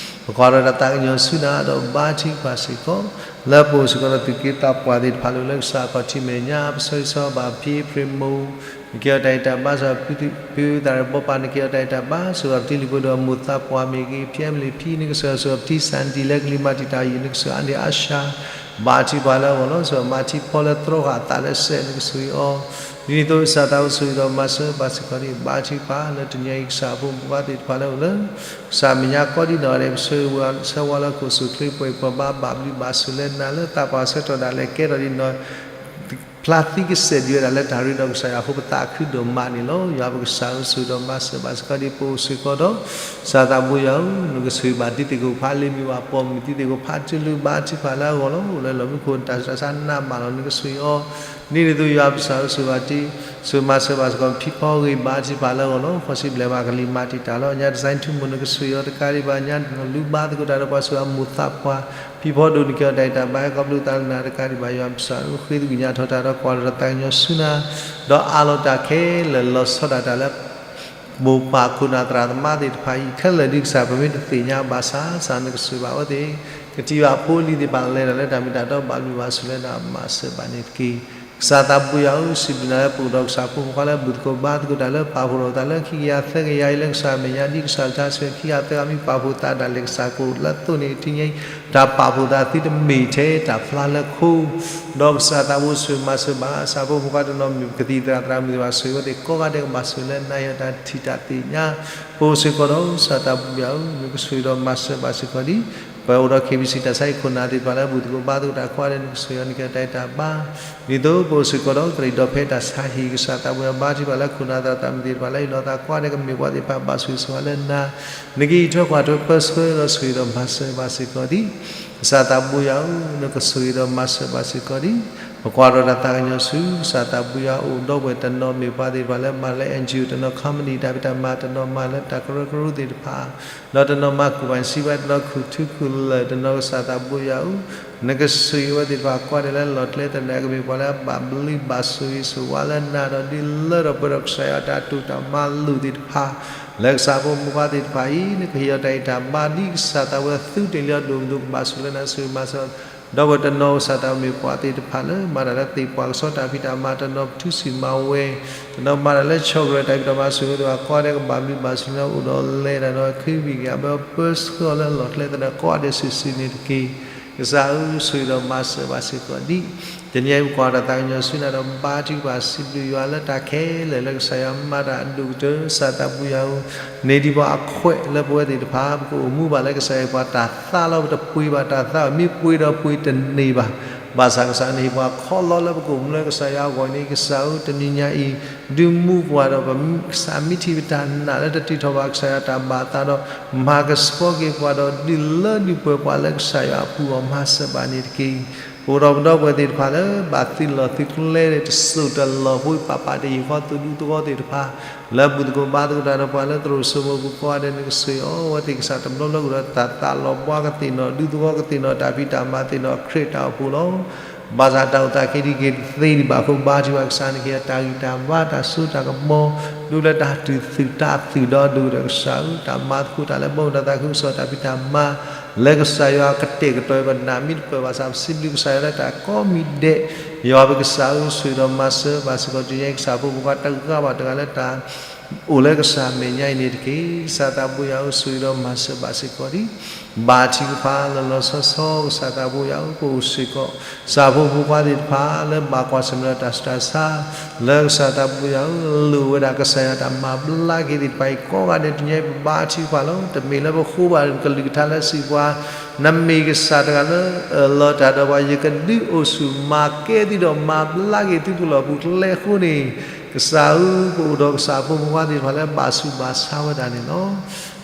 ပကွၢ်ဒီးတၢ်သးကညီၤဆူနၤဒီးဘါထုကဖၣ်စ့ၢ်ကီး လၢပအိၣ်စ့ၢ်ကီးဒီးသူၣ်က့သးပှၢ်သ့ၣ်တဖၣ်လၢအိၣ်လၢကစၢ်ခီၣ်ထံးမဲာ်ညါ ပဆၢဂ့ၤဆၢဝါဘၣ်ဖံဖရံးမိၢ် နက့ၤအီၤတၢ်ဂံၢ်တၢ်ဘါ ဆိၣ်ဂ့ၤဘၣ်ဖံသရၣ်ဘီပၢ် နက့ၤအီၤတၢ်ဂံၢ်တၢ်ဘါ ဆိၣ်ဂ့ၤဘၣ်ဖံလံၤဖိဒီးမိၢ်သးပှၢ်မ့ၢ်ဂ့ၤ ဖံအဲမလံၤဖံ နကဆိၣ်ဂ့ၤအီၤ ဆိၣ်ဂ့ၤဘၣ်ဖံစၣ်ဒံလၢကလံၤမၤတံာ်တာ်အံၤ နကဆိၣ်ဂ့ၤအါန့ၢ်အါဆၣ် ဘါထုကဖၣ်လၢအဂီၢ်လီၤ. ဆိၣ်ဂ့ၤဘၣ်မၤထံဖီလၢသြီဃာ်အသးလၢစဲး နကဆိၣ်ဂ့ၤအီၤ ဒ်န့ၣ်အသိး ကစၢ်သးဘိယွၤ ဆိၣ်ဂ့ၤဒီးမၤစၢၤဘၣ်စ့ၢ်ကီးဒံး ဘါထုကဖၣ်လၢတနံၤအံၤ ကစၢ်အဖိမုၣ်ဖိခွါသ့ၣ်တဖၣ်လၢအိၣ်လၢ ကစၢ်မဲာ်ညါကိးဒံနီၢ်ဂၤဒဲး ကဆၢဂ့ၤဆၢဝါလၢဟီၣ်ခိၣ်စူၣ်ချ့ ပှဲၤပှၤဘါ ဘၣ်ဘျုးဘၣ်ဆိၣ်လၢနၤ လၢသးပှၢ်ဆၢကတီၢ်ဒၣ်လဲာ် ကဲထီၣ်ဒံးနီၢ် ဖျါသံကစဲာ်ဒံးဝဲဒၣ်လၢတၢ်ရ့ဒီးကစၢ်ယွၤအဃိ ပသးခုဒိၣ်မးန့ၣ်လီၤ. ယွၤပကစၢ်ဧၢ ဆိၣ်ဂ့ၤဒီးမၤစၢၤဘၣ်စ့ၢ်ကီးဒံး ပအိၣ်စ့ၢ်ကီးဒီး ကစၢ်သးဘိယွၤဧၢ နကဆိၣ်ဂ့ၤဘၣ်တံၤသကိးဖိလံၤမ့ၢ်ဘၣ် ပိာ်မုၣ်တံၤသကိးဖိ တူၢ်လိာ်ဘါထုကဖၣ်လၢအဂီၢ်လီၤ. အိၣ်လၢလီၢ်မူခိၣ် တၢ်ဆူးတၢ်ဆါ နးမးလီၤ နကဆိၣ်ဂ့ၤအီၤ ဒ်န့ၣ်အသိး ယွၤပကစၢ်ဧၢ ဆိၣ်ဂ့ၤဘၣ်တံၤ ဆိၣ်ဂ့ၤမၤစၢၤဘၣ်စ့ၢ်ကီး ဖံဖီဂ့ၤ ဘါထုကဖၣ်လၢအဂီၢ်လီၤ. ဃိးဆံဘျဲၣ်မးကလံၤမၤတံာ်တာ်လီၤ ညါ ဒီဇိုင်း ထူမိၢ် နကဆိၣ်ဂ့ၤအီၤတကးဒံးဘၣ် ညါ လူၤဘါသကိးတၢ်ဒီးပှၤဆိၣ်ဂ့ၤအမိၢ်သးပှၢ် ဖံဖီဒိၣ် နကဲအီၤတၢ်အဲၣ်တၢ်ဘါ ဟဲခီဖျိသးလၢနၤတကးဒံးဘၣ် ယွၤပကစၢ်ဧၢ ဃ့သကွံာ်ညါထီၣ်တၢ်ဒီးကွၢ်ထီၣ်တၢ်သးကညီၤဆူနၤ ဒီးအးလီၤတၢ်ခဲလၢာ် လီၤဆီဒၣ်တၢ်လၢ မိၢ်ပၢ်ခိၣ်နၢ်သရၣ်သမါသ့ၣ်တဖၣ်အံၤ ခဲလၢာ်ဒ်ကစၢ်ပမ့ၢ်တသ့ၣ်ညါဘၣ်ဆၣ် ကစၢ်နကဆိၣ်ဂ့ၤဘၣ်အဝဲသ့ၣ် ကထံၣ်ဘၣ်ဖိလံၤသ့ၣ်တဖၣ် လဲၤတၢ်လၢတၢ်မ့ၢ်တၢ်တီ ဘၣ်ဘျုးဘၣ်ဆိၣ်လၢနၤ မၤစၢၤဘၣ်န့ၣ်တက့ၢ်. ကစၢ်သးဘိယွၤဧၢ စံးဘျုးနၤလၢပအိၣ်ဒီးကစၢ်ဖိမုၣ်ဖိခွါလၢ ဘူၣ်သကိးဘါသကိးတၢ်လၢ ပာ်ဖှိၣ်ထီၣ်သးလၢခံကယၤသၢကယၤအံၤ လၢကစၢ်မဲာ်ညါ ဒ်ကစၢ်တၢ်ဆိၣ်ဂ့ၤခံဂၤသၢဂၤ မ့ၢ်ပာ်ဖှိၣ်သးဒၣ်လဲာ် ကစၢ်ကအိၣ်လၢအသိးန့ၣ် တနံၤအံၤ တၢ်ပာ်ဖှိၣ်သးသုတမ့ၢ်ထဲတၢ်ဖျါလၢခိ ဒီးကစၢ်သးဘိဆိၣ်ဂ့ၤမၤစၢၤဘၣ် ကစၢ်ဖိမုၣ်ဖိခွါတနီၤမ့ၢ် ကသံၣ်သရၣ်သရၣ်မုၣ်သ့ၣ်တဖၣ် ဆိၣ်ဂ့ၤအဝဲသ့ၣ်ကိးဂၤဒဲး ကဘၣ်ဆိၣ်ဂ့ၤလၢနၤ ယွၤတၢ်ထံၣ်တၢ်သ့ၣ်ညါ ပအိၣ်စ့ၢ်ကီးဒီး ကစၢ်သးဘိယွၤဧၢ နကဆိၣ်ဂ့ၤဒီးမၤစၢၤဘၣ်စ့ၢ်ကီးဒံး ပအိၣ်ဒီး KBC တၢ်ဆါဟံၣ်ခိၣ်နၢ်သ့ၣ်တဖၣ်လၢ ဘူၣ်သကိးဘါသကိးတၢ်ကိးဂၤဒဲး နကဆိၣ်ဂ့ၤအီၤ နကဲအီၤတၢ်အဲၣ်တၢ်ဘါ ဒ်သိးပအိၣ်စ့ၢ်ကီးဒီး ကရံၣ်ဒီးဖဲတၢ်ဆါဟံၣ် ကစၢ်သးဘိယွၤ ဘါထုကဖၣ်လၢခိၣ်နၢ်သရၣ်သရၣ်မုၣ်သ့ၣ်တဖၣ်လၢ ဟ့ၣ်လီၤသးကိးဂၤဒဲး ကမ့ၢ်ပှၤသ့ၣ်တဖၣ် ဘၣ်ဆိၣ်ဂ့ၤဆိၣ်ဝါလၢနၤ နကအံးထွဲကွၢ်ထွဲပၢဆှၢဒီး ဆိၣ်ဂ့ၤဒီးမၤစၢၤဘၣ်စ့ၢ်ကီးဒံး ကစၢ်သးဘိယွၤဧၢ နကဆိၣ်ဂ့ၤဒီးမၤစၢၤဘၣ်စ့ၢ်ကီးဒံး ပကွၢ်ထီၣ်တၢ်သးကညီၤဆူ ကစၢ်သးဘိယွၤအိၣ်ဒီးပှၤတနီၤမ့ၢ်ပှၤသ့ၣ်တဖၣ်လၢ မၤလၢ NGO တနီၤ company တၢ်ဖံးတၢ်မၤတနီၤ မၤလၢတၢ်ကရၢကရိသ့ၣ်တဖၣ် ဒီးတနီၤမၤကူၣ်ဘၣ်စံးဘၣ် တနီၤခူၣ်ထူခူၣ်လၢၢ် တနီၤကစၢ်သးဘိယွၤဧၢ နကဆိၣ်ဂ့ၤအဝဲသ့ၣ်တဖၣ်ကိးဂၤဒဲးလၢလီၢ်ကျဲသနၢၣ် ကမ့ၢ်ပှၤလၢအဘၣ်ဘျုးဘၣ်ဆိၣ်ဂ့ၤဆိၣ်ဝါလၢနၤဒီး ဒုးလၢထီၣ်ပှဲၤထီၣ်ကစၢ်ယွၤတၢ်တိာ်တၢ်မၤလိာ်သ့ၣ်တဖၣ် လၢကစၢ်ဖိမုၣ်ဖိခွါသ့ၣ်တဖၣ်အံၤ နကဟ့ၣ်အီၤတၢ်အဲၣ်တၢ်ဘါ ဒ်ကစၢ်သးဘိယွၤ သုတ့ၢ်လံအီၤဒိၣ်မး ဒိၣ်ကဘၣ်ဆိၣ်လၢနၤ ဆိၣ်ဂ့ၤမၤစၢၤ ဒီးပှၤတနီၤကစၢ်သးဘိမ့ၢ်ပှၤသ့ၣ်တဖၣ်လၢ မၤတၢ်လၢသ့ၣ်ပှၢ်ကဆီတၢ်ဖံးတၢ်မၤ တနီၤပထုးစံၣ်မၤဝဲ တနီၤမၤတၢ်လၢဆီၣ်ကရၢၢ် တၢ်ဖံးတၢ်မၤ ဆိၣ်ဂ့ၤသ့ၣ်တဖၣ်ကိးဂၤဒဲး ကဘၣ်ဘျုးဘၣ်ဆိၣ်လၢ အိၣ်ဒီးလဲၤတၢ်ဒီး ခ့ဝံၣ်က့ၤ အဘၢပၢဆှၢအီၤလၢလီၢ်ကျဲသနၢၣ်ကိးဂၤဒဲးစုာ်စုာ်န့ၣ်တက့ၢ်. ကစၢ်ဧၢ ဆိၣ်ဂ့ၤဒီးမၤစၢၤဘၣ်စ့ၢ်ကီးဒံး တနံၤအံၤ ပကွၢ်ထီၣ်တၢ်သးကညီၤဆူနၤဒီး ဘါထုကဖၣ်စံးဘျုးယွၤလၢတၢ်ခဲလၢာ်လၢကစၢ်ယွၤမၤတၢ်အဒိၣ်ကတၢၢ် ကစၢ်သးဘိယွၤဧၢ န့ၢ်ဒံးပှၤအခွဲးလၢပဝဲသ့ၣ်တဖၣ် ပကအိၣ်မူဘၣ်လၢကစၢ်ယွၤပှၤတၢ်သးလီၤ ပတပှ့ၤဘၣ်တၢ်သးဘၣ် မ့ၢ်ပှ့ၤဒီးပှ့ၤတန့ၢ်ဘၣ်. ဘၣ်ဆၣ်ကစၢ်န့ၣ် ပှၤခီလီၤလၢပကအိၣ်မူလၢကစၢ်ယွၤအဂီၢ်န့ၣ် ကစၢ်ဧၢ တနံၤညါအံၤ ဒုးမူပှၤဒီး ပကစၢ်မ့ၢ်ထံၣ်ပတၢ်နာ်လၢတတုၤထီၣ်ဘၣ်ကစၢ်ယွၤတၢ်ဘၣ်သးဒီး မၤကဆှီက့ၤပှၤဒီး ဒုးလၢဒုးပှဲၤပှၤလၢကစၢ်ယွၤအပူၤအီၤ မၤစၢၤဘၣ်န့ၣ်တက့ၢ်. ပအိၣ်ဒီးပဒီပုၢ်ဝဲၢ်သ့ၣ်တဖၣ်လၢ ဘၣ်သုးလီၢ်သုးကျဲ တစိၢ်တလီၢ်ဖိ ပာ်ပာ်တယံာ်ဃီ သုးဒူသဝီသ့ၣ်တဖၣ် လၢဘူၣ်သကိးဘါသကိးတၢ်ဒီးပှၤလၢသရိာ်စိမိၤပူၤကိးဂၤဒဲး နကဆိၣ်ဂ့ၤအီၤ အဝဲသ့ၣ်ကစၢ်တဘျီဘျီကဒီး တၢ်သးလီၤဘှါကသ့ၣ်နီၣ် ဒူသဝီကသ့ၣ်နီၣ် တၢ်ဖံးတၢ်မၤသ့ၣ်နီၣ် ခရံာ်တၢ်အိၣ်ဖှိၣ်လီၤ. ဘၣ်ဆၣ်တၢ်အိၣ်သးက့ၤဒံးက့ၤတသ့ဒံးဘၣ်အဃိ ဘါထုကဖၣ်ကစၢ်န့ၣ် ကဟ့ၣ်တၢ်ဂံၢ်တၢ်ဘါ တၢ်စိတၢ်ကမီၤ ဒူလၢတၢ်တူၢ်သ့ၣ်တၢ်သုးဒီးဒိၣ်ဒီးကစၢ်ဧၢ တၢ်မၤသကိးတၢ်လၢဘီမုၢ်တၢ်သးခုကစီၣ် တၢ်ဖံးတၢ်မၤ လၢကစၢ်ယွၤကတဲာ်ကတီၤပနာ်မ့ၢ်တပၢၢ်ဘၣ်ဆၣ် ပစံးဘျုးကစၢ်ယွၤလၢတၢ်ကိးမံၤဒဲး ယွၤပကစၢ်ဧၢ ဆိၣ်ဂ့ၤဒီးမၤစၢၤဘၣ်စ့ၢ်ကီး တနံၤညါအံၤ ကစၢ်ဖိမုၣ်ဖိခွါတဂၤဘၣ်တဂၤလၢတၢ် အိၣ်လၢကစၢ်မဲာ်ညါအံၤန့ၣ်တက့ၢ်. ကစၢ်သးဘိယွၤဧၢ ဆိၣ်ဂ့ၤဒီးမၤစၢၤဘၣ်စ့ၢ်ကီးဒံး ဘါထုကဖၣ်လီၤလီၤဆီဆီ ကစၢ်သးဘိယွၤဧၢ ပအိၣ်စ့ၢ်ကီး ကစၢ်ဖိမုၣ်ဖိခွါသ့ၣ်တဖၣ် လၢဘၣ်ကွၢ်ဆၢၣ်မဲာ်ဒီးတၢ်ဆူးတၢ်ဆါ လၢကစၢ်သးဘိယွၤဧၢ လိၣ်ဝဲဒၣ်ကစၢ်ယွၤတၢ်မၤဘျါက့ၤသ့ၣ်တဖၣ်အံၤ ကိးဂၤဒဲး တနံၤညါအံၤ ပဘါထုကဖၣ်လီၤ. တမ့ၢ်လၢပဃိဘၣ်ကလုၢ်ကထါလၢစံးပှၤ နမ့ၢ်ကစၢ်တဂၤလၢ အၢၣ်လီၤတၢ်ဒီးပှၤ ယကဒုးအိၣ်ဆူၣ်မၤကဲသုဒီး မၤဘျါက့ၤသုပလီၢ်ပူၤကျဲအဃိန့ၣ် ကစၢ်ဧၢ ပအိၣ်ဒီးကစၢ်ဖိမုၣ်ဖိခွါသ့ၣ်တဖၣ်လၢဘၣ်ဆူးဘၣ်ဆါဝဲဒၣ်န့ၣ်လီၤ.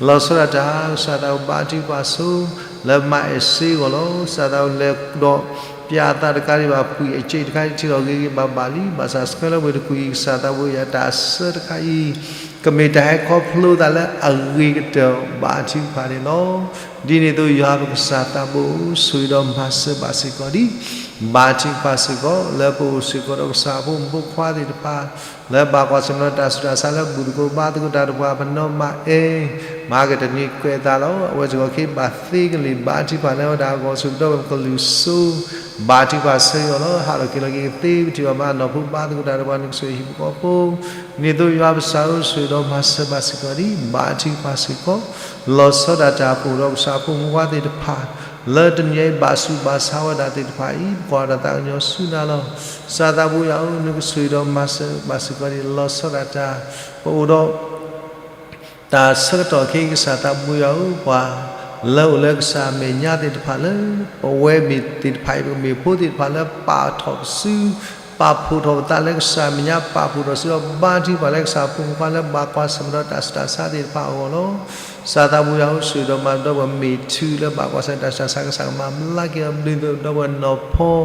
လီၤဆီဒၣ်တၢ် ကစၢ်သးဘိဘါထုကဖၣ်ဆိ လၢမၤအဲၣ်စ့အဂီၢ်လီၤ. ကစၢ်သးဘိလဲၤဒီး ပျးသးတကးဒံးဘၣ် ပှံၢ်အစ့တခါအံၤ ထံလီၤဂ့ၤဂ့ၤဘၣ်ဘၣ်လံ. ဘၣ်ဆၣ်ဆှၢလၢဝ့ၢ်တကူၣ်အံၤ ကစၢ်သးဘိယွၤတၢ်အစၢတခါအံၤ ကမ့ၢ်တၢ်ဟဲခီဖျိသးလၢအဂ့ၤကတၢၢ် ဘါထုကဖၣ်န့ၣ်လီၤ. ဒ်န့ၣ်အသိး ယွၤပကစၢ်သးဘိဧၢ ဆိၣ်ဂ့ၤဒီးမၤစၢၤဘၣ်စ့ၢ်ကီးဒံး ဘါထုကဖၣ်စ့ၢ်ကီး လၢပအိၣ်စ့ၢ်ကီးဒီးကစၢ်ဖိမုၣ်ဖိခွါသ့ၣ်တဖၣ် လၢဘၣ်ကွၢ်ဆၢၣ်မဲာ်ဒီးတၢ်ဆူးတၢ်ဆါလၢဘူၣ်သကိးဘါသကိးတၢ်တပှၤ ပနီၢ်မၤအဲၣ် မၤကတနံၤကွဲးသးလီၤ. အဝဲစ့ၢ်ကီးက့ၤဘၣ်သ့ကလံၤ ဘါထုကဖၣ်လၢဝဲဒၣ်အဂီၢ် ဆိၣ်ဂ့ၤဒီးပကလုၢ်စိ ဘါထုကဖၣ်ဆၢဂ့ၤအီၤလီၤ. ဟးလီၤက့ၤလီၤက့ၤကသ့ ပထံၣ်ဘၣ်မၤနီၢ်ဖိဘါသကိးတၢ်တပှၤ နကဆိၣ်ဂ့ၤဟံၣ်ဖိဃီဖိ ဒ်န့ၣ်အသိး ယွၤပကစၢ်ဧၢ ဆိၣ်ဂ့ၤဒီးမၤစၢၤဘၣ်စ့ၢ်ကီးဒံး ဘါထုကဖၣ်စ့ၢ်ကီး လီၤဆီဒၣ်တၢ် ပအိၣ်ဒီးကစၢ်ဖိမုၣ်ဖိခွါသ့ၣ်တဖၣ် လၢတနံၤအံၤဘၣ်ဆူးဘၣ်ဆါဝဲဒၣ်သ့ၣ်တဖၣ်အံၤ ပကွၢ်တၢ်သးကညီၤဆူနၤလီၤ. ကစၢ်သးဘိယွၤဧၢ, နကဆိၣ်ဂ့ၤဒီးမၤစၢၤဘၣ်စ့ၢ်ကီးဒံး လီၤဆီဒၣ်တၢ် ပအိၣ်ဒီး တၢ်ဆၢကတီၢ်ခဲအံၤ ကစၢ်သးဘိယွၤဧၢ, ပှၤလၢအိၣ်လၢကစၢ်အမဲာ်ညါသ့ၣ်တဖၣ်လၢ ပဝဲမ့ၢ်သ့ၣ်တဖၣ်အံၤ ပကမ့ၢ်ဖိသ့ၣ်တဖၣ်လၢပာ်ထီၣ်ပစု ပာ်ဖှိၣ်ထီၣ်ပသးလၢကစၢ်အမဲာ်ညါ ပာ်ဖှိၣ်ထီၣ်စုဒီး ဘါထုကဖၣ်လၢကစၢ်အဖိမုၣ်ဖိခွါလၢဘၣ်ကွၢ်ဆၢၣ်မဲာ်ဒီးတၢ်ဆူးတၢ်ဆါသ့ၣ်တဖၣ်အဂီၢ်လီၤ. ကစၢ်သးဘိယွၤဧၢ, ဆိၣ်ဂ့ၤဒီးမၤဒီးပှၤမ့ၢ်ထုးလၢဘၣ်ကွၢ်ဆၢၣ်မဲာ်တၢ်ဆူးတၢ်ဆါ ကစၢ်ကမၤဘျါက့ၤအီၤ ဘျုးဒီးပှၤနီၢ်ဖီ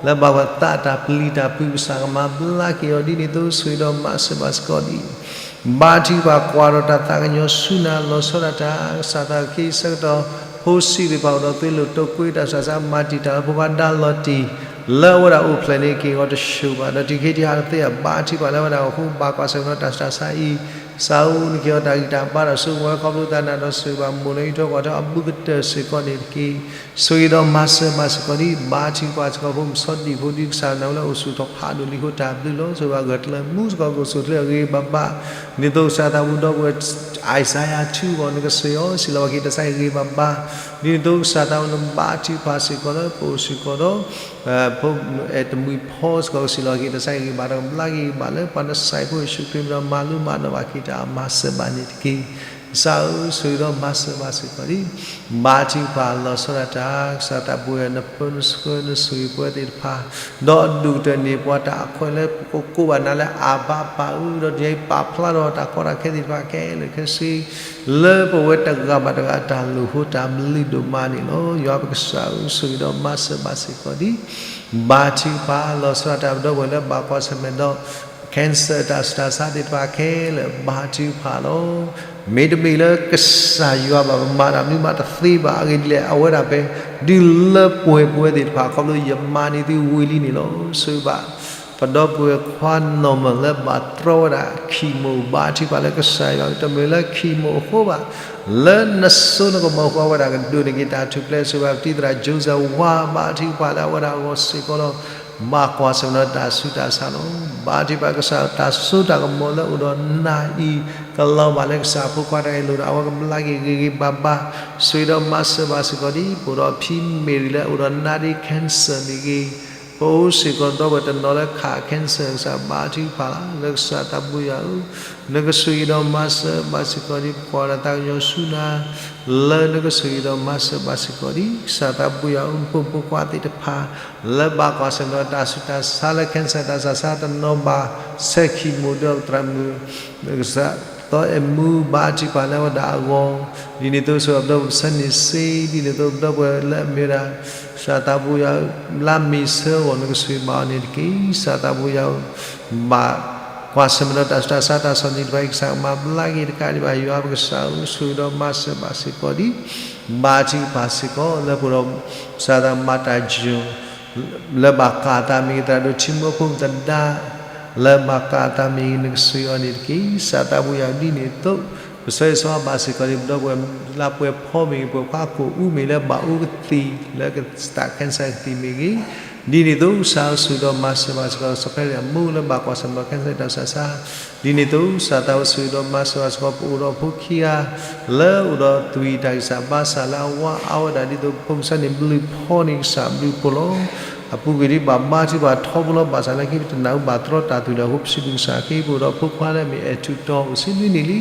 လၢဘၣ်ကွၢ်သးတၢ်ပျံၤတၢ်ဖုး ကစၢ်ကမၤဘျါက့ၤအီၤ ဒ်န့ၣ်အသိး ဆိၣ်ဂ့ၤဒီးမၤစၢၤဘၣ်စ့ၢ်ကီးဒံး ဘါထုကဖၣ်ကွၢ်ဒီးတၢ်သးကညီၤဆူနၤ လီၤဆီဒၣ်တၢ် ကစၢ်သးက့ဆၢကတီၢ် ဖိဆံးသ့ၣ်တဖၣ်အိၣ်ဒီးသွံၣ်လိာ်တိာ်ကွံ တၢ်ဆူးတၢ်ဆါ မၤတံာ်တာ်လၢဖိခွါဒါလီၤတံၢ် လၢအဝဲဒၣ်အိၣ်ဖျဲၣ်န့ၢ်က့ၤအဂီၢ်တဆှိဘၣ် ဒီးတံၤခ့တံၤဟးတသ့ အဘါထုကဖၣ်လၢအဝဲဒၣ်အဃိ ဘၣ်ကွၢ်ဆၢၣ်မဲာ်ဒီးတၢ်ဆူးတၢ်ဆါအံၤ ကစၢ်ဧၢ နကဟ့ၣ်အီၤတၢ်ဂံၢ်တၢ်ဘါဒီးဆိကမိၣ်ဝဲခီဖျိသးနၤဒီး ဆိၣ်ဂ့ၤဘၣ်မိၢ်လၢအံးထွဲကွၢ်ထွဲအဘူးကတၢၢ်စ့ၢ်ကီးန့ၣ်တက့ၢ်. ဆိၣ်ဂ့ၤဒီးမၤစၢၤဘၣ်စ့ၢ်ကီးဒံး ဘါထုကဖၣ်စ့ၢ်ကီးဖိမုၣ်စီၤဒံၣ်ဖိဒံး ကစၢ်နၤဝဲလၢအိၣ်ဆူၣ်ထီၣ်ဖးဒိၣ်လံအဃိ တၢ်ဘျုးလီၤ. ဆိၣ်ဂ့ၤဘၣ်ဂၢၢ်ကျၢၤမူစ့ၢ်ကီး ကအိၣ်ဆူၣ်ချ့အဂ့ၤဘၣ်ဘၣ် ဒ်န့ၣ်အသိး ကစၢ်သးဘိယွၤဒီပုၢ်ဝဲၢ် Isaiah two အဂီၢ် နကဆိၣ်ဂ့ၤအီၤ စံးလီၤဘၣ်က့ၤတၢ်ဆါအံၤဂ့ၤဘၣ်ဘၣ် ဒ်န့ၣ်အသိး ကစၢ်သးဘိယွၤ နဘါထုကဖၣ်စ့ၢ်ကီးလၢပအိၣ်စ့ၢ်ကီးဒီး ဖိအဲၣ်တမှံၤဖီစ့ၢ်ကီး ကစံးလီၤဘၣ်က့ၤတၢ်ဆါအံၤဂ့ၤဘၣ်ဒီး ကဘျါက့ၤဂ့ၤဘၣ်လၢပှၤနစဲးဖိယ့ၣ်ၡူးခရံာ်မံၤဒီး မၤလိမၤဒိးဘၣ်က့ၤတၢ်အမၤစၢၤဘၣ်န့ၣ်တက့ၢ်. ကစၢ်ဧၢ ဆိၣ်ဂ့ၤဒီးမၤစၢၤဘၣ်စ့ၢ်ကီးဒံး ဘါထုကဖၣ်လီၤဆီဒၣ်တၢ် ကစၢ်သးဘိယွၤ နပၢနဆှၢနဆိၣ်ဂ့ၤပဝဲသ့ၣ်တဖၣ် ဒီးအဒိၣ်ကတၢၢ်န့ၣ် ပှၤတၢ်အခွဲးလၢပကကိးဘၣ်နၤလၢအဘၤပၢ်ဧၢ ဒီးတနံၤအံၤပာ်ဖျါထီၣ်တၢ်ကီတၢ်ခဲသ့ၣ်တဖၣ်ခဲလၢာ်ခဲဆ့ လၢပဝဲတဂၤဘၣ်တဂၤအတၢ်လိာ်ဖိတၢ်ဘျုးဒိၣ်မးန့ၣ်လီၤ. ယွၤပကစၢ်ဧၢ ဆိၣ်ဂ့ၤဒီးမၤစၢၤဘၣ်စ့ၢ်ကီးဒံး ဘါထုကဖၣ်လီၤဆီဒၣ်တၢ်ပဒီပုၢ်ဝဲၢ်လၢဘၣ်ကွၢ်ဆၢၣ်မဲာ်ဒီး cancer တၢ်ဆူးတၢ်ဆါသ့ၣ်တဖၣ်ခဲလၢာ် ဘါထုကဖၣ်လီၤ. မ့တမ့ၢ်လၢကစၢ်ယွၤဘၣ် ပမၤတၢ်မနုၤမးတသ့ဘၣ် အဂ့ၢ်ဒ်လဲၣ် အဝဲဒၣ်ဖဲ ဒုးလၢပှဲၤပဝဲသ့ၣ်တဖၣ် ခီဖျိယမၤန့ၢ်သုဝံၤလံန့ၣ်လီၤ. ဆိၣ်ဂ့ၤဘၣ် ပဒီပုၢ်ဝဲၢ်ခွါနီၢ်မၢၢ်လၢဘၣ်တြီဝဲဒၣ် chemo ဘါထုကဖၣ်လၢကစၢ်ယွၤ တမ့ၢ်လၢ chemo အဃိဘၣ် လၢနစိနကမီၤအဃိ အဝဲဒၣ်ကဒိးန့ၢ်က့ၤတၢ်ထူၣ်ဖျဲး ဆိၣ်ဂ့ၤဘၣ်ပတံၤသရၣ် Joseph ဝါ ဘါထုကဖၣ်လၢအဝဲဒၣ်အဂီၢ်စ့ၢ်ကီးလီၤ. ဘၣ်ကွၢ်ဆၢၣ်မဲာ်ဒီးတၢ်ဆူးတၢ်ဆါလီၤ. ဘါထုကဖၣ်ကစၢ် တၢ်စိတၢ်ကမီၤလၢအိၣ်ဒီးနၤအံၤ ကလီၤဘၣ်လၢကစၢ်ဖိခွါတဂၤအံၤအလိၤဒီး အဝဲကဘျါက့ၤဂ့ၤဂ့ၤဘၣ်ဘၣ် ဆိၣ်ဂ့ၤဒီးမၤစၢၤဘၣ်စ့ၢ်ကီးဒံး ပအိၣ်ဒီးဖံမ့ၢ်ရံၤလၢအအိၣ်ဒီးနါဒ့ cancer မ့ၢ်ဂ့ၤ ပအိၣ်စ့ၢ်ကီးဒီပုၢ်ဝဲၢ်တနီၤလၢခး cancer ကစၢ်ဘါထုကဖၣ်လၢကစၢ်သးဘိယွၤဧၢ, နကဆိၣ်ဂ့ၤဒီးမၤစၢၤဘၣ်စ့ၢ်ကီးဒံး ပကွၢ်ဒီးသးကညီၤဆူနၤ လၢနကဆိၣ်ဂ့ၤဒီးမၤစၢၤဘၣ်စ့ၢ်ကီးဒံး ကစၢ်သးဘိယွၤဧၢ, နဖိမုၣ်ဖိခွါသ့ၣ်တဖၣ် လၢဘၣ်ကွၢ်ဆၢၣ်မဲာ်ဒီးတၢ်ဆူးတၢ်ဆါလၢ cancer တၢ်ဆူးတၢ်ဆါတနီၤဘၣ် ဆဲးခံမူၤဒီးသရၣ်မုၣ် ကစၢ်သီအဲၣ်မူဘါထုကဖၣ်လၢအဝဲဒၣ်အဂီၢ်, ဒ်န့ၣ်အသိးဆိၣ်ဂ့ၤပဒီပုၢ်ဝဲၢ်ဆၢန့ၣ်စ့, ဒ်န့ၣ်အသိးပဒီပုၢ်ဝဲၢ်လၢအမ့ၢ်ဝဲဒၣ် ကစၢ်သးဘိယွၤဧၢ, လါမ့ၤဆၢအဂီၢ် နကဆိၣ်ဂ့ၤဘၣ်အီၤန့ၣ်တက့ၢ်. ကစၢ်သးဘိယွၤဧၢ, ဘၣ်ကွၢ်ဆၢၣ်မဲာ်ဒီးတၢ်ဆူးတၢ်ဆါတၢ်ဆီၣ်တံၢ်တဖၣ်အံၤ ကစၢ်ကမၤဘျါက့ၤတကးဒံးဘၣ် ယွၤပကစၢ်ဧၢ, ဆိၣ်ဂ့ၤဒီးမၤစၢၤဘၣ်စ့ၢ်ကီးဒံး ဘါထုကဖၣ်စ့ၢ်ကီးလၢပအိၣ်ဒီး ကစၢ်သးမၤတၢ်ယိာ် လၢဘၣ်ဃးအသးမ့ၢ်ဂ့ၤ, သရၣ်ဒိၣ်ထံမူဖိမုၣ်သဒါ လၢဘၣ်ဃးအသးမ့ၢ်ဂ့ၤ နကဆိၣ်ဂ့ၤအီၤန့ၣ်တက့ၢ်. ကစၢ်သးဘိယွၤဧၢ, ဒ်န့ၣ်အသိး ပဆၢဂ့ၤဆၢဝါဘၣ်စ့ၢ်ကီးဒံး ပဒီပုၢ်ဝဲၢ်လၢပှဲၤဖီမ့ၢ်ဂ့ၤ, ပှဲၤဖီခိၣ်အူမ့ၢ်ဂ့ၤ, လၢဘၣ်အိၣ်ကသံၣ် လၢကသး cancer ကသံၣ်မ့ၢ်ဂ့ၤ, ဒ်န့ၣ်အသိး ကစၢ်ဧၢ ဆိၣ်ဂ့ၤဒီးမၤစၢၤဘၣ်စ့ၢ်ကီး စီၤဖဲရံးအမိၢ်လၢဘၣ်ကွၢ်ဆၢၣ်မဲာ်ဒီး cancer တၢ်ဆူးတၢ်ဆါ ဒ်န့ၣ်အသိး ကစၢ်သးဘိယွၤဧၢဆိၣ်ဂ့ၤဒီးမၤစၢၤဘၣ်စ့ၢ်ကီး ပအိၣ်ဒီးဖိခံဂၤ လၢအိၣ်ဒီးသွံၣ်တၢ်ဂံၢ်စၢ်ဘါစၢ်လၢအဝါအါဝဲဒၣ်ဒ်သိး ဖိကစၢ်န့ၣ်ဘျုးဖီန့ၢ်ကစၢ်ဘျုးဖှိၣ်လီၤ. အပူၤကွံာ်ဒံးဘၣ်ဘါထုကဖၣ်ထီဘိလီၤ. ဘၣ်ဆၣ်လၢခံပတနၢ်ဟူဘၣ်တြီတၢ်သွံၣ်လၢအဃိ ပစံးဘျုးကစၢ်က့ ပအိၣ်ဒီးဖိခွါလၢအမ့ၢ်အဲၣ်ထူးတီၤ အိၣ်ဆံနွံနံၣ်လံ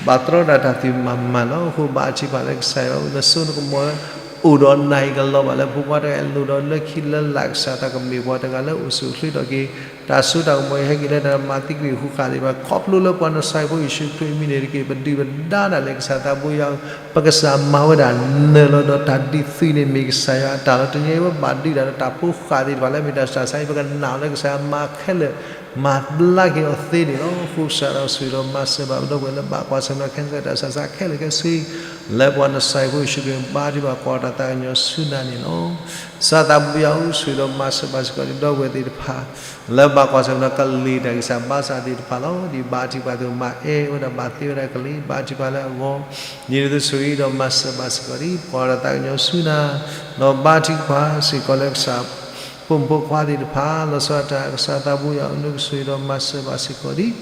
ဘၣ်တြီဒၣ်တၢ်သွံၣ်မးမးလီၤ. အဃိဘါထုကဖၣ်လၢကစၢ်ယွၤဧၢ နစိနကမီၤလၢ အိၣ်ဒီးနၤအံၤကလီၤဘၣ်လၢဖိခွါတဂၤအလိၤဒီး လၢခံလၢလာ် ကစၢ်သးကမ့ၢ်ပှၤတဂၤလၢအိၣ်ဆူၣ်အိၣ်ချ့ထီၣ်က့ၤ တၢ်စိတၢ်ကမီၤအံၤ ဟဲက့ၤလၢတၢ်မၤသံကွံာ်ဃုာ်ဃာ်သ့ၣ်တဖၣ် ခီဖျိလၢပှၤနီၢ်ကစၢ်ဖိယ့ၣ်ၡူးခရံာ်အမံၤန့ၣ်တက့ၢ်. ပဒုၣ်ပဒါဒၣ်လဲာ် ကစၢ်သးဘိယွၤဧၢ, ပကစၢ်မၤဝဲဒၣ်နၢၤလီၤဒီးတၢ်ဒုးသွံၣ်န့ၣ်မ့ၢ်ကစၢ်ယွၤအတၢ်လီၤ. တနံၤအံၤပဘၣ်ဒုးတၢ်ဒီးတၢ်ဖိဃာ်သ့ၣ်တဖၣ်လၢအမ့ၢ်တၢ်ဆူးတၢ်ဆါအံၤ ပကနာ်လၢကစၢ်ယွၤမၤခဲလၢာ် မၤဘျါက့ၤအီၤသ့န့ၣ်လီၤ. အဃိကစၢ်သးဧၢ ဆိၣ်ဂ့ၤဒီးမၤစၢၤဘၣ်ပဒီပုၢ်ဝဲၢ်လၢဘၣ်ကွၢ်ဆၢၣ်မဲာ်ဒီး cancer တၢ်ဆူးတၢ်ဆါခဲလၢာ်ခဲဆ့ လၢပှၤနီၢ်ကစၢ်ဖိယ့ၣ်ၡူးခရံာ် ဘါထုကဖၣ်ကွၢ်တၢ်သးကညီၤဆူနၤန့ၣ်လီၤ. ကစၢ်သးဘိယွၤဧၢ ဆိၣ်ဂ့ၤဒီးမၤစၢၤဘၣ်စ့ၢ်ကီး ပဒီပုၢ်ဝဲၢ်သ့ၣ်တဖၣ် လၢဘၣ်ကွၢ်ဆၢၣ်မဲာ်ဒီးကလံၤတၢ်ဂံၢ်စၢ်ဘါစၢ်သ့ၣ်တဖၣ်လီၤ. ဒ်ဘါထုကဖၣ်အသိး မၤအဲၣ်ဝဲဒၣ် ဘၣ်သ့ဝဲဒၣ်ကလံၤ ဘါထုကဖၣ်လၢအဂီၢ်, ဒ်န့ၣ်အသိးဆိၣ်ဂ့ၤဒီးမၤစၢၤဘၣ်စ့ၢ်ကီး ပဒီပုၢ်ဝဲၢ်တၢ်သးကညီၤဆူနၤ, ဒီးဘါထုကဖၣ်စ့ၢ်ကီးလၢကစၢ် ဖိမုၣ်ဖိခွါသ့ၣ်တဖၣ် လီၤဆီဒၣ်တၢ် ကစၢ်သးဘိယွၤအိၣ် နကဆိၣ်ဂ့ၤဒီးမၤစၢၤဘၣ်စ့ၢ်ကီးဒံး,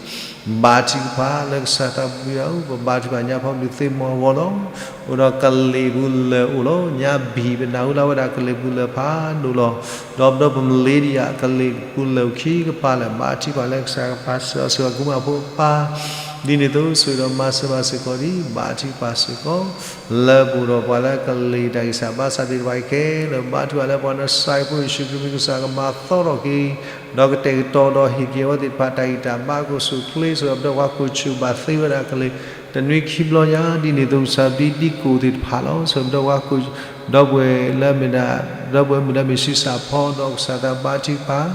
ဘါထုကဖၣ်လၢကစၢ်သးဘိယွၤအိၣ် ပဘါထုကဖၣ်ညါဖီဘျုးသ့ၣ်မီၤအဂီၢ်လီၤ. အိၣ်ဒီးကလံၤပူၤလၢာ်အိၣ်လီၤ. ညါဘံၣ်ပနၢ်ဟူလၢဝဲဒၣ်ကလံၤပူၤလၢာ်ဖးဒိၣ်လီၤ. ဒီးပဒီပုၢ်ဝဲၢ်မလ့ၤဒယၣ် ကလံၤပူၤလၢာ်အိၣ်ခံကပၤလၢာ် ဘါထုကဖၣ်လၢကစၢ်ကပၤစၢၤအီၤ စ့ၢ်ကီးကမၣ်ဖိပၢ် ဒ်န့ၣ်အသိး ဆိၣ်ဂ့ၤဒီးမၤစၢၤဘၣ်စ့ၢ်ကီးဒံး, ဘါထုကဖၣ်စ့ၢ်ကီး လၢပအိၣ်ဒီးပှၤလၢကလံၤတၢ်ဂံၢ်စၢ်ဘါစၢ်သ့ၣ်တဖၣ်ခဲလၢာ် ဘါထုကဖၣ်လၢပှၤနဆှဲဖိယ့ၣ်ၡူးခရံာ်မံၤ ကစၢ်ကမၤသီထီၣ်က့ၤ ဒီးကတဲာ်ကတီၤဒီးဟ့ၣ်က့ၤအဝဲသ့ၣ်တဖၣ်တၢ်ဂံၢ်တၢ်ဘါ ကအိၣ်ဆူၣ်အိၣ်ချ့ ဆိၣ်ဂ့ၤဒီးပဒီပုၢ်ဝဲၢ်ခိၣ်ဆူၣ်ဘၣ်သ့ဝဲဒၣ်ကလံၤ တနွံခံဘျီညါ ဒ်န့ၣ်အသိး ကစၢ်ဒ်ဒံကိၣ်သ့ၣ်တဖၣ်လီၤ. ဆိၣ်ဂ့ၤပဒီပုၢ်ဝဲၢ်ခိၣ် ဒီပုၢ်ဝဲၢ်လၢအမ့ၢ်ဒၣ် ဒီပုၢ်ဝဲၢ်မုၣ်လၢအမ့ၢ်ဆံးစၢ်ဖီ ဒီးကစၢ်သးဘါထုကဖၣ်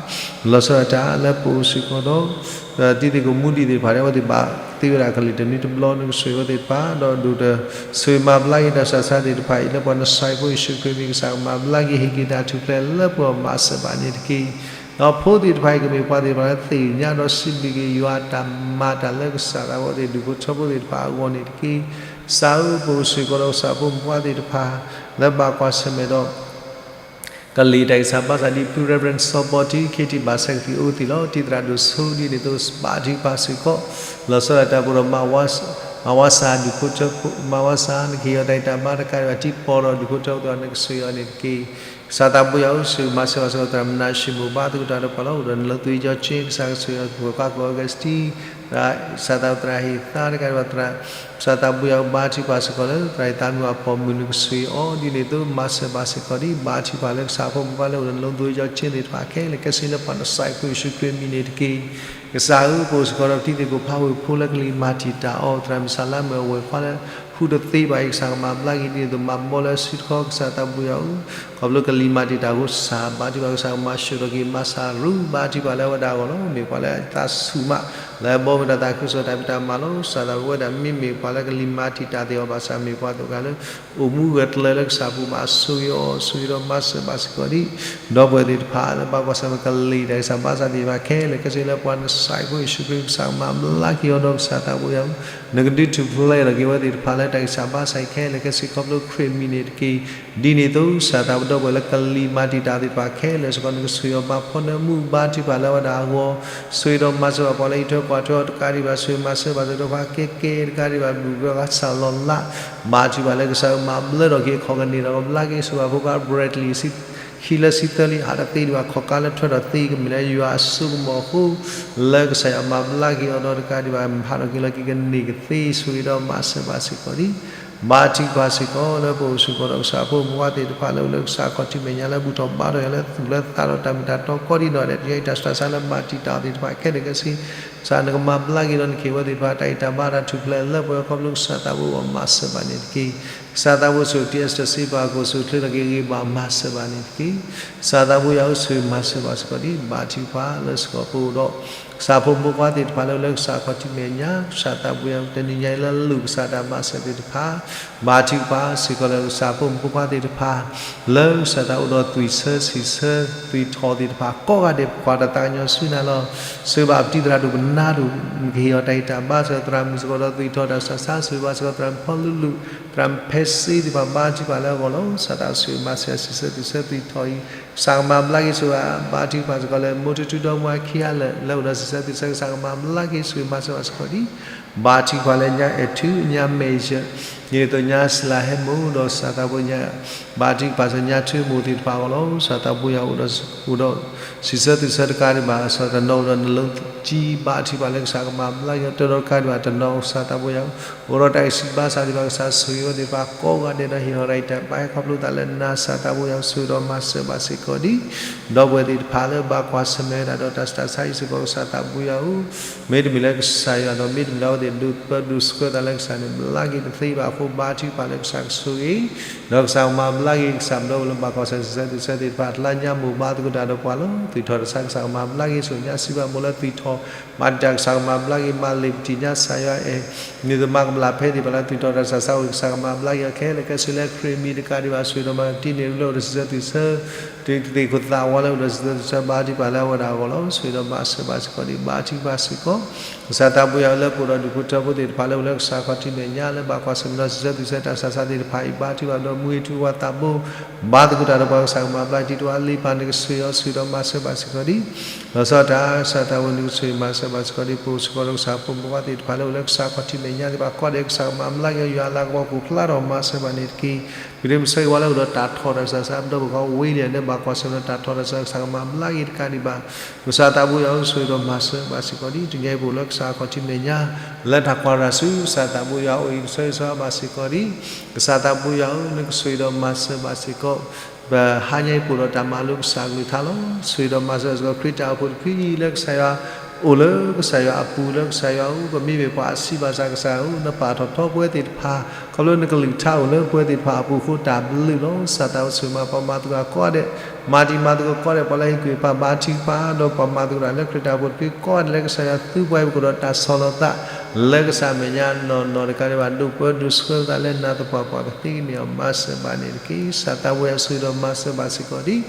လီၤဆီဒၣ်တၢ်လၢပအိၣ်စ့ၢ်ကီးဒီး တံၤသကိးမူဒံးသ့ၣ်တဖၣ် ဒီးအဝဲသ့ၣ်ဘၣ်သ့ဝဲဒၣ်ကလံၤတနွံတဘျီ နကဆိၣ်ဂ့ၤအဝဲသ့ၣ်တဖၣ် ဒီးဒိၣ်ဒီး ဆိၣ်ဂ့ၤမၤဘျါက့ၤတၢ်ဆူးတၢ်ဆါသ့ၣ်တဖၣ်အံၤ လၢပှၤနဆှဲဖိယ့ၣ်ၡူးခရံာ်မံၤ ကစၢ်ကမၤဘျါက့ၤ ဟ့ၣ်က့ၤတၢ်ထူၣ်ဖျဲးလၢပဂီၢ် မၤစၢၤဘၣ်န့ၣ်တက့ၢ်. ဒီးဖိသ့ၣ်တဖၣ်အံၤ ကမ့ၢ်ပှၤသ့ၣ်တဖၣ်လၢသ့ၣ်ညါဒီးစံးဘျုးက့ၤယွၤအတၢ်မၤတၢ်လၢကစၢ်သးဘိယွၤသ့ၣ် ဒူၣ်ဖိထၢဖိသ့ၣ်တဖၣ်အဂီၢ်န့ၣ်တက့ၢ်. ကစၢ်ဧၢ ပအိၣ်စ့ၢ်ကီးဒီးကစၢ်ဖိမုၣ်ဖိခွါသ့ၣ်တဖၣ် လၢဘၣ်ကွၢ်ဆၢၣ်မဲာ်ဒီး ကလံၤတၢ်ဂံၢ်စၢ်ဘါစၢ်ဒ်ဖု Reverend စီၤဘီထံ ခ့ထံၣ်ဘၣ်ဆၢကသံၣ်အိၣ်သ့ၣ်လီၤ. တံၤသရၣ်ဒိၣ်ဆိ ဒ်န့ၣ်အသိး ဘါထုကဖၣ်စ့ၢ်ကီး လီၤဆီဒၣ်တၢ်ပူၤဒီး မၤဝါစၢ်ဒူၣ်ဖိထၢဖိ မၤဝါစၢ် နကဟ့ၣ်အီၤတၢ်ဂံၢ်တၢ်ဘါတကးဒံးဘၣ် တံၤပီၢ်ဒီးဒူၣ်ဖိထၢဖိသ့ၣ်တဖၣ် နကဆိၣ်ဂ့ၤအီၤန့ၣ်တက့ၢ်. ကစၢ်သးဘိယွၤဧၢ ဆိၣ်ဂ့ၤမၤစၢၤဘၣ်စ့ၢ်ကီး သရၣ်မနၤၡ့မိၣ် ဘါသကိးတၢ်ဒီးပှၤလီၤ. အိၣ်ဒီးနလၢသူၣ်ကၠီကၠ့ ကစၢ်ကဆိၣ်ဂ့ၤအီၤ ပှၤကွၢ်ကီၢ်အီကူးစတံ သရၣ် ကစၢ်သးပှၢ်သရၣ်ဟ့ၣ်သါတကးဒံးဘၣ် သရၣ် ကစၢ်သးဘိယွၤဧၢ ဘါထုကဖၣ်စ့ၢ်ကီးလၢ သရၣ်ဟ့ၣ်သါမုၣ်အပိာ်မုၣ် နကဆိၣ်ဂ့ၤအီၤ ဒ်န့ၣ်အသိး မၤစၢၤဘၣ်စ့ၢ်ကီးဒံး ဘါထုကဖၣ်လၢကစၢ်ဖိမုၣ်ဖိခွါလၢအိၣ်ဒီးနလၢသူၣ်ကၠီကၠ့သ့ၣ်တဖၣ်ခဲလၢာ်ခဲဆ့ လၢပှၤနဆှဲဖိယ့ၣ်ၡူးခရံာ်မံၤန့ၣ်တက့ၢ်. ကစၢ်ဧၢ ပအိၣ်စ့ၢ်ကီးဒီးတံၤသကိးဖးဝ့ၢ်ဖိလၢကလံၤမၤတံာ်တာ်အီၤ သရၣ်မုၣ်စၢ်လါမုၣ်အဝဲၢ်ခွါလၢ ဟူးတသ့ဘၣ်အံၤ ကစၢ်ကမၤဘျါက့ၤ ဒ်န့ၣ်အသိး မၤဘီလၢအစုတခီ ကစၢ်သးဘိယွၤဧၢ ခီဖျိကလံၤမၤတံာ်တာ်အဃိ ကစၢ် ဘါထုကဖၣ် ကစၢ်ကမၤဆှၢထီၣ်က့ၤ မၤစၢ်ရူ ဘါထုကဖၣ်လၢအဝဲဒၣ်အဂီၢ်လီၤ. မ့ၢ်ပှၤလၢအသးဆူၣ်မး လၢအဘီမုၢ်ဒီးသးခုကစီၣ်တၢ်ဖံးတၢ်မၤလီၤ. ကစၢ်သးဘိယွၤဝဲဒၣ် မ့မ့ၢ်ပှၤလၢကလံၤမၤတံာ်တာ်သ့ၣ်အီၤဘၣ်ဆၣ် မ့ၢ်ပှၤသ့ၣ်တဖၣ်လၢ အိၣ်မူဂၢၢ်ကျၢၤလၢကစၢ်ပူၤဘၣ် ဆိၣ်ဂ့ၤအီၤ ဆိၣ်ဂ့ၤဒီးမၤစၢၤဘၣ်စ့ၢ်ကီးဒံး ဒီပုၢ်ဝဲၢ်သ့ၣ်တဖၣ်လၢဘၣ်ကွၢ်ဆၢၣ်မဲာ်ကလံၤတၢ်ဂံၢ်စၢ်ဘါစၢ်သ့ၣ်တဖၣ်ခဲလၢာ်ခဲဆ့ လၢပှၤနဆှဲဖိယ့ၣ်ၡူးခရံာ် ကစၢ်ကမၤဘျါက့ၤအီၤဒီး ကစၢ်သးဘိယွၤဧၢ နကဒုးထူၣ်ဖျဲးထီၣ်က့ၤအဝဲသ့ၣ်တဖၣ်လၢတၢ်ဂံၢ်စၢ်ဘါစၢ်ခဲလၢာ်ခဲဆ့ ခီဖျိခရံာ်မံၤန့ၣ်တက့ၢ်. ဒ်န့ၣ်အသိး ကစၢ်သးဘိဒီပုၢ်ဝဲၢ်လၢကလံၤမၤတံာ်တာ်သ့ၣ်တဖၣ်ခဲလၢာ်စ့ၢ်ကီး နကဆိၣ်ဂ့ၤအီၤဘၣ်ဖီနၢမူ ဘါထုကဖၣ်လၢအဝဲဒၣ်အဂီၢ် ဆိၣ်ဂ့ၤဒီးမၤစၢၤဘၣ်ပှၤလၢအံးထွဲကွၢ်ထွဲအီၤတကးဒံးဘၣ် ဆိၣ်ဂ့ၤမၤစၢၤဘၣ်သ့ၣ်တဖၣ်ကဲကဲတကးဒံးဘၣ် ဒူၣ်ကရၢကစၢ်လီၤလး ဘါထုကဖၣ်လၢကစၢ်မၤဘျါထီၣ်က့ၤ ခီၣ်ကန့ၢ်ဒီးကဘျါက့ၤ ဆိၣ်ဂ့ၤဘၣ်ဖိခွါ Bradley ခံလၢဆံသၢလံ ဟးတသ့ဒံးဘၣ် ခီၣ်ကါလၢထွဲထီၣ်သ့ကမ့ၢ်လၢယွၤအစိကမီၤအဃိ လၢကစၢ်ယွၤမၤဘျါက့ၤအီၤဒီးတကးဒံးဘၣ် ဟးထီၣ်က့ၤလီၤက့ၤကန့ၢ်ကသ့ ဆိၣ်ဂ့ၤဒီးမၤစၢၤဘၣ်စ့ၢ်ကီးဒံး ဘါထုကဖၣ်စ့ၢ်ကီး လၢပအိၣ်စ့ၢ်ကီးဒီးကစၢ်ဖိမုၣ်ဖိခွါသ့ၣ်တဖၣ်လၢအိၣ်လၢကစၢ်ခီၣ်ထံးမဲာ်ညါလၢ ဘူၣ်ထီၣ်ဘါထီၣ်ယၤလၢသူၣ်လၢသးဒီးတၢ်မ့ၢ်တၢ်တီကိးဒံးနီၢ်ဒဲး တယံာ်တၢ်ဆူးတၢ်ဆါလၢမၤတံာ်တာ်အီၤသ့ၣ်တဖၣ်ခဲလၢာ်ခဲဆ့ ကစၢ်နကမၤဘျါက့ၤဒီးနကဟ့ၣ်ဝဲသ့ၣ်တဖၣ် တၢ်ဂံၢ်တၢ်ဘါတၢ်ထူၣ်ဖျဲးလၢပှဲၤခီဖျိကစၢ်သးဘိအဂီၢ် မၤစၢၤဘၣ်န့ၣ်တက့ၢ်. ကစၢ်သးဘိယွၤဧၢ ဆိၣ်ဂ့ၤ T S တဆံ ပှၤဟီၣ်ခိၣ် ဆိၣ်ဂ့ၤချ့ထီၣ်က့ၤဂ့ၤဘၣ် မၤစၢၤဘၣ်န့ၣ်တက့ၢ်. ကစၢ်သးဘိယွၤဧၢ ဆိၣ်ဂ့ၤမၤစၢၤဘၣ်စ့ၢ်ကီးဒံး ဘါထုကဖၣ်လၢစ့ၢ်ကီးပအိၣ်ဒီး ကစၢ်ဖိမုၣ်ဖိခွါသ့ၣ်တဖၣ်လၢအိၣ်လၢကစၢ်ခီၣ်ထံးမဲာ်ညါ ကစၢ်သးဘိယွၤဧၢ တနံၤညါအံၤလၢအလိၣ်ကစၢ်တၢ်မၤစၢၤသ့ၣ်တဖၣ် ဘါထုကဖၣ်စ့ၢ်ကီးလၢကစၢ်ဖိမုၣ်ဖိခွါသ့ၣ်တဖၣ် လၢကစၢ်သးအိၣ်ဒီးသွံၣ်ဆၢ ဆံးဆၢသွံၣ်ထီၣ်သ့ၣ်တဖၣ် ကိးဂၤဒဲး ပကွၢ်တၢ်သးကညီၤဆူနၤလီၤ. ဆိၣ်ဂ့ၤဘၣ်ပတံၤသရၣ်ဒိၣ်ပနါဒိၣ် နကဟ့ၣ်အီၤတၢ်ဂံၢ်တၢ်ဘါစ့ၢ်ကီး သရၣ်မုၣ်စ့ၢ်ကီးဒီးသွံၣ်ထီၣ်တၢ်ဆူးတၢ်ဆါ ဆိၣ်ဂ့ၤဘၣ်စ့ၢ်ကီး သရၣ်မုၣ်ဖီလူလူ သရၣ်မုၣ်ဖဲစ့သ့ၣ်တဖၣ် ဘါထုကဖၣ်လၢအဂီၢ်လီၤ. ကစၢ်သးဆိၣ်ဂ့ၤမၤစၢၤ ဆံးဆၢသွံၣ်ဆၢသွံၣ်ထီၣ်အံၤ ကစၢ်ကမၤဘျါက့ၤ ဆိၣ်ဂ့ၤဘၣ်ထုကဖၣ်စ့ၢ်ကီးလၢ မိၢ်ထူထူဒီမါခံဂၤလၢာ် လၢအိၣ်ဒီးဆံးဆၢသွံၣ်ဆၢ ကစၢ်ကမၤဘျါက့ၤ ဆိၣ်ဂ့ၤမၤစၢၤဘၣ်စ့ၢ်ကီးဒံး ဘါထုကဖၣ်လၢညါအဲၣ်ထူ ညါမဲာ်ယၢၢ် ဒ်န့ၣ်အသိးညါစလၢဟဲမိၢ်ဒီးကစၢ်သးဘိယွၤ ဘါထုကဖၣ်စ့ၢ်ကီးညါထူမိၢ်သ့ၣ်တဖၣ်အဂီၢ်လီၤ. ကစၢ်သးဘိယွၤ အိၣ်ဒီးဆံးဆၢသွံၣ်ဆၢတကးဒံးဘၣ် ကစၢ်တနီၤအိၣ်ဒီးနလၢကံ ဘါထုကဖၣ်လၢကစၢ်ကမၤဘျါက့ၤအီၤ တနီၤတကးဒံးဘၣ် တနီၤကစၢ်သးဘိယွၤ အိၣ်ဒီးတၢ်ဂံၢ်ဆူၣ်ဘါစၢ်သ့ၣ်တဖၣ် ကစၢ်ဆိၣ်ဂ့ၤဝဲသ့ၣ်တဖၣ် ကိးဂၤဒဲးဒီးဟ့ၣ်အီၤတၢ်ဂံၢ်တၢ်ဘါ ဟဲခီဖျိသးလၢနၤ ကစၢ်သးဘိယွၤ ဆိၣ်ဂ့ၤဒီးမၤစၢၤဘၣ်စ့ၢ်ကီးဒံး ဒီပုၢ်ဝဲၢ်သ့ၣ်တဖၣ်လၢဘၣ်ကွၢ်ဆၢၣ်မဲာ်ဝဲဒၣ်ဒီးတၢ်ဆူးတၢ်ဆါအံၤစ့ၢ်ကီး ကစၢ်သးဘိယွၤဧၢ မ့တမ့ၢ်လၢကစၢ်ယွၤဒီး မ့တမ့ၢ်လၢအဝဲသ့ၣ်ဒိးပၢဒိးဆှၢသးလၢကစၢ်န့ၣ် ဘျါက့ၤတသ့ဘၣ်အဃိ ဘါထုကဖၣ်လၢကစၢ်ကဆိၣ်ဂ့ၤ ဒီးကစၢ်ကမၤဘျါက့ၤ ကစၢ်ပဒီပုၢ်ဝဲၢ်လၢဘၣ်ကွၢ်ဆၢၣ်မဲာ် ဆံးဆၢသွံၣ်ဆၢသ့ၣ်တဖၣ် တလါညါမိၢ်ဘါသကိးတၢ်ဒီးပှၤလီၤ. သွံၣ်ထီၣ်တၢ်ဆူးတၢ်ဆါ ကစၢ်ကမၤဘျါက့ၤ ဆိၣ်ဂ့ၤညါစံးဘၣ်မိၢ်လၢသွံၣ်ထီၣ် မၤတံာ်တာ် ကစၢ်ကမၤဘျါက့ၤ မၤလ့ၤပတံၢ်ညါ ကစၢ်ယွၤအဲၣ် န့ၣ်သမါကမျၢၢ်ဖဲသ့ၣ်တဖၣ်လၢသွံၣ်ထီၣ်တၢ်ဆူးတၢ်ဆါဝဲ ကစၢ်ကမၤဘျါက့ၤအီၤခဲလၢာ်ခဲဆ့လၢခရံာ်မံၤတကးဒံးဘၣ် ဆိၣ်ဂ့ၤဒီးမၤတံာ်န့ၢ်လၢအိၣ်ဒီးဆံးဆၢသွံၣ်ဆၢ တသ့ၣ်ခိၣ်သးဝါလၢအိၣ်ဒီးဆံးဆၢသွံၣ်ဆၢ ဘါထုကဖၣ်လၢအဝဲဒၣ်အဂီၢ်လီၤ. ဆိၣ်ဂ့ၤဒီးမၤစၢၤဘၣ်စ့ၢ်ကီးဒံး ဘါထုကဖၣ်စ့ၢ်ကီး ကစၢ်သးဘိယွၤလၢပအိၣ်ဒီးဒူၣ် ဖိထၢဖိသ့ၣ်တဖၣ်လၢအိၣ်လၢကစၢ်ခီၣ်ထံးမဲာ်ညါ လၢဘၣ်ကွၢ်ဆၢၣ်မဲာ်ဒီးစံးဆၢသူၣ်ဆၢတၢ်ဆးဆးသ့ၣ်တဖၣ်အံၤ ဘါထုကဖၣ်ဒီးမူထူဝါသးဘိ ဘါသကိးတၢ်ဒီးပှၤကစၢ်ကမၤဘျါတံၤတဝါလံ ပၢ်နကဆိၣ်ဂ့ၤအီၤဆိၣ်ဂ့ၤဒီးမၤစၢၤဘၣ်စ့ၢ်ကီးဒံး လီၤဆီဒၣ်တၢ် ကစၢ်သးဘိယွၤနကဆိၣ်ဂ့ၤမၤစၢၤဘၣ်စ့ၢ်ကီးဒံး ပအိၣ်စ့ၢ်ကီးဒီးကစၢ်ဖိမုၣ်ဖိခွါသ့ၣ်တဖၣ်လၢအိၣ်လၢကစၢ်ခီၣ်ထံးမဲာ်ညါသ့ၣ်တဖၣ် ကိးဂၤဒဲးကစၢ်ကမၤဘျါက့ၤ ယွၤလၤကပီၤပူၤဖျါထီၣ်မၤစၢၤဘၣ်န့ၣ်တက့ၢ်. ပဒ့မုၣ်ဆၢဂ့ၤဝါလၢအိၣ်ဒီးတၢ်ထီၣ်တၢ်စှၤစှၤ ပဒီပုၢ်ဝဲၢ်ဝ့ၢ်လံန့ၣ် ဘၣ်ကွၢ်ဆၢၣ်မဲာ်ဒီးတၢ်ထီၣ်တၢ်စှၤ ကစၢ်ကမၤဘျါက့ၤတကးဒံးဘၣ် ကစၢ်သးဘိယွၤဧၢ ဆိၣ်ဂ့ၤဒီးမၤစၢၤဘၣ်စ့ၢ်ကီးဒံး တနံၤအံၤပအိၣ်လၢကစၢ်ခီၣ်ထံးမဲာ်ညါ လၢတၢ်ကွၢ်ရၤဆူ ကစၢ်သးဘိယွၤအအိၣ်အံၤ ပဆၢဂ့ၤဆၢဝါဘၣ်စ့ၢ်ကီးဒံး ကစၢ်သးဘိယွၤဧၢ နကဆိၣ်ဂ့ၤဒီးမၤစၢၤဘၣ်စ့ၢ်ကီး ပဟါညါအံၤပအိၣ်ဒီးတၢ်မၤလိကစၢ်ကလုၢ်ကထါလီၤ. ဆိၣ်ဂ့ၤဒီးမၤစၢၤစ့ၢ်ကီး ခရံာ်တၢ်အိၣ်ဖှိၣ်တဖုအံၤ လၢကစၢ်ယွၤ အိၣ်လၢကစၢ်ယွၤအပူၤ လၢကစၢ်ယွၤအအိၣ် ပမ့မ့ၢ်ပှၤအဆံးဘၣ်ဆၣ်ကစၢ်ဧၢ နပာ်ထီၣ်ထီပဝဲသ့ၣ်တဖၣ် ခီဖျိနကလုၢ်ကထါအိၣ်လၢပဝဲသ့ၣ်တဖၣ်အပူၤအဃိ တၢ်ဘျုးလီၤ. ကစၢ်သးဘိယွၤဆိၣ်ဂ့ၤမၤပှၤမၤသကိးကိးဂၤဒဲး မၤတံၤမၤသကိးကိးဂၤဒဲး ပှၤလၢဟ့ၣ်ကူၣ်ဟ့ၣ်ဖးဘါထုကဖၣ် ဒီးပှၤမၤသကိးတၢ်လၢခရံာ်တၢ်အိၣ်ဖှိၣ်တဖုကိးဂၤဒဲး လၢကစၢ်ယွၤသူပှၤအံၤ ပကဒိးတၢ်ဆီၣ်လီၤသး လၢကစၢ်မဲာ်ညါနီၢ်နီၢ်တကးဒံးဘၣ် ဒိၣ်ပၢဒိၣ်ဆှၢသးလၢနၤသပှၢ်ပှၢ် ပသ့ကန့ၢ်အီၤမၤစၢၤဘၣ်န့ၣ်တက့ၢ်. ကစၢ်သးဘိယွၤဆိၣ်ဂ့ၤဒီးမၤစၢၤဘၣ်စ့ၢ်ကီးဒံး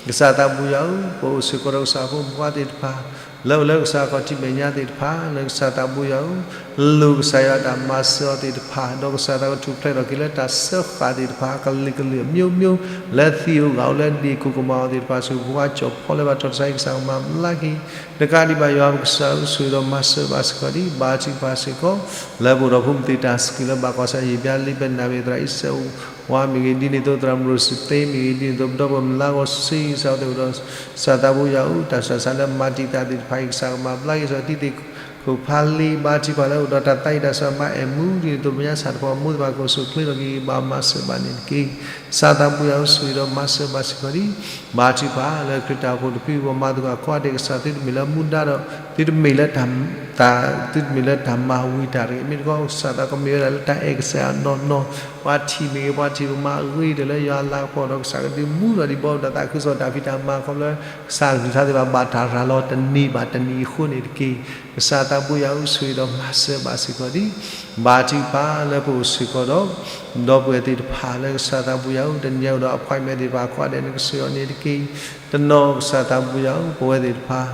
ကစၢ်သးဘိယွၤဧၢ ပအိၣ်စ့ၢ်ကီးဒီးကစၢ်ဖိမုၣ်ဖိခွါသ့ၣ်တဖၣ် လၢအိၣ်လၢကစၢ်ခီၣ်ထံးမဲာ်ညါသ့ၣ်တဖၣ် လၢကစၢ်သးဘိယွၤဧၢ လိၣ်ကစၢ်ယွၤတၢ်မၤစၢၤအီၤသ့ၣ်တဖၣ် ဒီးကစၢ်သးကထူၣ်ဖျဲးထီၣ်က့ၤလၢတၢ်စၢဃာ်သ့ၣ်တဖၣ် ကလုာ်ကလုာ်အမျိုးမျိုး လၢသံးဧိၤဂာ်ဧိၤလၢဒ့ၣ်ခိၣ်ကမၤအီၤသ့ၣ်တဖၣ် ဆိၣ်ဂ့ၤဖိခွါကၠီၣ်ဖီလၢဘၣ်ထီၣ်တၢ်ဆါဟံၣ် ကစၢ်ကမၤဘျါက့ၤ တကးဒံးဘၣ်ယွၤပကစၢ်ဧၢ ဆိၣ်ဂ့ၤဒီးမၤစၢၤဘၣ်စ့ၢ်ကီးဒံး ဘါထုကဖၣ်စ့ၢ်ကီး လၢပအိၣ်ဒီးဖိမုၣ်သ့ၣ်တၢ်စူၢ်လၢဘၣ်ကွၢ်ဆၢၣ် ယံာ်ဘျါလံ ပနာ်မ့ၢ်သရၣ်အံၣ်စဲးဝါမ့ၢ်ဂ့ၤ ဒ်န့ၣ်အသိးသရၣ်မရိစူၤသ့မ့ၢ်ဂ့ၤ ဒ်န့ၣ်အသိးပဒီပုၢ်ဝဲၢ်မုၢ်လါဂီၤစ့ ကစၢ်သးဘိယွၤအိၣ်ဒီး ကစၢ်သးဘိယွၤဧၢ တၢ်ဆှၢဆါလၢမၤတံာ်သးသ့ၣ်တဖၣ်အံၤ ကစၢ်ကမၤဘျါက့ၤ ကစၢ်တံၤသကိးဖးလံ ဘါထုကဖၣ်လၢအိၣ်ဒီးတၢ်သးဝံၣ်တၢ်စီဆှံမၤအဲၣ်မူ ဒ်န့ၣ်အသိးမဲာ်ညါဆၣ်တဖၣ်အမိၢ်သ့ၣ်တဖၣ် ကအိၣ်ဆိၣ်ချ့ထီၣ်က့ၤဘၣ်မၤစၢၤဘၣ်န့ၣ်တက့ၢ်. ကစၢ်သးဘိယွၤဧၢ ဆိၣ်ဂ့ၤဒီးမၤစၢၤဘၣ်စ့ၢ်ကီးဒံး ဘါထုကဖၣ်လၢခရံာ်တၢ်အိၣ်ဖှိၣ်တဖု ပှၤမၤသကိးကိးဂၤဒဲး ကစၢ်သုတမ့ၢ်လၢမူဒါဒီး သုတမ့ၢ်လၢတၢ် သုတမ့ၢ်လၢတၢ်မၤဝံၤတၢ်တဂ့ၤ မ့ၢ်တခီ ကစၢ်သးကမ့ၢ်ဝဲဒၣ်လၢတၢ်အဲၣ်ကစၢ်ယွၤနီၢ်နီၢ် ပှၤထံၣ်မ့ၢ်ဂ့ၤ ပှၤထံၣ်ပမၤအဂ့ၤဒီးလၢယွၤအလၤကပီၤဒီး ကစၢ်ကဒုးမူထီၣ်ဒံးဘီဒီးသးခုကစီၣ်တၢ်ဖံးတၢ်မၤ ခီဖျိ ကစၢ်ကလုၢ်ကထါသ့ၣ်တဖၣ် ဘၣ်တၢ်ရၤလီၤတနံၤဘၣ်တနံၤအဃိန့ၣ်တက့ၢ်. ကစၢ်သးဘိယွၤဧၢ ဆိၣ်ဂ့ၤဒီးမၤစၢၤဘၣ်စ့ၢ်ကီးဒံး ဘါထုကဖၣ်လၢပအိၣ်စ့ၢ်ကီးဒီး ဒီပုၢ်ဝဲၢ်သ့ၣ်တဖၣ်လၢကစၢ်သးဘိယွၤဧၢ တနံၤအံၤအိၣ်ဒီး appointment သ့ၣ်တဖၣ်ကိးဂၤဒဲး နကဆိၣ်ဂ့ၤအီၤန့ၣ်တက့ၢ်. တနီၤကစၢ်သးဘိယွၤဧၢ ပဝဲသ့ၣ်တဖၣ်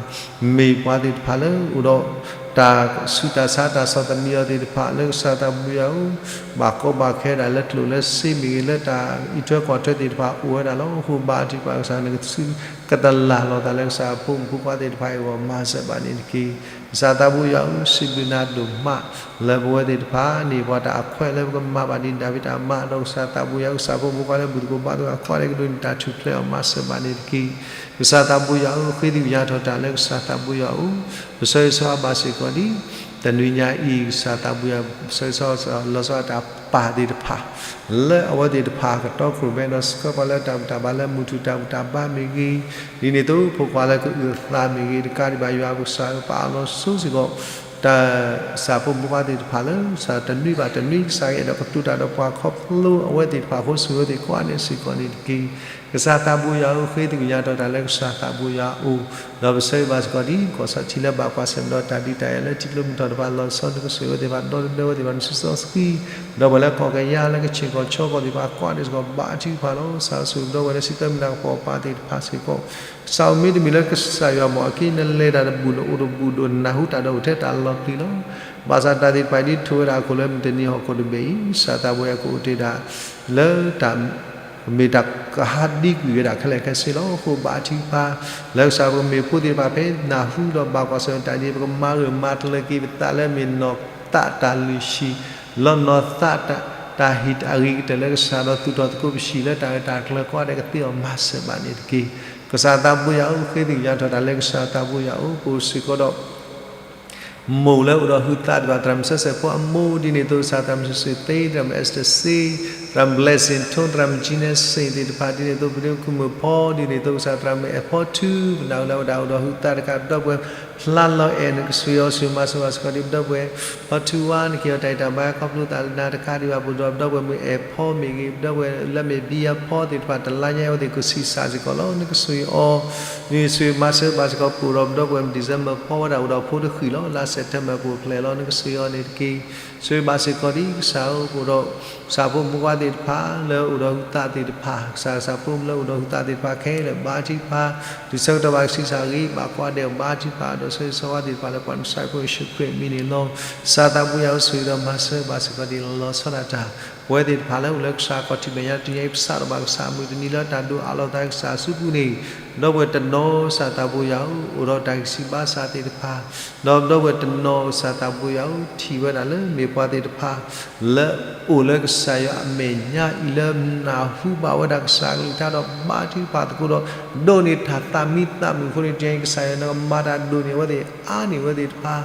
မ့ၢ်ပှၤသ့ၣ်တဖၣ်လၢအိၣ်ဒီး တၢ်ဆူးတၢ်ဆါတၢ်ဆီၣ်သနံးအီၤသ့ၣ်တဖၣ် လၢကစၢ်သးဘိယွၤဧၢ ဘၣ်ကီဘၣ်ခဲဒၣ်လၢကျိၣ်လၢစ့မ့ၢ်ဂ့ၤ လၢတၢ်အံးထွဲကွၢ်ထွဲသ့ၣ်တဖၣ်အိၣ်ဝဲဒၣ်လီၤ. အဃိဘါထုကဖၣ်ကစၢ် နကသုကတလၢ်လီၤသးလၢကစၢ်ဖိမုၣ်ဖိခွါသ့ၣ်တဖၣ်အဂီၢ် မၤစၢၤဘၣ်န့ၣ်တက့ၢ်. ကစၢ်သးဘိယွၤဧၢ စံးဘျုးနၤဒိၣ်မး လၢပဝဲသ့ၣ်တဖၣ်န့ၣ် ပှၤတၢ်အခွဲးလၢပကမၤဘၣ်ဒံးတၢ်ဖံးတၢ်မၤ ဒီးကစၢ်သးဘိယွၤဧၢ ကစၢ်ဖိမုၣ်ဖိခွါလၢမုၢ်သကိးဘါသကိးအခွဲးဒဲး ကဒိးန့ၢ်တၢ်ထူၣ်ဖျဲးအီၤ မၤစၢၤဘၣ်န့ၣ်တက့ၢ်. ကစၢ်သးဘိယွၤဧၢ ဃ့သုကညးထီၣ်တၢ်လၢကစၢ်သးဘိယွၤအအိၣ် ပဆၢဂ့ၤဆၢဝါဘၣ်စ့ၢ်ကီးဒံး တနွံညါအံၤ ကစၢ်သးဘိယွၤ ပဆၢဂ့ၤဆၢဝါလီၤဆီဒၣ်တၢ်ပၢ်သ့ၣ်တဖၣ် လၢအဝဲသ့ၣ်တဖၣ်ကတီခိၣ်ရိၣ်မဲဒီး ဆှၢပှၤလၢတၢ်ဘူၣ်တၢ်ဘါလၢမုၢ်ထူၣ်တၢ်ဘူၣ်တၢ်ဘါမ့ၢ်ဂ့ၤ, ဒ်န့ၣ်အသိး ဖိခွါလၢကအုၣ်အသးမ့ၢ်ဂ့ၤ, တကးဒံးဘၣ်ယွၤပကစၢ်ဧၢ ပအးလီၤဆိစ့ၢ်ကီး တၢ်ကစၢ်ဖိမုၣ်ဖိခွါသ့ၣ်တဖၣ်လၢ ကစၢ်တနွံဘၣ်တနွံ ကစၢ်ကအဲၣ်ဒိးကတိၤတၢ်ဒီးပှၤခီဖျိအဝဲသ့ၣ်တဖၣ်အဃိ ဆိၣ်ဂ့ၤအဝဲသ့ၣ်ကိးဂၤဒဲးစ့ၢ်ကီးန့ၣ်တက့ၢ်. ကစၢ်သးဘိယွၤဧၢ ဃ့သုကညးထီၣ်တၢ်လၢကစၢ်သးဘိယွၤအအိၣ်, ဒီးပဆၢဂ့ၤဘၣ်စ့ၢ်ကီးဒ် ကီၢ်စီထံလၢဘၣ်ကွၢ်ဆၢၣ်မဲာ်ဒီးတၢ်ဒုးတၢ်ယၤလၢထံကျိမုၢ်ထီၣ်တဖၣ် လီၤဆီနကဆိၣ်ဂ့ၤအဝဲသ့ၣ်တဖၣ် ဒီတဒၢဝဲသ့ၣ်တဖၣ် နစုစီဆှံ ဒီပုၢ်ဝဲၢ်လၢကီၢ်ကယၤလၢကခ့ၣ်ကီၢ်ဆၢကီၢ်သ့ၣ်တဖၣ် ကိးဂၤဒဲးစ့ၢ်ကီး ဘါထုကဖၣ်လီၤ. ကစၢ်ဆိၣ်ဂ့ၤဒီပုၢ်ဝဲၢ်လၢစံးသၢမံၤလၢကပီၤပၤသ့ၣ်တဖၣ်စ့ၢ်ကီး ကစၢ်ဧၢ မ့တမ့ၢ်လၢကစၢ်ယွၤမ့ၢ်အက့ နလဲၤတၢ်တဘူၣ် နအိၣ်တဘူၣ်ဒိၣ် နနၢ်ဟူတၢ်ဒီးအိၣ်ထဲတၢ်လီၤပျံၤလီၤ. ဘၣ်ဆၣ်တၢ်သ့ၣ်တဖၣ်အံၤဒ်ထိးဝဲဒၣ်အခိၣ်လၢမုၢ်တနံၤဟီၣ်ခိၣ်တဘ့ၣ်အံၤ ကစၢ်သးဘိယွၤကအိၣ်တ့ၢ်ဒၣ် လၢတၢ် မ့ၢ်တၢ်ကဟးဒံကွံာ်ဝဲဒၣ်ခဲလၢာ်ခဲဆ့လီၤ. အဃိဘါထုကဖၣ် လၢကစၢ်ပကမ့ၢ်ဖိသ့ၣ်တဖၣ်ဖဲနၢ်ဟူဒီးဘၣ်ကွၢ်ဆၢၣ်မဲာ်တၢ်ဒ်အံၤ ပကမၤဂၢၢ်မၤကျၢၤက့ၤပသးလၢမ့ၢ်နီၢ်သးတၢ်လုၢ်ဟံၣ် လီၤနီၢ်သးတၢ်ဟ့ၣ်အဂ့ၤကတၢၢ်လၢကစၢ်ဒီးသူၣ်ထီၣ်သကိးပဟံၣ်လၢတၢ်ဂ့ၢ်တၢ်ကျၢၤ ကိးဂၤဒဲးကသ့အီၤ မၤစၢၤဘၣ်န့ၣ်တက့ၢ်. ကစၢ်သးဘိယွၤဧၢ ဃ့သုကညးထီၣ်တၢ်လၢကစၢ်သးဘိယွၤအအိၣ် ပအိၣ်စ့ၢ်ကီးဒီး မိၢ်လၢအိၣ်ဒီးဟုသးသ့ၣ်တဖၣ် သရၣ်မုၣ်ဆၢစဲးဖိအမိၢ် ဒ်န့ၣ်အသိးကစၢ်သရၣ်မုၣ်ဆၢစဲးသ့ သရၣ်မုၣ် blessing ထိ သရၣ်မုၣ်ကၠံနဲစ့ၣ်သ့ၣ်တဖၣ် ဒ်န့ၣ်အသိးပဒ့မုၣ်ခိၣ်မုၣ်ဖီ ဒ်န့ၣ်အသိးကစၢ်သရၣ်မုၣ်အဲၣ်ဖီထု ပနာ်ဝဲဒၣ်အိၣ်ဒီးဟုသးတကး ပဒီပုၢ်ဝဲၢ်ဖျါလီၤအဲၣ် နကဆိၣ်ဂ့ၤအီၤဆိၣ်ဂ့ၤမၤစၢၤဘၣ်စ့ၢ်ကီးဒ် ပဒီပုၢ်ဝဲၢ်ဖီထုဝါ နက့ၤအီၤတၢ်ဂံၢ်တၢ်ဘါခီဖျိသးလၢနၤတကးဒံးဘၣ် ပအိၣ်ဒီးပဒီပုၢ်ဝဲၢ်မုၣ်အဲၣ်ဖီမ့ၢ်ဂ့ၤ ပဒီပုၢ်ဝဲၢ်လၢမ့ၢ်ဘံယါဖီသ့ၣ်တဖၣ် တလါညါအံၤအဝဲသ့ၣ်ကဆံးစၢ်စ့ၢ်ကီးလီၤ. နကဆိၣ်ဂ့ၤအီၤ နဆိၣ်ဂ့ၤမၤစၢၤဘၣ်စ့ၢ်ကီး ပအိၣ်ဒီးပဒီပုၢ်ဝဲၢ်မုၣ် December ဖီဝဲဒၣ်အိၣ်ဒီးဖိတဃံၣ်လီၤ. လါ September ပအိၣ်ဖျဲၣ်လီၤ. နကဆိၣ်ဂ့ၤအီၤန့ၣ်တက့ၢ်. ဆိၣ်ဂ့ၤဘၣ်စ့ၢ်ကီးဒ်ကစၢ်ဧၢ ပအိၣ်ဒီး ကစၢ်ဖိမုၣ်ဖိခွါ သ့ၣ်တဖၣ်လၢအိၣ်ဒီးဟုသးသ့ၣ်တဖၣ်, ကစၢ်ကစၢ်ဖိလၢအိၣ်ဒီးဟုသးသ့ၣ်တဖၣ်ခဲလၢာ် ဘါထုကဖၣ်, ဒုးဆၢကတီၢ်ဘၣ်ကဆံးစၢ်ဂ့ၤ ဘၣ်ကွၢ်ဒဲးဘါထုကဖၣ် ဒီးဆၢဂ့ၤဆၢဝါသ့ၣ်တဖၣ်လၢပှၤမုၢ်ဆါဖိယ့ၣ်ၡူးခရံာ်အမံၤန့ၣ်လီၤ. ကစၢ်သးဘိယွၤဧၢ ဆိၣ်ဂ့ၤဒီးမၤစၢၤဘၣ်စ့ၢ်ကီးဒ်လီၤဆီဒၣ်တၢ် ပဝဲသ့ၣ်တဖၣ်လၢအိၣ်လၢကစၢ်ခီၣ်ထံးမဲာ်ညါ တနံၤအံၤ ပစးထီၣ်ဘၣ်ကစၢ်အမုၢ်တနံၤလၢတၢ်ဒိးအးလီၤသးကစၢ်အစုပူၤန့ၣ်, ဒီပုၢ်ဝဲၢ်တနီၤ ကစၢ်သးဘိယွၤဧၢ အိၣ်ဒီးတၢ်ဂံၢ်ဆံးဘါစၢ်သ့ၣ်တဖၣ်, ဒီးဒီပုၢ်ဝဲၢ်တနီၤ ကစၢ်သးဘိယွၤဧၢ ထံၣ်ဝဲဒၣ်လၢမ့ၢ်ပှၤသ့ၣ်တဖၣ် လၢအိၣ်လၢကစၢ်ယွၤအမဲာ်ညါအံၤ လၢနၢ်ဟူဘၣ်ဝဲဒၣ်ကစၢ်အကလုၢ်ကထါဒီးဘါထုကဖၣ်သကိးဒီး ဒိးန့ၢ်တၢ်သးမံသးမုာ်အဃိန့ၣ် တနံၤအံၤ ကစၢ်ယွၤနကမၤတၢ်ဒိၣ်န့ၢ်အဝဲသ့ၣ် အါန့ၢ်အဝဲသ့ၣ်တဖၣ်,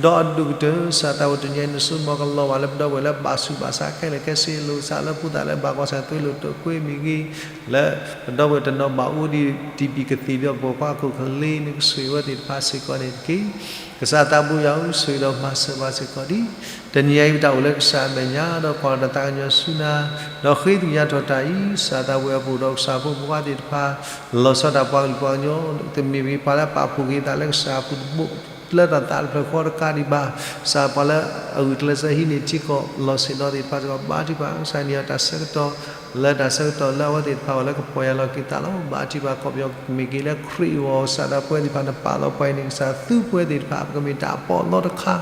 ဒီးအဒိၣ်ကတၢၢ် ကစၢ်သးဘိ တနံၤအံၤ နစိနမီၤကလီၤဘၣ်လၢပဒီပုၢ်ဝဲၢ်လၢဘၣ်ဆူးဘၣ်ဆါခဲလၢာ်ခဲဆ့ လိာ်ကစၢ်လၢဖိသၣ်လၢဘၣ်ကွၢ်ဆၢၣ် သွ့လိာ်တိာ်ကွ့မ့ၢ်ဂ့ၤ, လၢပဒီပုၢ်ဝဲၢ်တနီၤဘၣ်အိၣ်ဒံးတံၢ်ဘံၣ်ကသံၣ်ဒီးပိာ်ခွါခိၣ်ကလ့ နကဆိၣ်ဂ့ၤဝဲသ့ၣ်တဖၣ်စ့ၢ်ကီးန့ၣ်တက့ၢ်. ကစၢ်သးဘိယွၤဧၢ ဆိၣ်ဂ့ၤဒီးမၤစၢၤဘၣ်စ့ၢ်ကီးဒံး တနံၤအံၤ ပတၢ်အိၣ်လၢကစၢ်အမဲာ်ညါ ဒီးကွၢ်တၢ်သးကညီၤဆူနၤ, ဒီးဃ့သ့ၣ်ညါထီၣ်တၢ်အံၤ ကစၢ်သးဘိယွၤ ပအိၣ်ဒီးကစၢ်ဖိမုၣ်ဖိခွါသ့ၣ်တဖၣ် လီၤဆီဒၣ်တၢ်ပှၤကလုာ်ပှၤကညီ တမ့ၢ်ပှၤလၢပာ်ဖှိၣ်က့ၤသးလၢကစၢ်အပူၤတဘိ လၢတၢ်သးတဖျၢၣ်ဃီတကးဒံးဘၣ်, ကစၢ်ပှၤလၢအဂုာ်ကျဲးစၢးဟံးန့ၢ်ထံကီၢ်လီၢ်ဆ့ၣ်နီၤသ့ၣ်တဖၣ်စ့ၢ်ကီး ဘါထုကဖၣ် ကစၢ်န့ၢ်အီၤတၢ်ဆၢကတီၢ် လၢတၢ်ဆၢကတီၢ်လၢအဝဲသ့ၣ်တဖၣ်အဂီၢ်လၢကပီၢ်ယၢ်လီၤက့ၤသးလီၤ. ဘါထုကဖၣ်ခီပညီမ့ၢ်က့ၤလၢခရံာ်အဂီၢ် ကစၢ်ဒၣ်ပဝဲသ့ၣ်တဖၣ်နပာ်လီၤပှၤအံၤန့ၣ် ကစၢ်သုပဝဲသ့ၣ်တဖၣ် ပကမ့ၢ်တၢ်အပီးအလီတခါ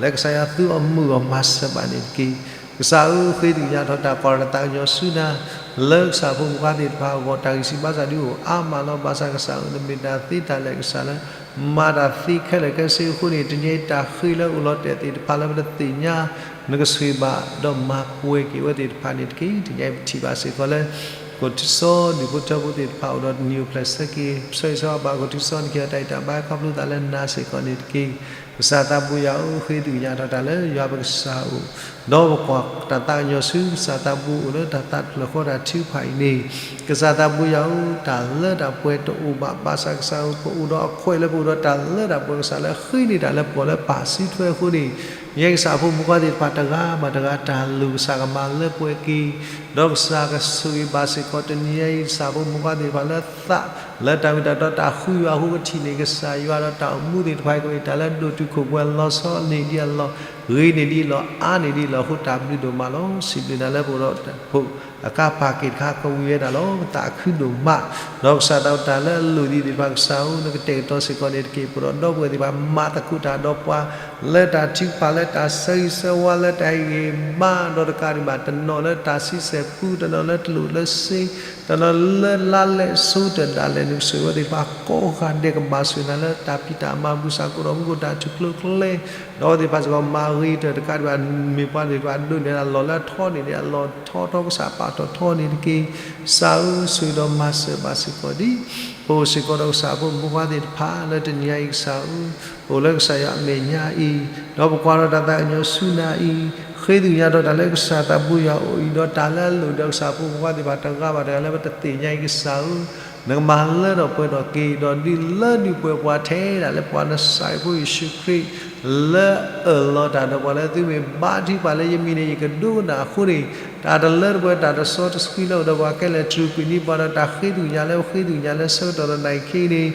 လၢကစၢ်ယွၤသုအမုာ်အဂီၢ်မၤစၢၤဘၣ်န့ၣ်တက့ၢ်. ကစၢ်ဧၢ ဃ့သ့ၣ်ညါထီၣ်တၢ်ကွၢ်တၢ်သးကညီၤဆူနၤ လၢကစၢ်ဖိမုၣ်ဖိခွါသ့ၣ်တဖၣ်အဂီၢ် တၢ်ဂံၢ်ဆံးဘါစၢ်ဒုးအိၣ်အါမးလီၤ. ဘၣ်ဆၣ်ကစၢ်ဧၢ နမ့ၢ်တၢ်သ့တၢ်လဲၢ်ကစၢ်လၢ မၤတၢ်သ့ခဲလၢာ်ခဲဆ့အဃိန့ၣ် တနံၤအံၤ တၢ်ဃ့လၢအိၣ်လီၤတဲာ်သ့ၣ်တဖၣ်လၢပတသ့ၣ်ညါ နကဆိၣ်ဂ့ၤဘၣ်ဒီးမၤပှဲၤက့ၤဝဲသ့ၣ်တဖၣ်န့ၣ်တက့ၢ်. တနံၤအံၤ ပထံၣ်ဘၣ်စ့ၢ်ကီးလၢ ကီၢ်ထံကီၢ် ဒူၣ်ဖိထၢဖိသ့ၣ်တဖၣ်အိၣ်ဒီးတနံၤအိၣ်ဖျဲၣ် ဆၢက့ၤဆၢဂ့ၤဆၢဝါဘၣ် ကီၢ်ထံကီၢ် နကဟ့ၣ်တၢ်ဂံၢ်တၢ်ဘါခီဖျိသးလၢနၤစ့ၢ်ကီးန့ၣ်တက့ၢ်. ကစၢ်သးဘိယွၤဧၢ ဃ့သ့ၣ်ညါထီၣ်တၢ်လၢယွၤပကစၢ်အအိၣ်, ဒီးပကွၢ်တၢ်သးကညီၤဆူ ကစၢ်သးဘိအိၣ်လၢတၢ်သးတဖျၢၣ်ဃီတၢ်ထုကဖၣ်အံၤန့ၣ်, ကစၢ်သးဘိယွၤဧၢ တၢ်လၢတၢ်ပှဲၤတအိၣ်ဘၣ် ဘၣ်ဆၣ်ကစၢ်ဧၢ ပအိၣ်ဒီးအခွဲးလၢပအိၣ်ဒီးတၢ်လၢတၢ်ပှဲၤ ကစၢ်လၢဃ့န့ၢ်တၢ်လၢပဂီၢ်လၢပာ်စုထွဲအဃိန့ၣ်, ယဲကစၢ်ဖိမုၣ်ဖိခွါသ့ၣ်တဖၣ်တဂၤဘၣ်တဂၤတၢ်လိၣ်ကစၢ်ကမၤလၢပှဲၤက့ၤ, ဒီးကစၢ်ကဆိၣ်ဂ့ၤဘၣ်စ့ၢ်ကီး တနံၤအံၤ ကစၢ်ဖိမုၣ်ဖိခွါသ့ၣ်တဖၣ်လၢသး လၢတၢ်မ့ၢ်တၢ်တီတၢ်ဃုယွၤအဃိ ကထံၣ်န့ၢ်ကစၢ်ယွၤဒီးတၢ်အိၣ်မူသ့ၣ်တဖၣ်အံၤ ကမ့ၢ်တၢ်လၢဒိၣ်တုာ်ခိၣ်ပှဲၤ လီၤဆီန့ၢ်ဒံးအလီၢ်, ဂ့ၤန့ၢ်ဒံးအလီၢ် အါန့ၢ်ဒံးအလီၢ်အဃိ တၢ်ဘျုးဒိၣ်မးလီၤ. စံးဘျုးနၤလၢပအိၣ်ဒီးဖိအကါပာ်က့ၤတခါ ကဝံၤဝဲဒၣ်လီၤ ပသးခုဒိၣ်မး, ဒီးကစၢ်သးတၢ်လၢအလိၣ်ဒံးသ့ၣ်တဖၣ် ကစၢ်ဧၢ နကတဲာ်ကတီၤစ့ၢ်ကီးန့ၣ်တက့ၢ်. ပဒီပုၢ်ဝဲၢ်သ့ၣ်တဖၣ် မၤသကိးတၢ်ဒီးပှၤ လၢတၢ်ထုကဖၣ် လၢတၢ်ဆၢဂ့ၤဆၢဝါ လၢတၢ်ဟ့ၣ်ဂံၢ်ဟ့ၣ်ဘါ ဒီးတကးဒံးဘၣ် တနီၤလၢတၢ်ဆံဆဲၣ်ပူ တနီၤလၢတလိၣ်လၢစ့ တနီၤလၢလါလဲစိၤတဒၣ်လဲာ် နကဆိၣ်ဂ့ၤဝဲသ့ၣ်တဖၣ်ကိးဂၤဒဲး ကဘၣ်ဆိၣ်ဂ့ၤနၤလၢတၢ်ဖံးတၢ်မၤ ဘူၣ်စၢ်ကိၣ်ဒီးမူခိၣ် တၢ်ထူၣ်ဖျိးကျဲ, ဒီးအဝဲသ့ၣ်တဖၣ်စ့ၢ်ကီး မၤဂ့ၤတၢၢ်တကးဒံးဘၣ် မ့ၢ်ပှၤသ့ၣ်တဖၣ်ဒိးန့ၢ်အလီၢ်လၢအထီန့ၢ်ဒံးအလီၢ် ထီထီကစၢ်ပာ်ထီၣ်ထီန့ၣ်တက့ၢ်. ကစၢ်ဧၢ ဆိၣ်ဂ့ၤဒီးမၤစၢၤဘၣ်စ့ၢ်ကီးဒံး ပအိၣ်စ့ၢ်ကီးဒီးကစၢ်ဖိမုၣ်ဖိခွါသ့ၣ်တဖၣ် လၢတနံၤအံၤ ကစၢ်ဧၢ အိၣ်လၢကစၢ်ယွၤအမဲာ်ညါအံၤ, ဒီးပကွၢ်ဒီးတၢ်သးကညီၤဆူနၤအံၤ, ဃ့သ့ၣ်ညါထီၣ်တၢ်လၢကစၢ်သးဘိယွၤအအိၣ်အံၤ ဒီးတၢ်လၢအလိၣ်ဒီးကစၢ်ဖိမုၣ်ဖိခွါသ့ၣ်တဖၣ်တဂၤဘၣ်တဂၤလၢပတသ့ၣ်ညါအံၤ ကစၢ်ဧၢ, နကမၤလၢထီၣ်ပှဲၤထီၣ်က့ၤ ဒီးဒုးလၢဒုးပှဲၤပှၤထဲဒၣ်လၢပှၤနစၢ်ဖိယ့ၣ်ၡူးခရံာ် လၢအၢၣ်လီၤတၢ်ဒီးပှၤလၢသုမ့ၢ်ဘါထုကဖၣ်လၢယမံၤန့ၣ် ယကဒိကနၣ်အဃိန့ၣ်, တၢ်တလၢတပှဲၤ တၢ်တစီတဆှံလၢအိၣ်ဒီးပှၤခဲလၢာ် တြူာ်ကွံာ်န့ၢ်ပှၤဒီးတၢ်ဃ့သ့ၣ်ညါလၢပဃ့သ့ၣ်ညါလၢဆၢကတီၢ်တနံၤအံၤခဲအံၤန့ၣ်,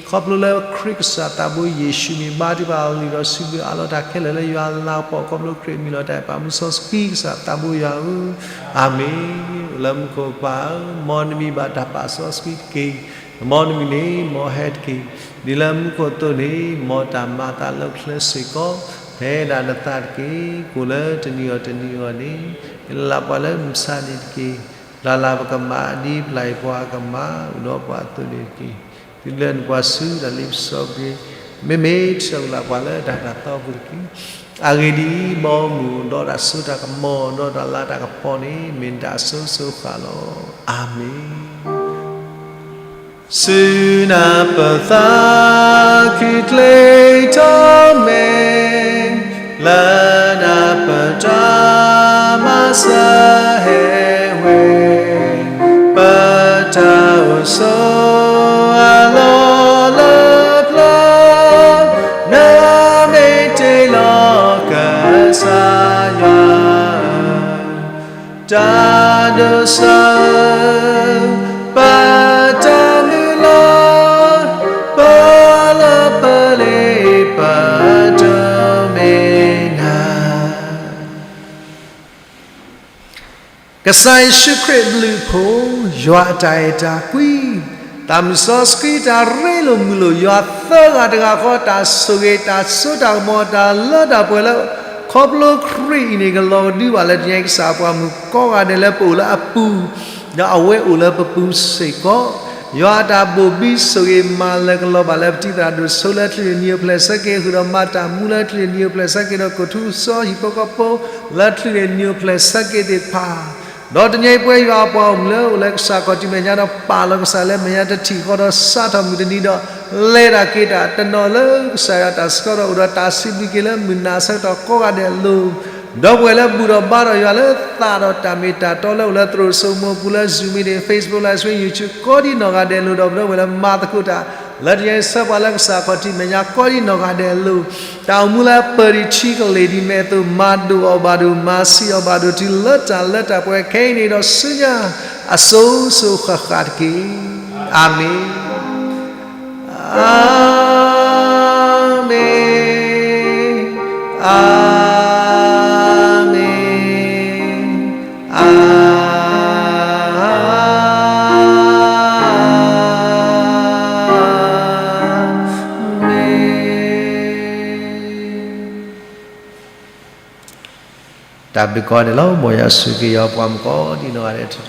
ခီဖျိလၢခရံာ်ကစၢ်သးဘိယ့ၣ်ၡူးမံၤ ဘါထုကဖၣ်အီၤလံဒီးစံးဘျုးအးလီၤတၢ်ခဲလၢာ်လၢယွၤအလၤကပီၤ ခီဖျိခရံာ်အမံၤလီၤတၢ်အဲၣ်ပာ်မူစီဆှံကစၢ်သးဘိယွၤဧၢ, အၤမ့ၣ်. လၢမူခိၣ်ပၢ်ဧၢ, မ်နမံၤဘၣ်တၢ်ပာ်စီဆှံတက့ၢ်. မ်နမံၤန့ၣ် မ်ဟဲတက့ၢ်. ဒ်လၢမူခိၣ်အသိးန့ၣ် မ်တၢ်မၤအသးလၢပချၢစ့ၢ်ကီး ဖဲဒၣ်နသးတက့ၢ်. ကိၣ်လၢတနံၤအီၤတနံၤအဂီၢ်န့ၣ် ကလၢပှၤလၢမုၢ်ဆါန့ၣ်တက့ၢ်. ပျၢ်လၢ်ပကမၣ် ဒ်ပျၢ်အီၤပှၤကမၣ် အိၣ်ဒီးပှၤအသိးန့ၣ်တက့ၢ်. တုၤလၢနပှၤဆူတၢ်လ့ပစီပှ့ၤ, မ့မ့ၢ်တၢ်ကလၢပှၤလၢတၢ်တၢ်သီပူၤတက့ၢ်. အဂ့ၢ်ဒ်အံၤ, မ်မုၢ်အိၣ်ဒီးတၢ်စိတၢ်ကမီၤ ဒီးတၢ်လၤတၢ်ကပီၤန့ၣ် မ့ၢ်တၢ်အစိၤစိၤဃာ်လီၤ. အၤမ့ၣ်. ဆူနၢ်ပၢၢ်သးခုချ့ထီၣ်မဲာ်, လၢနၢ်ပၢၢ်တၢ်မၤစၢၤဟဲဝဲ, ပတၢ်အိၣ်ဆိးအလီၢ်လၢပျၢၤ, နမ့ၢ်တ့ၢ်လီၤကစၢ်ယွၤ တၢ်ဒိးစၢၤ ပတၢ်လုၢ်လီၤ ပလီၢ်ပလ့ၤ ပတမ့ၢ်နၤ. ကစၢ်ယ့ၣ်ၡူးခရံာ်အဘျုးအဖှိၣ်, ယွၤအတၢ်အဲၣ်တၢ်ကွံ, တၢ်မုၢ်စီဆှံတၢ်ရ့လိာ်မုာ်လိာ်, ယွၤသၢဂၤတဂၤဃီ တၢ်ဆိၣ်ဂ့ၤ တၢ်စိတၢ်ကမီၤ တၢ်လၢတၢ်ပှဲၤလၢ ခီဖျိခရံာ်အံၤန့ၣ် ကလီၤကဒုဘၣ်လၢတနံၤအံၤ ကစၢ်ပှၤမုၣ်ကိးဂၤဒဲးလၢပအိၣ်လၢအပူၤ, ဒီးအဝဲအိၣ်လၢပပူၤစ့ၢ်ကီး, ယွၤအတၢ်ဘိၣ်ဘံဆိၣ်ဂ့ၤမၤလၢကလီၤဘၣ်လၢပတံၤသရၣ်ဒိၣ်ဆိလၢချံန့ၣ် နံၤအိၣ်ဖျဲၣ်ဆၢက့ၤ ဃုာ်ဒီးမၤတၢ်မူလၢချံန့ၣ် နံၤအိၣ်ဖျဲၣ်ဆၢက့ၤဒီး ကီၢ်ထူကီၢ်စီဟံၣ်ဖိဃီဖိလၢချံန့ၣ် နံၤအိၣ်ဖျဲၣ်ဆၢက့ၤသ့ၣ်တဖၣ် ဒီးတနံၤအံၤပဝဲယွၤအပှၤဂီၢ်မုၢ်လၢအိၣ်လၢကစၢ်ခီၣ်ထံးမဲာ်ညါဒီး ပာ်လီၤကစၢ်လၢမဲာ်ညါတထံၣ်ဃီဒီး စးထီၣ်မုၢ်တနံၤဒီး လဲၤတၢ်က့ၤတၢ်တနီၤလၢကစၢ်ယွၤတၢ်ဆှၢဒီး အိၣ်ဒီးတၢ်စံးဘျုးက့ၤလၢမုၢ်နၤဆၢကတီၢ်ကိးဂၤဒဲးအလိၤ, ဒီပုၢ်ဝဲၢ်လၢဘူၣ်ဒီးဘါဒီးယွၤလၢသးဒီးတၢ်မ့ၢ်တၢ်တီလၢအိၣ်လၢသရိာ်စိမိၤပူၤလၢ Zoom meeting, Facebook Live Stream, YouTube ကိးဒံနီၢ်ဂၤဒဲးအလိၤ ဒီပုၢ်ဝဲၢ်လၢမၤသကိးတၢ် လၢတနံၤအံၤဆၢပှၤလၢကစၢ်ခီၣ်ထံးမဲာ်ညါကိးဒံနီၢ်ဂၤဒဲးအလိၤ, တၢ်အိၣ်မူလၢအပၢၢ်ဒံးထံကလ့ၢ်ဒံးမဲာ်အသိး မၤဒိၣ်အီၤဘၣ်ဒိၣ် မၤဆံးအီၤဘၣ်ဒိၣ်တုၤလၢတၢ်လၢတၢ်ပှဲၤခဲအံၤန့ၣ်ဒီးဆူညါ အစိၤစိၤဃၣ်ဃၣ်တက့ၢ်. အၤမ့ၣ်, အၤမ့ၣ်, အၤမ့ၣ်, အၤမ့ၣ်. တၢ်ဘျုးကိးဂၤဒဲးလီၤ. မ်ယွၤဆိၣ်ဂ့ၤက့ၤယွၤပှၤမုၣ်ကိးဒံနီၢ်ဂၤဒဲး